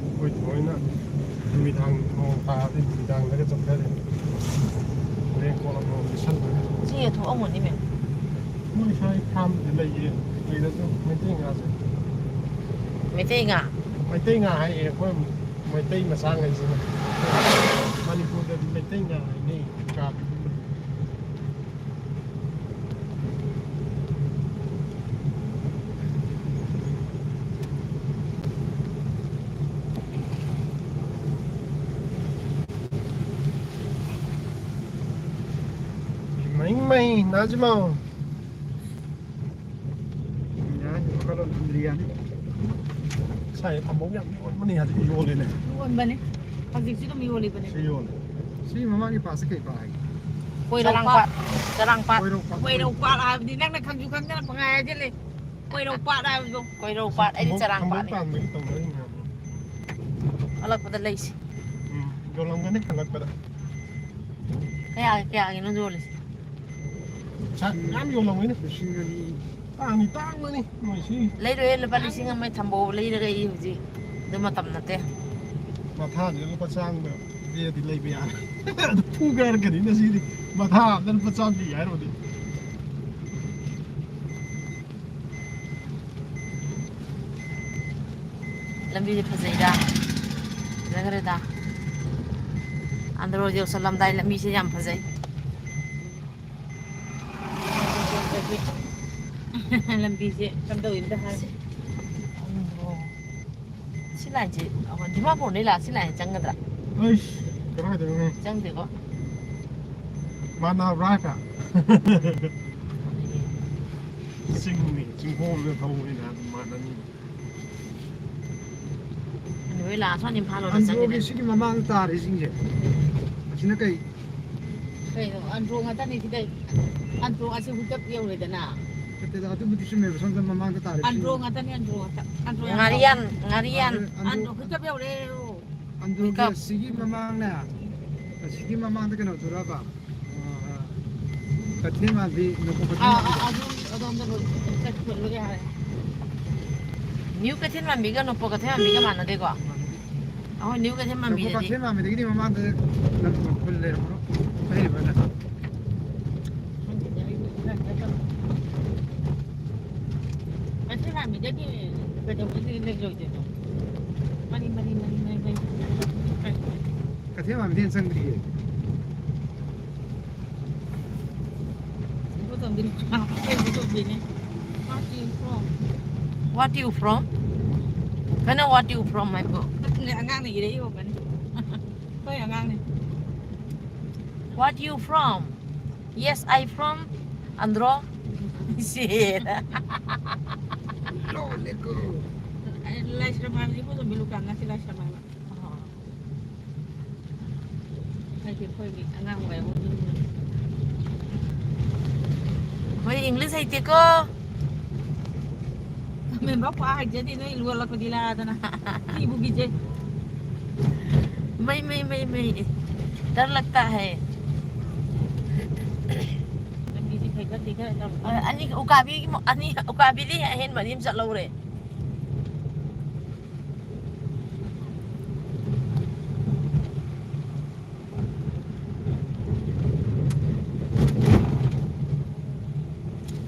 ꯑꯩꯈꯣꯏ ꯊꯣꯏꯅ ꯅꯨꯃꯤꯗꯥꯡ ꯅꯣꯡ ꯇꯥꯔꯗꯤ ꯅꯨꯃꯤꯗꯥꯡꯗꯒ ꯆꯠꯊꯔꯦ꯫ ꯍꯣꯔꯦꯟ ꯀꯣꯟꯅ ꯅꯣꯡ ꯂꯤꯁꯜꯂꯒ꯫ ꯁꯤ ꯌꯦꯟꯊꯣꯛꯑꯝꯃꯣꯅꯦ, ꯃꯦꯝ꯫ ꯃꯣꯏ ꯁ꯭ꯋꯥꯏ ꯐꯥꯔꯝꯗꯤ ꯂꯩꯌꯦ꯫ ꯂꯩꯔꯁꯨ ꯃꯩꯇꯩ ꯉꯥꯁꯦ꯫ ꯃꯩꯇꯩ ꯉꯥ? ꯃꯩꯇꯩ ꯉꯥ ꯍꯥꯏꯌꯦ ꯑꯩꯈꯣꯏ ꯃꯩꯇꯩ ꯃꯆꯥꯉꯩꯁꯤꯅ꯫ ꯃꯅꯤꯄꯨꯔꯗꯗꯤ ꯃꯩꯇꯩ ꯉꯥ ꯍꯥꯏꯅꯩ꯫ ꯀꯥꯞꯄꯤ꯫ ꯏꯃꯩ, ꯏꯃꯩ, ꯅꯥꯖꯤꯃꯥ꯫ ꯌꯥꯅꯤ, ꯈꯔ ꯂꯣꯟ ꯊꯝꯗ꯭ꯔꯤ ꯌꯥꯅꯤ꯫ ꯁꯥꯏ ꯊꯝꯕꯧ ꯌꯥꯝ ꯌꯣꯟꯕꯅꯤ, ꯍꯧꯖꯤꯛ ꯌꯣꯜꯂꯦꯅꯦ꯫ ꯌꯣꯟꯕꯅꯦ꯫ ꯍꯧꯖꯤꯛꯁꯨ ꯑꯗꯨꯝ ꯌꯣꯜꯂꯤꯕꯅꯦ꯫ ꯁꯤ ꯌꯣꯜꯂꯦ꯫ ꯁꯤ ꯃꯃꯥꯡꯒꯤ ꯄꯥꯠꯁꯦ ꯀꯩ ꯄꯥꯠ ꯍꯥꯏꯒꯦ? ꯀꯣꯏꯔꯧ ꯆꯔꯥꯡꯄꯥꯠ꯫ ꯄꯥꯠ꯫ ꯆꯔꯥꯡꯄꯥꯠ꯫ ꯀꯣꯏꯔꯧ ꯄꯥꯠ꯫ ꯀꯣꯏꯔꯧ ꯄꯥꯠ ꯍꯥꯏꯕꯗꯤ ꯅꯪꯅ ꯈꯪꯁꯨ ꯈꯪꯗꯅ ꯄꯪꯍꯥꯏ ꯍꯥꯏꯖꯜꯂꯦ꯫ ꯀꯣꯏꯔꯧ ꯄꯥꯠ ꯍꯥꯏꯕꯗꯣ꯫ ꯀꯣꯏꯔꯧ ꯄꯥꯠ꯫ ꯑꯩꯗꯤ ꯊꯝꯕꯧ, ꯊꯝꯕꯧ ꯆꯔꯥꯡꯄꯥꯠꯅꯦ꯫ ꯄꯥꯟꯕꯒꯤ ꯇꯧꯅꯔꯤ ꯃꯌꯥꯝꯗꯣ꯫ ꯍꯜꯂꯛꯄꯗ ꯂꯩꯁꯤ꯫ ꯎꯝ, ꯌꯣꯜꯂꯝꯒꯅꯤ ꯍꯜꯂꯛꯄꯗ꯫ ꯀꯌꯥ, ꯀꯌꯥꯒꯤꯅꯣ ꯌꯣꯜꯂꯤꯁꯦ? ꯁꯥ ꯌꯥꯝ ꯌꯣꯜꯂꯝꯒꯅꯤ꯫ ꯂꯤꯁꯤꯡ ꯑꯅꯤ꯫ ꯇꯥꯡꯗꯤ ꯇꯥꯡꯕꯅꯤ ꯃꯣꯏꯁꯤ꯫ ꯂꯩꯔꯣꯏꯍꯦ, ꯂꯨꯄꯥ ꯂꯤꯁꯤꯡ ꯑꯃ ꯊꯝꯕꯧ ꯂꯩꯔꯒ ꯑꯩ ꯍꯧꯖꯤꯛ ꯑꯗꯨ ꯃꯇꯝ ꯅꯠꯇꯦ꯫ ꯃꯊꯥꯁꯤꯗ ꯂꯨꯄꯥ ꯆꯥꯝꯃꯗ ꯄꯤꯔꯗꯤ ꯂꯩꯕ ꯌꯥꯔꯦ꯫ ꯑꯗꯨ ꯐꯨꯒꯦ ꯍꯥꯏꯔꯛꯀꯅꯤ ꯉꯁꯤꯗꯤ꯫ ꯃꯊꯥ ꯑꯝꯗ ꯂꯨꯄꯥ ꯆꯥꯝꯃ ꯄꯤꯒꯦ ꯍꯥꯏꯔꯨꯔꯗꯤ꯫ ꯂꯝꯕꯤꯁꯦ ꯐꯖꯩꯗ꯫ ꯐꯖꯈ꯭ꯔꯦꯗ꯫ ꯑꯟꯗ꯭ꯔꯣ ꯌꯧꯁꯜꯂꯝꯗꯥꯏ ꯂꯝꯕꯤꯁꯦ ꯌꯥꯝ ꯐꯖꯩ꯫ ꯂꯝꯕꯤꯁꯦ ꯀꯝꯗꯧꯏ ꯑꯝꯇ ꯍꯥꯏ꯫ ꯑꯟꯗ꯭ꯔꯣ꯫ ꯁꯤ ꯂꯥꯏꯟꯁꯦ, ꯑꯩꯈꯣꯏ ꯗꯤꯃꯥꯄꯨꯔꯗꯩ ꯂꯥꯛꯑ ꯁꯤ ꯂꯥꯏꯟ ꯆꯪꯒꯗ꯭ꯔꯥ? ꯑꯩꯁ, ꯀꯗꯥꯏꯗꯅꯣꯍꯦ? ꯆꯪꯗꯦꯀꯣ꯫ ꯃꯥꯟꯅꯕ꯭ꯔꯥ ꯍꯥꯏꯐꯦꯠ? ꯆꯤꯡꯅꯤ, ꯆꯤꯡꯈꯣꯡꯗ ꯊꯧꯕꯅꯤꯅ ꯑꯗꯨꯝ ꯃꯥꯟꯅꯅꯤ꯫ ꯍꯣꯏ, ꯂꯥꯛꯑꯁꯨ ꯏꯝꯐꯥꯜ ꯔꯣꯝꯗ ꯑꯟꯗ꯭ꯔꯣꯒꯤ ꯆꯪꯈꯤꯗꯣꯏꯅꯦ꯫ ꯁꯤꯒꯤ ꯃꯃꯥꯡꯗ ꯇꯥꯔꯤꯁꯤꯡꯁꯦ, ꯑꯁꯤꯅ ꯀꯩ? ꯀꯩꯅꯣ, ꯑꯟꯗ꯭ꯔꯣ ꯉꯥꯛꯇꯅꯤ ꯁꯤꯗ꯫ ꯑꯟꯗ꯭ꯔꯣ ꯑꯁꯤ ꯍꯨꯏꯀꯞ ꯌꯧꯔꯦꯗꯅ꯫ ꯅꯠꯇꯦꯗ, ꯑꯗꯨꯕꯨꯗꯤ ꯆꯨꯝꯃꯦꯕ, ꯁꯣꯝꯗ ꯃꯃꯥꯡꯗ ꯇꯥꯔꯤꯁꯤꯡ꯫ ꯑꯟꯗ꯭ꯔꯣ ꯉꯥꯛꯇꯅꯤ, ꯑꯟꯗ꯭ꯔꯣ ꯉꯥꯛꯇ꯫ ꯑꯟꯗ꯭ꯔꯣ ꯌꯥꯝ ꯉꯥꯔꯤꯌꯥꯟ, ꯆꯥꯎꯕꯅꯤ꯫ ꯉꯥꯔꯤꯌꯥꯟ꯫ ꯑꯟꯗ꯭ꯔꯣ, ꯑꯟꯗ꯭ꯔꯣ ꯍꯨꯏꯀꯞ ꯌꯧꯔꯦ꯫ ꯑꯟꯗ꯭ꯔꯣꯒꯤ ꯍꯨꯏꯀꯞ꯫ ꯑꯁꯤꯒꯤ ꯃꯃꯥꯡꯅꯦ, ꯑꯁꯤꯒꯤ ꯃꯃꯥꯡꯗ ꯀꯩꯅꯣꯗꯨꯔꯕ? ꯑ, ꯀꯩꯊꯦꯜ ꯃꯥꯟꯕꯤ, ꯅꯣꯡꯄꯣꯛ ꯀꯩꯊꯦꯜ ꯑꯥ, ꯃꯥꯟꯕꯤꯗꯣ? ꯑꯥ, ꯑꯗꯨꯝ ꯑꯗꯣꯝꯗ ꯂꯣꯏ ꯆꯠꯈ꯭ꯔ ꯂꯣꯏꯔꯦ ꯍꯥꯏꯔꯦ꯫ ꯅ꯭ꯌꯨ ꯀꯩꯊꯦꯜ ꯃꯥꯟꯕꯤꯒ ꯅꯣꯡꯄꯣꯛ ꯀꯩꯊꯦꯜ ꯃꯥꯟꯕꯤꯒ ꯃꯥꯟꯅꯗꯦꯀꯣ? ꯃꯥꯟꯅꯗꯦ꯫ ꯑꯩꯈꯣꯏ ꯅ꯭ꯌꯨ ꯀꯩꯊꯦꯜ ꯅꯣꯡꯄꯣꯛ ꯃꯥꯟꯕꯤꯗꯗꯤ ꯀꯩꯊꯦꯜ ꯃꯥꯟꯕꯤꯗꯒꯤꯗꯤ ꯃꯃꯥꯡꯗ ꯂꯝ ꯈꯨꯜ ꯂꯩꯔꯝꯃꯔꯣꯏ, ꯂꯩꯔꯤꯕ꯭ꯔꯥꯅꯦ? ꯈꯪꯗꯦꯗ, ꯑꯩꯗꯤ ꯀꯗꯥꯏ ꯆꯠꯇꯕꯅꯣ꯫ ꯀꯩꯊꯦꯜ ꯃꯥꯟꯕꯤꯗꯒꯤ ꯀꯩꯗꯧꯕꯒꯤ ꯂꯩꯔꯣꯏꯗꯣꯏꯅꯣ? ꯃꯔꯤ, ꯃꯔꯤ, ꯃꯔꯤ, ꯃꯔꯤ, ꯃꯔꯤ꯫ ꯀꯩꯊꯦꯜ ꯃꯥꯟꯕꯤꯗꯒꯤ ꯍꯦꯟꯅ ꯆꯪꯗ꯭ꯔꯤꯌꯦ꯫ ꯏꯕꯣꯇꯣꯝꯕꯤ, ꯏꯕꯣꯇꯣꯝꯕꯤꯅꯦ꯫ What you from? What you from? ꯀꯩꯅꯣ, what you from ꯍꯥꯏꯕꯣ? ꯑꯉꯥꯡꯅ ꯏꯔꯛꯏ ꯑꯣꯏꯔꯝꯒꯅꯤ꯫ ꯑꯩꯈꯣꯏ ꯑꯉꯥꯡꯅꯦ꯫ What you from? Yes, I from Andro. ꯁꯤ꯫ ꯂꯣꯜꯂꯦꯀꯣ꯫ ꯑꯩ ꯂꯥꯏꯁ꯭ꯔꯝ ꯍꯥꯏꯕꯅꯤ, ꯏꯕꯣꯇꯣꯝꯕꯤ ꯂꯨꯀ꯭ꯔꯥꯝ ꯅꯠꯇꯦ, ꯂꯥꯏꯁ꯭ꯔꯝ ꯍꯥꯏꯕ꯫ ꯑꯣ꯫ ꯍꯥꯏꯗꯤ ꯑꯩꯈꯣꯏꯒꯤ ꯑꯉꯥꯡ ꯑꯣꯏꯔꯕꯅꯤꯅ꯫ ꯑꯩꯈꯣꯏ English ꯍꯩꯇꯦꯀꯣ꯫ ꯃꯦꯝꯕꯔ ꯄꯥ ꯍꯩꯖꯗꯦ, ꯅꯣꯏ ꯂꯣꯜꯂꯛꯄꯗꯤ ꯂꯥꯗꯅ꯫ ꯀꯤꯕꯨ ꯀꯤꯖꯩ꯫ ꯃꯩ, ꯃꯩ, ꯃꯩ, ꯃꯩ꯫ ꯗꯔ ꯂꯛꯇꯥ ꯍꯦ꯫ ꯂꯝꯕꯤꯁꯤ ꯐꯩꯒꯠ ꯊꯤꯒꯠ ꯇꯧꯔꯦ꯫ ꯑ, ꯑꯅꯤ, ꯎꯀꯥꯕꯤ, ꯑꯅꯤ, ꯎꯀꯥꯕꯤꯗꯤ ꯑꯍꯦꯟꯕ ꯑꯅꯤ ꯑꯃ ꯆꯠꯍꯧꯔꯦ꯫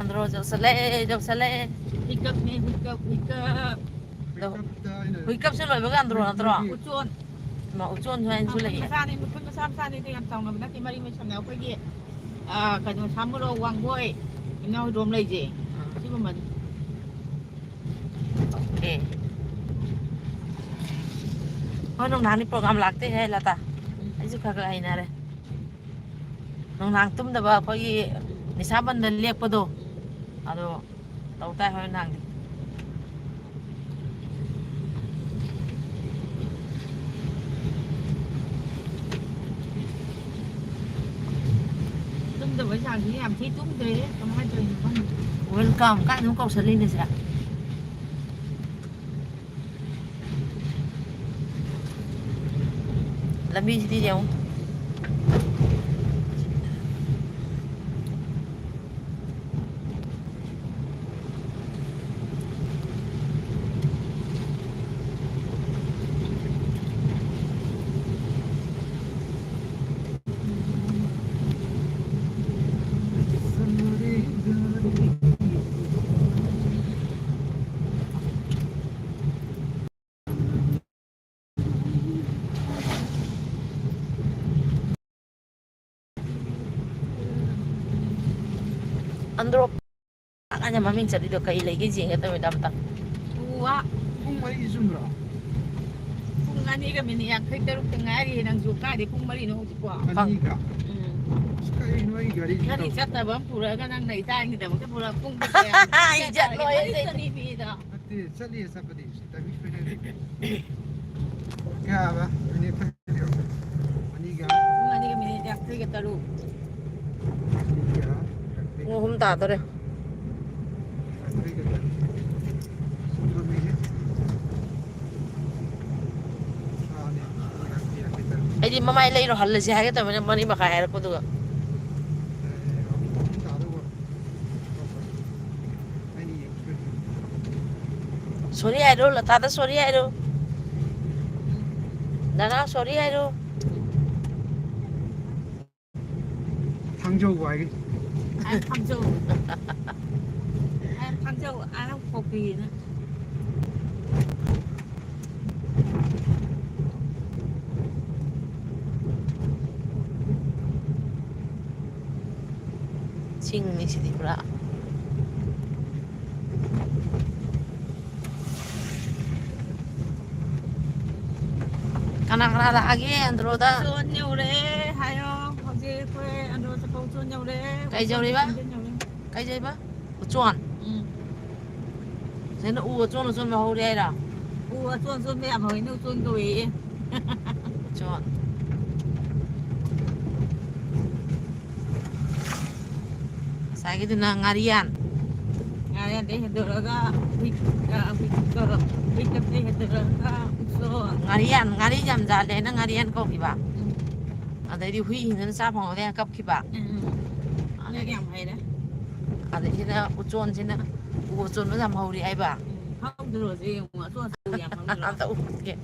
ꯑꯟꯗ꯭ꯔꯣ ꯌꯧꯁꯜꯂꯛꯑꯦ, ꯌꯧꯁꯜꯂꯛꯑꯦ꯫ ꯍꯨꯏꯀꯞꯅꯦ, ꯍꯨꯏꯀꯞ, ꯍꯨꯏꯀꯞ꯫ ꯑꯗꯣ ꯍꯨꯏꯀꯞꯁꯦ ꯂꯣꯏꯕꯒ ꯑꯟꯗ꯭ꯔꯣ ꯅꯠꯇ꯭ꯔꯣ? ꯎꯆꯣꯟ꯫ ꯏꯃꯥ, ꯎꯆꯣꯟꯁꯨ ꯍꯥꯏꯅꯁꯨ ꯃꯈꯨꯟ ꯂꯩꯌꯦ꯫ ꯃꯆꯥꯅꯤ, ꯃꯈꯨꯟ ꯃꯆꯥ ꯃꯆꯥꯅꯤ, ꯌꯥꯝ ꯆꯥꯎꯅꯕ ꯅꯠꯇꯦ, ꯃꯔꯤ ꯃꯔꯤ ꯁꯝꯅ ꯑꯩꯈꯣꯏꯒꯤ, ꯑ, ꯀꯩꯅꯣ, ꯁꯥꯃꯨꯔꯧ, ꯋꯥꯡꯒꯣꯏ, ꯏꯅꯥꯎꯗꯣꯝ ꯂꯩꯁꯦ꯫ ꯑꯥ꯫ ꯁꯤꯒꯨꯝꯕꯅꯤ꯫ ꯑꯣꯀꯦ꯫ ꯍꯣꯏ, ꯅꯨꯡꯗꯥꯡꯗꯤ program ꯂꯥꯛꯇꯦ ꯍꯦ, ꯂꯇꯥ꯫ ꯑꯩꯁꯨ ꯈꯔ ꯈꯔ ꯍꯩꯅꯔꯦ꯫ ꯅꯨꯡꯗꯥꯡ ꯇꯨꯝꯗꯕ ꯑꯩꯈꯣꯏꯒꯤ ꯅꯤꯁꯥꯕꯟꯗ ꯂꯦꯛꯄꯗꯣ, ꯑꯗꯣ ꯇꯧ ꯇꯥꯏ ꯍꯣꯔꯦꯟ ꯅꯨꯡꯗꯥꯡꯗꯤ꯫ ꯇꯧꯕꯩ ꯆꯥꯡꯁꯤ ꯌꯥꯝ ꯊꯤ ꯇꯨꯝꯗ꯭ꯔꯦ꯫ ꯀꯃꯥꯏꯅ ꯇꯧꯔꯤꯅꯣ ꯈꯪꯗꯦ꯫ Welcome ꯀꯥꯏ ꯑꯗꯨꯝ ꯀꯧꯁꯜꯂꯤꯅꯦ ꯁꯤꯗ꯫ ꯂꯝꯕꯤꯁꯤꯗꯤ ꯌꯦꯡꯉꯨ꯫ ꯑꯟꯗ꯭ꯔꯣ ꯄꯥꯔꯛ ꯍꯥꯏꯅ ꯃꯃꯤꯡ ꯆꯠꯂꯤꯗꯣ ꯀꯩ ꯂꯩꯒꯦ ꯌꯦꯡꯒꯦ ꯇꯧꯕꯅꯤꯗ ꯑꯝꯇ꯫ ꯎ ꯋꯥ꯫ ꯄꯨꯡ ꯃꯔꯤꯒꯤ ꯆꯨꯝꯕ꯭ꯔꯣ? ꯄꯨꯡ ꯑꯅꯤꯒ ꯃꯤꯅꯤꯠ ꯌꯥꯡꯈꯩ ꯇꯔꯨꯛꯇ ꯉꯥꯏꯔꯤ꯫ ꯅꯪꯁꯨ ꯀꯥꯏꯗꯩ ꯄꯨꯡ ꯃꯔꯤꯅꯣ ꯍꯧꯖꯤꯛꯄꯣ? ꯑꯅꯤꯒ? ꯎꯝ꯫ ꯑꯁ, ꯀꯔꯤꯅꯣ ꯑꯩ ꯒꯥꯔꯤꯁꯤ ꯒꯥꯔꯤ ꯇꯧ- ꯆꯠꯅꯕ ꯑꯃ ꯄꯨꯔꯛꯑꯒ ꯅꯪꯅ ꯏꯆꯥꯒꯤꯗꯃꯛꯇ ꯄꯨꯔꯛ-, ꯄꯨꯡ ꯀꯌꯥ? ꯏꯖꯠ ꯂꯣꯏꯔꯦ꯫ ꯃꯔꯤ ꯆꯅꯤ ꯄꯤꯗꯣ꯫ ꯅꯠꯇꯦ, ꯆꯠꯂꯤ ꯆꯠꯄꯗꯤ꯫ ꯇꯥꯏꯃꯤꯡ ꯁꯣꯏꯅꯔꯤ꯫ ꯀꯌꯥ ꯍꯥꯏꯕ? ꯃꯤꯅꯤꯠ ꯈꯔ ꯌꯧꯔꯦ꯫ ꯑꯅꯤꯒ ꯄꯨꯡ ꯑꯅꯤꯒ ꯃꯤꯅꯤꯠ ꯌꯥꯡꯈꯩꯒ ꯇꯔꯨꯛ꯫ ꯑꯅꯤꯒ ꯌꯥꯡꯈꯩꯒ ꯄꯨꯡ ꯑꯍꯨꯝ ꯇꯥꯗꯣꯔꯦ꯫ ꯌꯥꯡꯈꯩꯒ ꯇꯔꯨꯛ꯫ ꯆꯨꯝꯃꯝꯃꯤꯍꯦ꯫ ꯑꯥ, ꯑꯅꯤ, ꯌꯥꯡꯈꯩ, ꯌꯥꯡꯈꯩ ꯇꯔꯨꯛ꯫ ꯑꯩꯗꯤ ꯃꯃꯥꯏ ꯂꯩꯔꯣ ꯍꯜꯂꯁꯤ ꯍꯥꯏꯒꯦ ꯇꯧꯕꯅꯦ, ꯃꯔꯤ ꯃꯈꯥꯏ ꯍꯥꯏꯔꯛꯄꯗꯨꯒ꯫ ꯑꯍꯨꯝ ꯇꯥꯗꯧꯕ꯫ Sorry ꯍꯥꯏꯔꯣ, ꯂꯇꯥꯗ sorry ꯍꯥꯏꯔꯣ꯫ ꯅꯅꯥꯎ sorry ꯍꯥꯏꯔꯣ꯫ ꯊꯥꯡꯖꯧ ꯍꯥꯏꯒꯦ꯫ I am ꯊꯥꯡꯖꯧ꯫ I am ꯊꯥꯡꯖꯧ, I am ꯀꯣꯄꯤꯅ꯫ ꯆꯤꯡꯅꯤ ꯁꯤꯗꯤ ꯄꯨꯔꯥ꯫ ꯀꯅꯥ ꯀꯅꯥ ꯂꯥꯛꯑꯒꯦ ꯑꯟꯗ꯭ꯔꯣꯗ? ꯎꯆꯣꯟ ꯌꯧꯔꯦ ꯍꯥꯏꯌꯣ꯫ ꯍꯧꯖꯤꯛ ꯑꯩꯈꯣꯏ ꯑꯟꯗ꯭ꯔꯣ ꯆꯠꯄ ꯎꯆꯣꯟ ꯌꯧꯔꯦ꯫ ꯀꯩ ꯌꯧꯔꯤꯕ? ꯎꯆꯣꯟ ꯌꯧꯔꯦ꯫ ꯀꯩ ꯌꯧꯔꯤꯕ? ꯎꯆꯣꯟ? ꯎꯝ꯫ ꯁꯤꯗ ꯎ ꯑꯆꯣꯟ ꯑꯆꯣꯟꯕ ꯍꯧꯔꯦ ꯍꯥꯏꯔꯣ? ꯎ ꯑꯆꯣꯟ ꯑꯆꯣꯟꯕ ꯌꯥꯝ ꯍꯧꯋꯤꯅꯦ, ꯎꯆꯣꯟ ꯀꯧꯋꯦꯌꯦ꯫ ꯎꯆꯣꯟ꯫ ꯉꯁꯥꯏꯒꯤꯗꯨꯅ ꯉꯥꯔꯤꯌꯥꯟ꯫ ꯉꯥꯔꯤꯌꯥꯟꯗꯩ ꯍꯦꯟꯗꯣꯔꯛꯑꯒ ꯍꯨꯏ-, ꯑ, ꯍꯨꯏ-, ꯀꯩꯅꯣ, ꯍꯨꯏꯀꯞꯇꯩ ꯍꯦꯟꯗꯣꯔꯛꯑꯒ ꯎꯁꯣ-, ꯉꯥꯔꯤꯌꯥꯟ, ꯉꯥꯔꯤ ꯌꯥꯝ ꯌꯥꯜꯂꯦꯅ ꯉꯥꯔꯤꯌꯥꯟ ꯀꯧꯈꯤꯕ꯫ ꯎꯝ꯫ ꯑꯗꯩꯗꯤ ꯍꯨꯏꯁꯤꯡꯗꯨꯅ ꯆꯥ ꯐꯪꯍꯧꯗꯦꯅ ꯀꯞꯈꯤꯕ꯫ ꯎꯝ, ꯎꯝ꯫ ꯅꯣꯏꯗꯤ ꯌꯥꯝ ꯍꯩꯔꯦ꯫ ꯑꯗꯩꯁꯤꯅ ꯎꯆꯣꯟꯁꯤꯅ ꯎ ꯑꯆꯣꯟꯕ ꯌꯥꯝ ꯍꯧꯔꯤ ꯍꯥꯏꯕ꯫ ꯎꯝ, ꯍꯧꯗ꯭ꯔꯣꯁꯦ ꯌꯦꯡꯉꯣ, ꯑꯆꯣꯟ ꯑꯆꯣꯟ ꯌꯥꯝ ꯍꯧꯗ꯭ꯔꯣ? ꯑꯝꯇ ꯎꯒꯦ꯫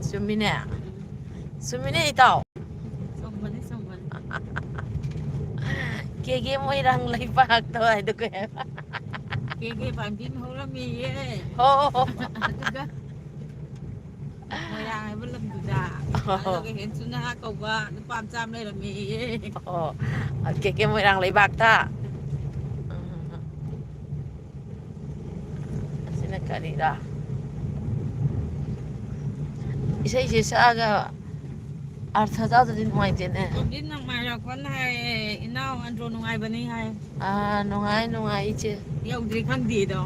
ꯆꯨꯝꯃꯤꯅꯦ꯫ ꯎꯝ꯫ ꯆꯨꯝꯃꯤꯅꯦ, ꯏꯇꯥꯎ꯫ ꯆꯨꯝꯕꯅꯤ, ꯆꯨꯝꯕꯅꯤ꯫ ꯀꯦꯒꯦ ꯃꯣꯏꯔꯥꯡ ꯂꯩꯕꯥꯛꯇꯣ ꯍꯥꯏꯗꯣ ꯀꯩ ꯍꯥꯏꯕ? ꯀꯦꯒꯦ ꯄꯥꯝꯕꯤ ꯑꯃ ꯍꯧꯔꯝꯃꯦꯌꯦ꯫ ꯍꯣ, ꯍꯣ, ꯍꯣ꯫ ꯑꯗꯨꯒ ꯃꯣꯏꯔꯥꯡ ꯍꯥꯏꯕ ꯂꯝꯗꯨꯗ꯫ ꯍꯣ, ꯍꯣ꯫ ꯑꯗꯨꯒ ꯍꯦꯟꯁꯨ ꯅꯍꯥ ꯀꯧꯕ ꯅꯨꯄꯥ ꯃꯆꯥ ꯑꯃ ꯂꯩꯔꯝꯃꯦꯌꯦ꯫ ꯑꯣ, ꯀꯦꯒꯦ ꯃꯣꯏꯔꯥꯡ ꯂꯩꯕꯥꯛꯇ꯫ ꯎꯝ꯫ ꯑꯁꯤꯅ ꯀꯔꯤꯔꯥ? ꯏꯁꯩꯁꯦ ꯁꯛꯑꯒ ꯑꯔꯊ ꯌꯥꯎꯗ꯭ꯔꯗꯤ ꯅꯨꯡꯉꯥꯏꯇꯦꯅꯦ꯫ ꯍꯧꯖꯤꯛ ꯅꯣꯡꯃꯥꯏꯔꯥꯛꯄꯅ ꯍꯥꯏꯌꯦ, ꯏꯅꯥꯎ ꯑꯟꯗ꯭ꯔꯣ ꯅꯨꯡꯉꯥꯏꯕꯅꯤ ꯍꯥꯏ꯫ ꯑꯥ, ꯅꯨꯡꯉꯥꯏ, ꯅꯨꯡꯉꯥꯏ, ꯏꯆꯦ꯫ ꯌꯧꯗ꯭ꯔꯤ ꯈꯪꯗꯦꯗꯣ꯫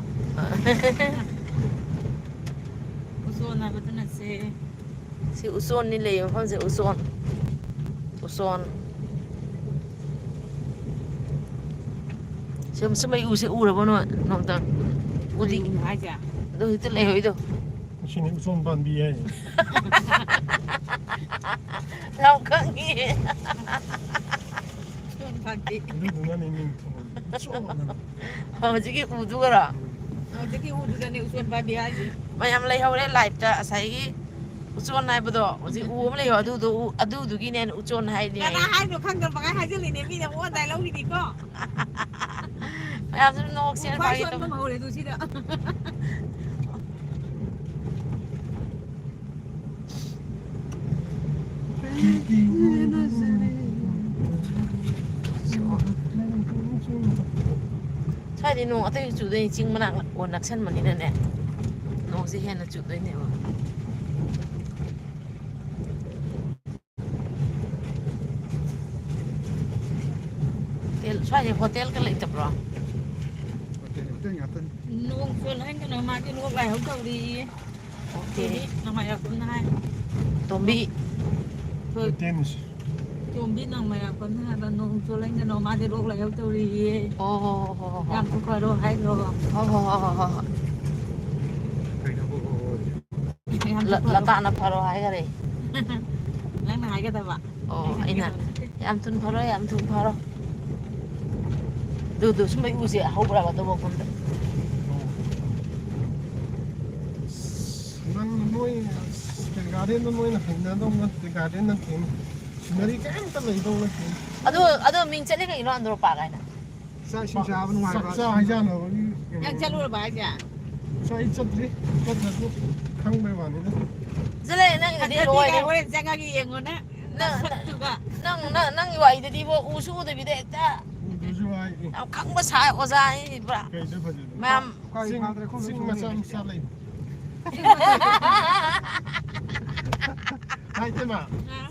ꯎꯆꯣꯟ ꯍꯥꯏꯕꯗꯨꯅ ꯁꯦ꯫ ꯁꯤ ꯎꯆꯣꯟꯅꯤ ꯂꯩ ꯃꯐꯝꯁꯦ, ꯎꯆꯣꯟ꯫ ꯎꯆꯣꯟ꯫ ꯁꯨꯝ, ꯁꯨꯝ ꯑꯩ ꯎꯁꯦ ꯎꯔꯕꯣ ꯅꯣꯏ ꯅꯣꯡꯇꯪ? ꯎꯗꯤ꯫ ꯀꯔꯤꯅꯣ ꯍꯥꯏꯁꯦ? ꯑꯗꯨ ꯍꯧꯖꯤꯛꯇ ꯂꯩꯍꯧꯔꯤꯗꯣ꯫ ꯁꯤꯅꯤ ꯎꯆꯣꯟ ꯄꯥꯝꯕꯤ ꯍꯥꯏꯁꯦ꯫ ꯌꯥꯝ ꯈꯪꯉꯤꯌꯦ꯫ ꯎꯆꯣꯟ ꯄꯥꯝꯕꯤ꯫ ꯑꯗꯨꯗꯨꯅꯅꯦ ꯃꯤꯡ ꯊꯣꯟ-, ꯎꯆꯣꯟ ꯍꯥꯏꯅ꯫ ꯍꯧꯖꯤꯛꯀꯤ ꯎꯗꯨꯒꯔꯣ? ꯍꯧꯖꯤꯛꯀꯤ ꯎꯗꯨꯗꯅꯦ ꯎꯆꯣꯟ ꯄꯥꯝꯕꯤ ꯍꯥꯏꯁꯦ꯫ ꯃꯌꯥꯝ ꯂꯩꯍꯧꯔꯦ live ꯇ ꯉꯁꯥꯏꯒꯤ ꯎꯆꯣꯟ ꯍꯥꯏꯕꯗꯣ꯫ ꯍꯧꯖꯤꯛ ꯎ ꯑꯃ ꯂꯩꯍꯧ-, ꯑꯗꯨꯗꯣ ꯎ-, ꯑꯗꯨꯗꯨꯒꯤꯅꯦ ꯑꯩꯅ ꯎꯆꯣꯟ ꯍꯥꯏꯅꯦ ꯀꯅꯥ ꯍꯥꯏꯁꯦ꯫ ꯍꯥꯏꯅꯣ ꯈꯪꯗꯕ ꯄꯪꯍꯥꯏ ꯍꯥꯏꯖꯤꯜꯂꯤꯅꯦ, ꯃꯤꯅ ꯃꯉꯣꯟꯗ ꯍꯥꯏ ꯂꯧꯈꯤꯅꯤꯀꯣ꯫ ꯃꯌꯥꯝꯁꯨ ꯅꯣꯛꯁꯦꯅ ꯎ ꯈ꯭ꯋꯥꯏ ꯐꯥꯒꯤ ꯁꯣꯟꯕ ꯇꯧꯕ꯫ ꯑꯃ ꯍꯧꯔꯦ ꯑꯗꯨ ꯁꯤꯗ꯫ ꯁ꯭ꯋꯥꯏꯗꯤ ꯅꯣꯡ ꯑꯇꯩ ꯆꯨꯗꯣꯏꯅꯤ, ꯆꯤꯡ ꯃꯅꯥꯛ ꯑꯣ ꯅꯛꯁꯟꯕꯅꯤꯅꯅꯦ, ꯅꯣꯡꯁꯦ ꯍꯦꯟꯅ ꯆꯨꯗꯣꯏꯅꯦꯕ꯫ ꯍꯣꯇꯦꯜ, ꯁ꯭ꯋꯥꯏꯗ ꯍꯣꯇꯦꯜꯒ ꯂꯩꯇꯕ꯭ꯔꯣ? ꯍꯣꯇꯦꯜ, ꯍꯣꯇꯦꯜ ꯉꯥꯛꯇꯅꯤ꯫ ꯅꯣꯡ ꯆꯣꯠꯍꯟꯒꯅꯨ, ꯃꯥꯗꯤ ꯂꯣꯛ ꯂꯥꯏꯍꯧ ꯇꯧꯔꯤꯌꯦ꯫ ꯑꯣꯀꯦ꯫ ꯇꯣꯝꯕꯤ, ꯅꯃꯥꯏ ꯌꯥꯎꯁꯪꯅ ꯍꯥꯏ꯫ ꯇꯣꯝꯕꯤ꯫ ꯍꯣꯏ꯫ ꯍꯣꯇꯦꯜꯁꯤ꯫ ꯇꯣꯝꯕꯤ ꯅꯪ ꯃꯌꯥꯝ ꯀꯟꯅ ꯍꯥꯏꯕ ꯅꯣꯡ ꯆꯣꯠꯂꯛꯏꯅ ꯅꯣꯡ ꯃꯥꯗꯤ ꯂꯣꯛ ꯂꯥꯏꯍꯧ ꯇꯧꯔꯤꯌꯦ꯫ ꯍꯣ ꯍꯣ ꯍꯣ ꯍꯣ ꯍꯣ ꯍꯣ꯫ ꯌꯥꯝ ꯊꯨꯈꯔꯣ ꯍꯥꯏꯈ꯭ꯔꯣ꯫ ꯍꯣ ꯍꯣ ꯍꯣ ꯍꯣ ꯍꯣ ꯍꯣ꯫ ꯌꯥꯝ ꯂ- ꯊꯨꯈꯔꯣ꯫ ꯂꯇꯥꯅ ꯐꯔꯣ ꯍꯥꯏꯈꯔꯦ꯫ ꯅꯪꯅ ꯍꯥꯏꯒꯗꯕ꯫ ꯑꯣ ꯑꯩꯅ ꯑꯩꯅ ꯍꯥꯏꯒꯗꯕ꯫ ꯌꯥꯝ ꯊꯨꯅ ꯐꯔꯣ, ꯌꯥꯝ ꯊꯨꯅ ꯐꯔꯣ꯫ ꯑꯗꯨ ꯑꯗꯨ ꯁꯨꯝꯕꯩ ꯎꯁꯦ ꯍꯧꯕ꯭ꯔꯕ ꯑꯗꯨ ꯃꯐꯝꯗ? ꯅꯪ ꯅꯣꯏ ꯒꯥꯔꯗꯦꯟꯗꯣ ꯅꯣꯏꯅ ꯍꯩꯅꯗꯧ ꯅꯠꯇꯦ, ꯒꯥꯔꯗꯦꯟ ꯅꯠꯇꯦꯅꯦ꯫ ꯁꯤꯅꯔꯤ ꯀꯩꯝꯇ ꯂꯩꯗꯧ ꯅꯠꯇꯦ꯫ ꯑꯗꯨ ꯑꯗꯨ ꯃꯤꯡ ꯆꯠꯂꯤ ꯀꯩꯅꯣ ꯑꯟꯗ꯭ꯔꯣ ꯄꯥꯔꯛ ꯍꯥꯏꯅ? ꯆꯥꯛ ꯏꯁꯤꯡ ꯆꯥꯕ ꯅꯨꯡꯉꯥꯏꯕ꯫ ꯆꯥꯛ ꯆꯥ ꯍꯩꯖꯥꯟꯅꯕꯒꯤ꯫ ꯅꯪ ꯆꯠꯂꯨꯔꯕ ꯍꯥꯏꯁꯦ? ꯆꯥꯛ ꯑꯩ ꯆꯠꯇ꯭ꯔꯤ꯫ ꯆꯠꯇ꯭ꯔꯁꯨ ꯈꯪꯕꯩ ꯋꯥꯅꯤꯗ꯫ ꯆꯠꯂꯦ ꯅꯪꯒꯤꯗꯤ ꯐꯖꯗꯦ ꯂꯣꯏꯔꯦ꯫ ꯀꯥꯏ ꯍꯣꯔꯦꯟ ꯆꯪꯉꯒ ꯌꯦꯡꯉꯣꯅ꯫ ꯅꯪ ꯅꯁꯛꯇꯨꯒ꯫ ꯅꯪ ꯅꯪ ꯅꯪꯒꯤ ꯋꯥꯔꯤꯗꯗꯤꯕꯣ ꯎꯁꯨ ꯎꯗꯕꯤꯗ ꯍꯦꯛꯇ ꯎꯗ꯭ꯔꯁꯨ ꯍꯥꯏ꯫ ꯌꯥꯝ ꯈꯪꯕ ꯁꯥꯏ ꯑꯣꯖꯥ ꯍꯥꯏꯁꯤꯗꯤ ꯄꯨꯔꯥ꯫ ꯀꯩꯗ ꯐꯖꯅ꯫ ꯃꯌꯥꯝ ꯆꯤꯡ, ꯆꯤꯡ ꯃꯆꯥ ꯃꯆꯥ ꯂꯩ꯫ ꯍꯥꯏ ꯏꯇꯩꯃ,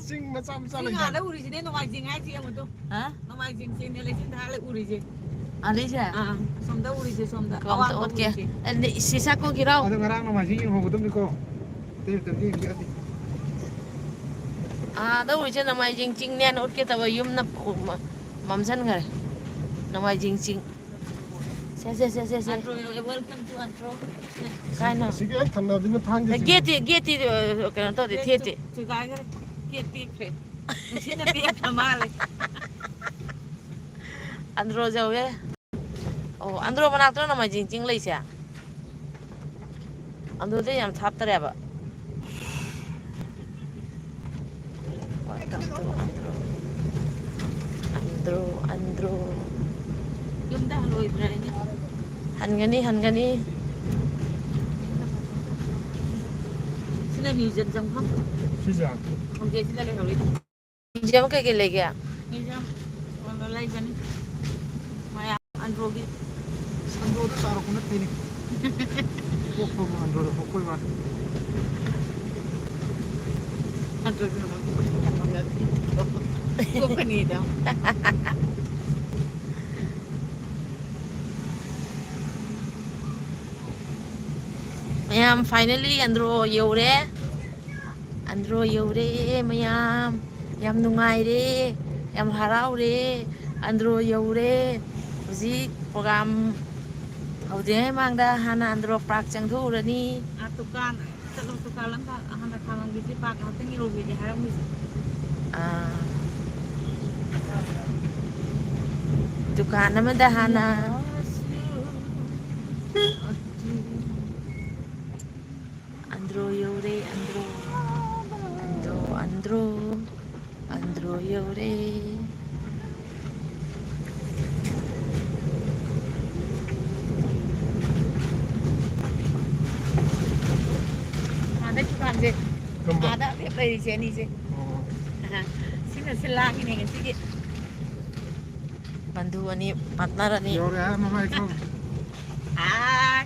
ꯆꯤꯡ ꯃꯆꯥ ꯃꯆꯥ ꯆꯤꯡ ꯂꯩ꯫ ꯑꯥꯗ ꯎꯔꯤꯁꯤꯅꯦ ꯅꯣꯡꯃꯥꯏꯖꯤꯡ ꯍꯥꯏꯁꯦ ꯌꯦꯡꯉꯨꯗꯣ꯫ ꯍꯥ? ꯅꯣꯡꯃꯥꯏꯖꯤꯡ ꯆꯤꯡꯅꯦ ꯂꯩꯆꯤꯟ ꯊꯥꯔ ꯎꯔꯤꯁꯦ꯫ ꯑꯗꯩꯁꯦ ꯑꯥ, ꯑꯁꯣꯝꯗ ꯎꯔꯤꯁꯦ ꯁꯣꯝꯗ꯫ ꯑꯝꯇ ꯑꯋꯥꯡꯕ ꯑꯣꯠꯀꯦ꯫ ꯎꯔꯤꯁꯦ꯫ ꯑꯦ, ꯁꯤ ꯁꯥꯀꯣ ꯒꯤꯔꯥꯎ꯫ ꯑꯗꯣ ꯉꯔꯥꯡ ꯅꯣꯡꯃꯥꯏꯖꯤꯡ ꯌꯦꯡꯍꯧꯒꯗꯕꯅꯤꯀꯣ꯫ ꯑꯇꯩ ꯃꯇꯝꯗꯤ ꯌꯦꯡꯕ ꯌꯥꯗꯦ꯫ ꯑꯥꯗ ꯎꯔꯤꯁꯦ ꯅꯣꯡꯃꯥꯏꯖꯤꯡ ꯆꯤꯡꯅꯦꯅ ꯎꯠꯀꯦ ꯇꯧꯕ ꯌꯨꯝꯅ ꯃꯝꯁꯤꯟꯈꯔꯦ꯫ ꯅꯣꯡꯃꯥꯏꯖꯤꯡ ꯆꯤꯡ꯫ ꯁꯦ ꯁꯦ ꯁꯦ ꯁꯦ ꯁꯦ꯫ Andro, welcome to Andro. ꯀꯥꯏꯅ? ꯑꯁꯤꯒꯤ ꯍꯦꯛ ꯊꯪꯅꯕꯗꯨꯅ ꯊꯥꯡꯒ ꯆꯤꯡ꯫ ꯒꯦꯠꯇꯤ ꯒꯦꯠꯇꯤ ꯑ, ꯀꯩꯅꯣ ꯇꯧꯗꯦ, ꯊꯦꯠꯇꯦ꯫ ꯊꯨꯒꯥꯏꯈ꯭ꯔꯦ꯫ ꯒꯦꯠ ꯇꯦꯛꯈ꯭ꯔꯦ꯫ ꯅꯨꯡꯁꯤꯠꯅ ꯇꯦꯛꯈ꯭ꯔ ꯃꯥꯜꯂꯦ꯫ ꯑꯟꯗ꯭ꯔꯣ ꯌꯧꯔꯦ꯫ ꯑꯣ, ꯑꯟꯗ꯭ꯔꯣ ꯃꯅꯥꯛꯇ ꯅꯣꯡꯃꯥꯏꯖꯤꯡ ꯆꯤꯡ ꯂꯩꯁꯦ꯫ ꯑꯟꯗ꯭ꯔꯣꯗꯩ ꯌꯥꯝ ꯊꯥꯞꯇꯔꯦꯕ꯫ Welcome to Andro. ꯑꯟꯗ꯭ꯔꯣ, ꯑꯟꯗ꯭ꯔꯣ꯫ ꯌꯨꯝꯗ ꯍꯜꯂꯣꯏꯗ꯭ꯔꯥ ꯍꯥꯏꯅꯦ꯫ ꯍꯟꯒꯅꯤ, ꯍꯟꯒꯅꯤ꯫ ꯁꯤꯅ museum ꯆꯪꯐꯝ꯫ ꯁꯤꯁꯦ? ꯈꯪꯗꯦ, ꯁꯤꯗ ꯂꯩꯍꯧꯔꯤ꯫ Museum ꯀꯩꯀꯩ ꯂꯩꯒꯦ? Museum ꯂꯩꯕꯅꯤ꯫ ꯃꯌꯥꯝ ꯑꯟꯗ꯭ꯔꯣꯒꯤ꯫ ꯑꯟꯗ꯭ꯔꯣꯗ ꯆꯥꯎꯔꯛꯄ ꯅꯠꯇꯦꯅꯦ꯫ ꯄꯣꯛꯄꯕꯨ ꯑꯟꯗ꯭ꯔꯣꯗ ꯄꯣꯛꯄꯩ ꯋꯥꯅꯤ꯫ ꯄꯣꯛꯀꯅꯤꯗꯣ꯫ ꯃꯌꯥꯝ, finally ꯑꯟꯗ꯭ꯔꯣ ꯌꯧꯔꯦ꯫ ꯑꯟꯗ꯭ꯔꯣ ꯌꯧꯔꯦ ꯃꯌꯥꯝ꯫ ꯌꯥꯝ ꯅꯨꯡꯉꯥꯏꯔꯦ, ꯌꯥꯝ ꯍꯔꯥꯎꯔꯦ, ꯑꯟꯗ꯭ꯔꯣ ꯌꯧꯔꯦ꯫ ꯍꯧꯖꯤꯛ program ꯍꯧꯗ꯭ꯔꯤꯉꯩ ꯃꯃꯥꯡꯗ ꯍꯥꯟꯅ ꯑꯟꯗ꯭ꯔꯣ park ꯆꯪꯊꯣꯛꯎꯔꯅꯤ꯫ ꯑꯥ, ꯗꯨꯀꯥꯟ, ꯆꯠꯂꯣ, ꯗꯨꯀꯥꯟ ꯑꯝꯗ ꯍꯥꯟꯅ ꯈꯥꯡꯉꯝꯒꯦꯁꯦ, park ꯉꯥꯛꯇꯪ ꯌꯧꯔꯨꯒꯦꯗꯤ ꯍꯥꯏꯔꯝꯃꯤꯁꯦ꯫ ꯑꯥ, ꯗꯨꯀꯥꯟ ꯑꯃꯗ ꯍꯥꯟꯅ꯫ ꯑꯟꯗ꯭ꯔꯣ ꯌꯧꯔꯦ, ꯑꯟꯗ꯭ꯔꯣ꯫ ꯑꯟꯗ꯭ꯔꯣ, ꯑꯟꯗ꯭ꯔꯣ꯫ ꯑꯟꯗ꯭ꯔꯣ ꯌꯧꯔꯦ꯫ ꯑꯥꯗ ꯗꯨꯀꯥꯟꯁꯦ꯫ ꯀꯝꯕ? ꯑꯥꯗ ꯂꯦꯞ ꯂꯩꯔꯤꯁꯦ ꯑꯅꯤꯁꯦ꯫ ꯑꯣ꯫ ꯑꯍ꯫ ꯁꯤꯅ ꯁꯤꯜꯂꯥꯒꯤꯅꯦ ꯉꯁꯤꯒꯤ꯫ ꯕꯟꯙꯨ ꯑꯅꯤ, partner ꯑꯅꯤ꯫ ꯌꯧꯔꯦ ꯍꯥꯏ ꯃꯃꯥꯏ ꯊꯣꯡ꯫ ꯑꯥ꯫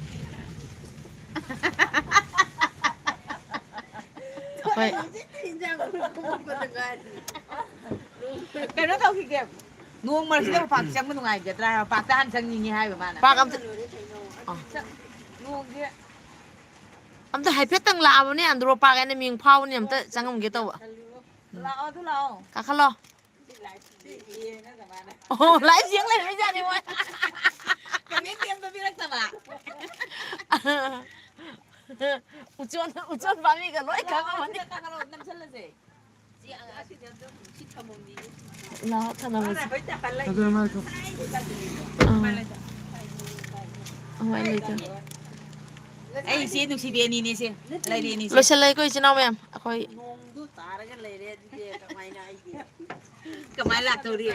ꯑꯩꯈꯣꯏ ꯀꯩꯅꯣ ꯇꯧꯈꯤꯒꯦ꯫ ꯅꯣꯡ ꯃꯔꯛꯁꯤꯗ park ꯆꯪꯕ ꯅꯨꯡꯉꯥꯏꯒꯗ꯭ꯔꯥ ꯍꯥꯏꯕ, parkꯇ ꯍꯥꯟꯅ ꯆꯪꯅꯤꯡꯉꯤ ꯍꯥꯏꯕ ꯃꯥꯅ꯫ Park ꯑꯝꯇ, ꯑ꯫ ꯅꯣꯡꯁꯦ ꯑꯝꯇ ꯍꯥꯏꯐꯦꯠꯇꯪ ꯂꯥꯛꯑꯕꯅꯦ, ꯑꯟꯗ꯭ꯔꯣ park ꯍꯥꯏꯅ ꯃꯤꯡ ꯐꯥꯎꯕꯅꯦ, ꯑꯝꯇ ꯆꯪꯉꯝꯒꯦ ꯇꯧꯕ꯫ ꯎꯝ꯫ ꯂꯥꯛꯑꯣ, ꯑꯗꯨ ꯂꯥꯛꯑꯣ꯫ ꯀꯥꯈꯠꯂꯣ꯫ ꯑꯣ, live ꯌꯦꯡ ꯂꯩꯔꯝꯃꯤꯖꯥꯠꯅꯤ ꯃꯣꯏ꯫ Comment ꯑꯝꯇ ꯄꯤꯔꯛꯇꯕ꯫ ꯎꯆꯣꯟ, ꯎꯆꯣꯟ ꯄꯥꯝꯕꯤꯒ ꯂꯣꯏ ꯈꯪꯉꯝꯃꯅꯤ꯫ ꯁꯤꯗ ꯀꯥꯈꯠꯂꯣ, ꯅꯝꯁꯜꯂꯁꯦ꯫ ꯂꯥꯛꯑꯣ, ꯊꯅꯝꯃꯁꯦ꯫ ꯑꯗꯨ ꯃꯥꯏ ꯈꯣ-, ꯑꯥ꯫ ꯍꯣꯏ, ꯂꯩꯇꯦ꯫ ꯑꯩ ꯏꯆꯦ ꯅꯨꯡꯁꯤꯕꯤ ꯑꯅꯤꯅꯦꯁꯦ꯫ ꯂꯩꯔꯦ ꯑꯅꯤꯁꯦ꯫ ꯂꯣꯏꯁꯤꯜꯂꯦ ꯑꯩꯈꯣꯏ ꯏꯆꯤꯟ ꯏꯅꯥꯎ ꯃꯌꯥꯝ꯫ ꯑꯩꯈꯣꯏ ꯅꯣꯡꯗꯨ ꯇꯥꯔꯒ ꯂꯩꯔꯦ, ꯑꯗꯨꯗꯤ ꯀꯃꯥꯏꯅ ꯑꯩꯗꯤ? ꯀꯃꯥꯏ ꯂꯥꯛꯇꯧꯔꯤ?